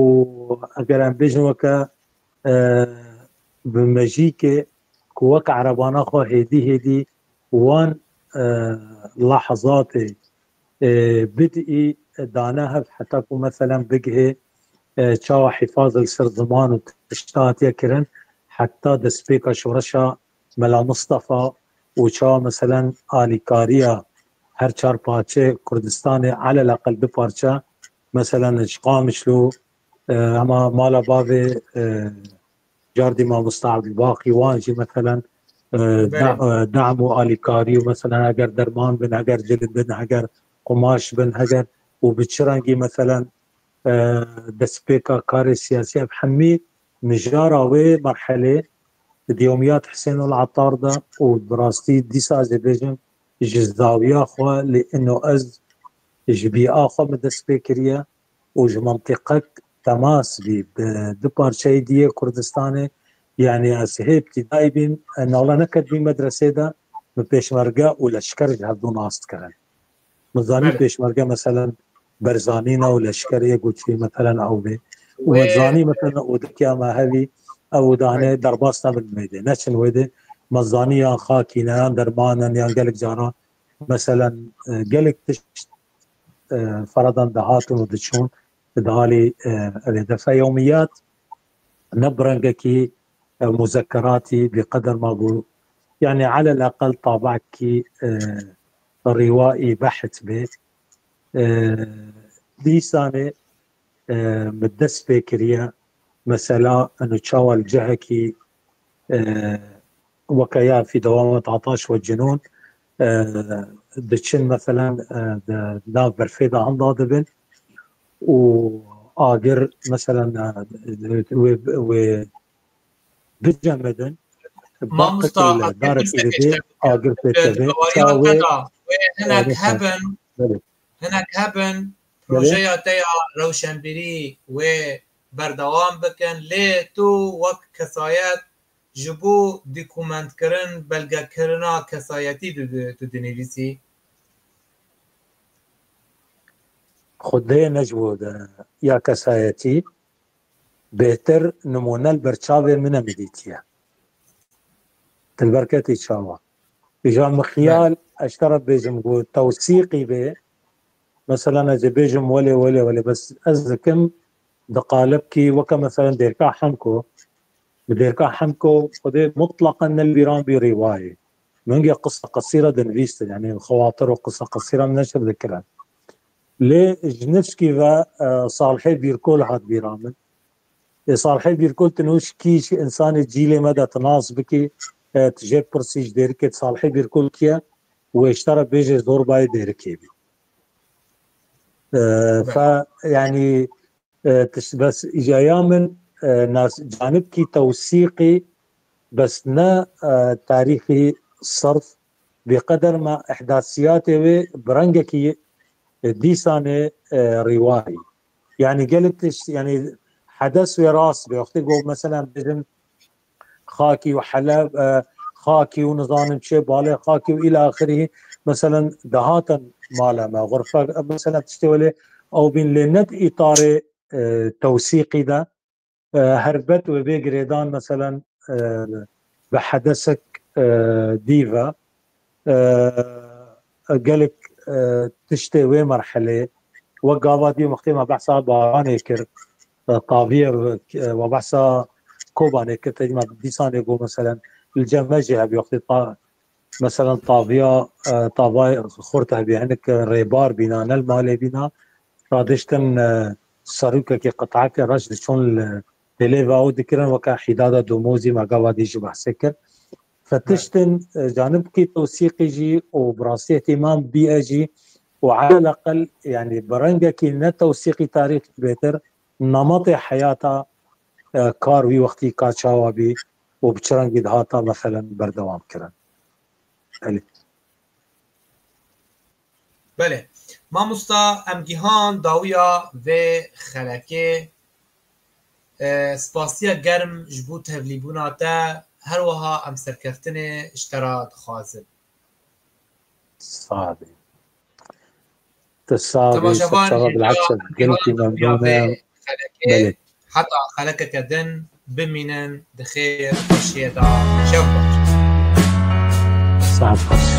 eger em bêjin weke, e, bi mejîkê ku weke erebana xwe hêdî hêdî wan, e, lehzatê, e, bidî dane hev heta ku meselen bigihê, e, çawa hîfaz li ser ziman û tişta hatiye kirin heta destpêka şoreşa Mela Mistefa û çawa meselen alîkariya her çar parçeyê Kurdistanê, eleleqel du parçe, meselen ji Qamişlo, e, hema mala bavê, e, cardî mamosta Ebdulbaqî wan jî meselen, e, Belê. da-, e, dam û alîkarî û meselen heger derman bin, heger cil bin, heger qumaş bin, heger û bi çi rengî meselen, e, destpêka karê siyasî ev hemî mijara wê merhelê di yomiyat Hüseyin ol Attar de û bi rastî dîsa ez ê bêjim ji zawiya xwe lê ino ez ji bîa xwe min dest pê kiriye û ji mentiqek temas bî bi du parçeyê diyê Kurdistanê. Yani ez hê îbtîdayî bîm, e, nala neketbî medresê de min pêşmerge û leşker ji hevdû nas dikirin. Min zanî Belê. pêşmerge meselen Berzanî ne û leşkerê yek û çûyî meselen ew bê. Û Wê min zanî meselen û dikiya me hevî ew û dane Wê. derbas nebin wê dê. Neçin wê dê. Min zanî yan xakî ne, yan derman in, yan gelek cara meselen, e, gelek tişt, e, feradan dihatin û diçûn di halî, e, evê de feyomiyat ne bi rengekî, e, muzekeratî bi qeder ma bû. Yani elel eqel tabakî, e, rîwaî behs bê. E, dîsanê, e, min dest pê kiriye. Mesela eno çawa li cihekî, e, weke ya fî dewamet Ataş ve Cinûn, e, diçin meselen, e, di nav berfê de handa dibin û agir meselen, e, wê, wê bicemidin. Mamosta, Baqet û le, darekî dibê. agir pê tevê. Çawa wê, wê hinek hebin, hinek hebin projeya te ya rewşenbîrî wê berdewam bikin, lê tu wek kesayet ji bo dokumentkirin, belgekirina kesayetî tu dinivîsî? Xwedê ne ji bo de ya kesayetî, bêhtir nimûne li ber çavê min e min dîtiye. Dilberketî çawa? Îja mixiyal ez ji te re bêjim ku tewsîqî bê, mesela ez ê bêjim welê welê welê, bes ez dikim di qalibkî weke mesela Dêrka Hemko, bi Dêrka Hemko Xwedê mutlaqen ne li bîran bî rîwayê. Min hingê qisa qesîra dinivîstin, yanî xewatir û qisa qesîra min neşir dikirin. Lê ji nifşkî ve e, Salihê Bîrkol hat bîra min. Ê Salihê Bîrkol tu nûş kî ji însanê cîlê me de tu nas bikî, e, tu jê pirsî ji Dêrikê Salihê Bîrkol kî ye? Wê ji te re bêje zorbayê Dêrikê bî. E, fe, yanî e, tişt bes îjaya min e, nas canibkî tewsîqî bes ne e, tarîxî sirf bêqeder me ihdasiyatê wê bi rengekî e, dîsanê e, rîwayî. Yanî gelek tişt, yanî hedes wê rast be. Wextê ku mesela bêjin Xakî û Heleb, e, Xakî û nizanim çê, balê Xakî û îla axirî, meselen, dihatin mala me, xurfe, e, meselen, tiştê welê ew bîn lê ne di îtarê, e, tewsîqî de, e, herbet wê bê girêdan, meselen, e, bi hedesek, e, dî ve, e, gelek, e, tiştê wê merhelê, wek gava dî wextê me behsa baranê kir, e, taviyê, e, we behsa Kobanê kir, tecma dîsanê got, meselen, li cem me jî hebî wextê ta, meselen, taviya, e, tavay xurt hebî, hinek rêbar bîna, ne li malê bîna, radiştin, e, serokekî qitayeke reş diçûn li hêlê ve ew dikirin, weke Hîdada Domozî me gava dî jî behsê kir. Fe tiştin, e, canibkî tewsîqî jî û bi rastî îhtîmam bî e jî û elel eqel, yanî bi rengekî ne tewsîqî tarîxî bêtir, nametê heyata, e, kar wî wextî ka çawa bî û bi çi rengî dihata, meselen, berdewam kirin. Belê. Belê. Mamosta, em gihan dawiya vê xelekê. E, spasiya germ ji bo tevlîbûna te, her wiha em serkeftinê ji te re dixwazin. Sax bî. Tu sax bî, Temaşevan, bilhekse gelkî memnûn me. Belê. Heta xelekeke din bimînin di xêr xweşiyê de. Şev baş. Sax baş.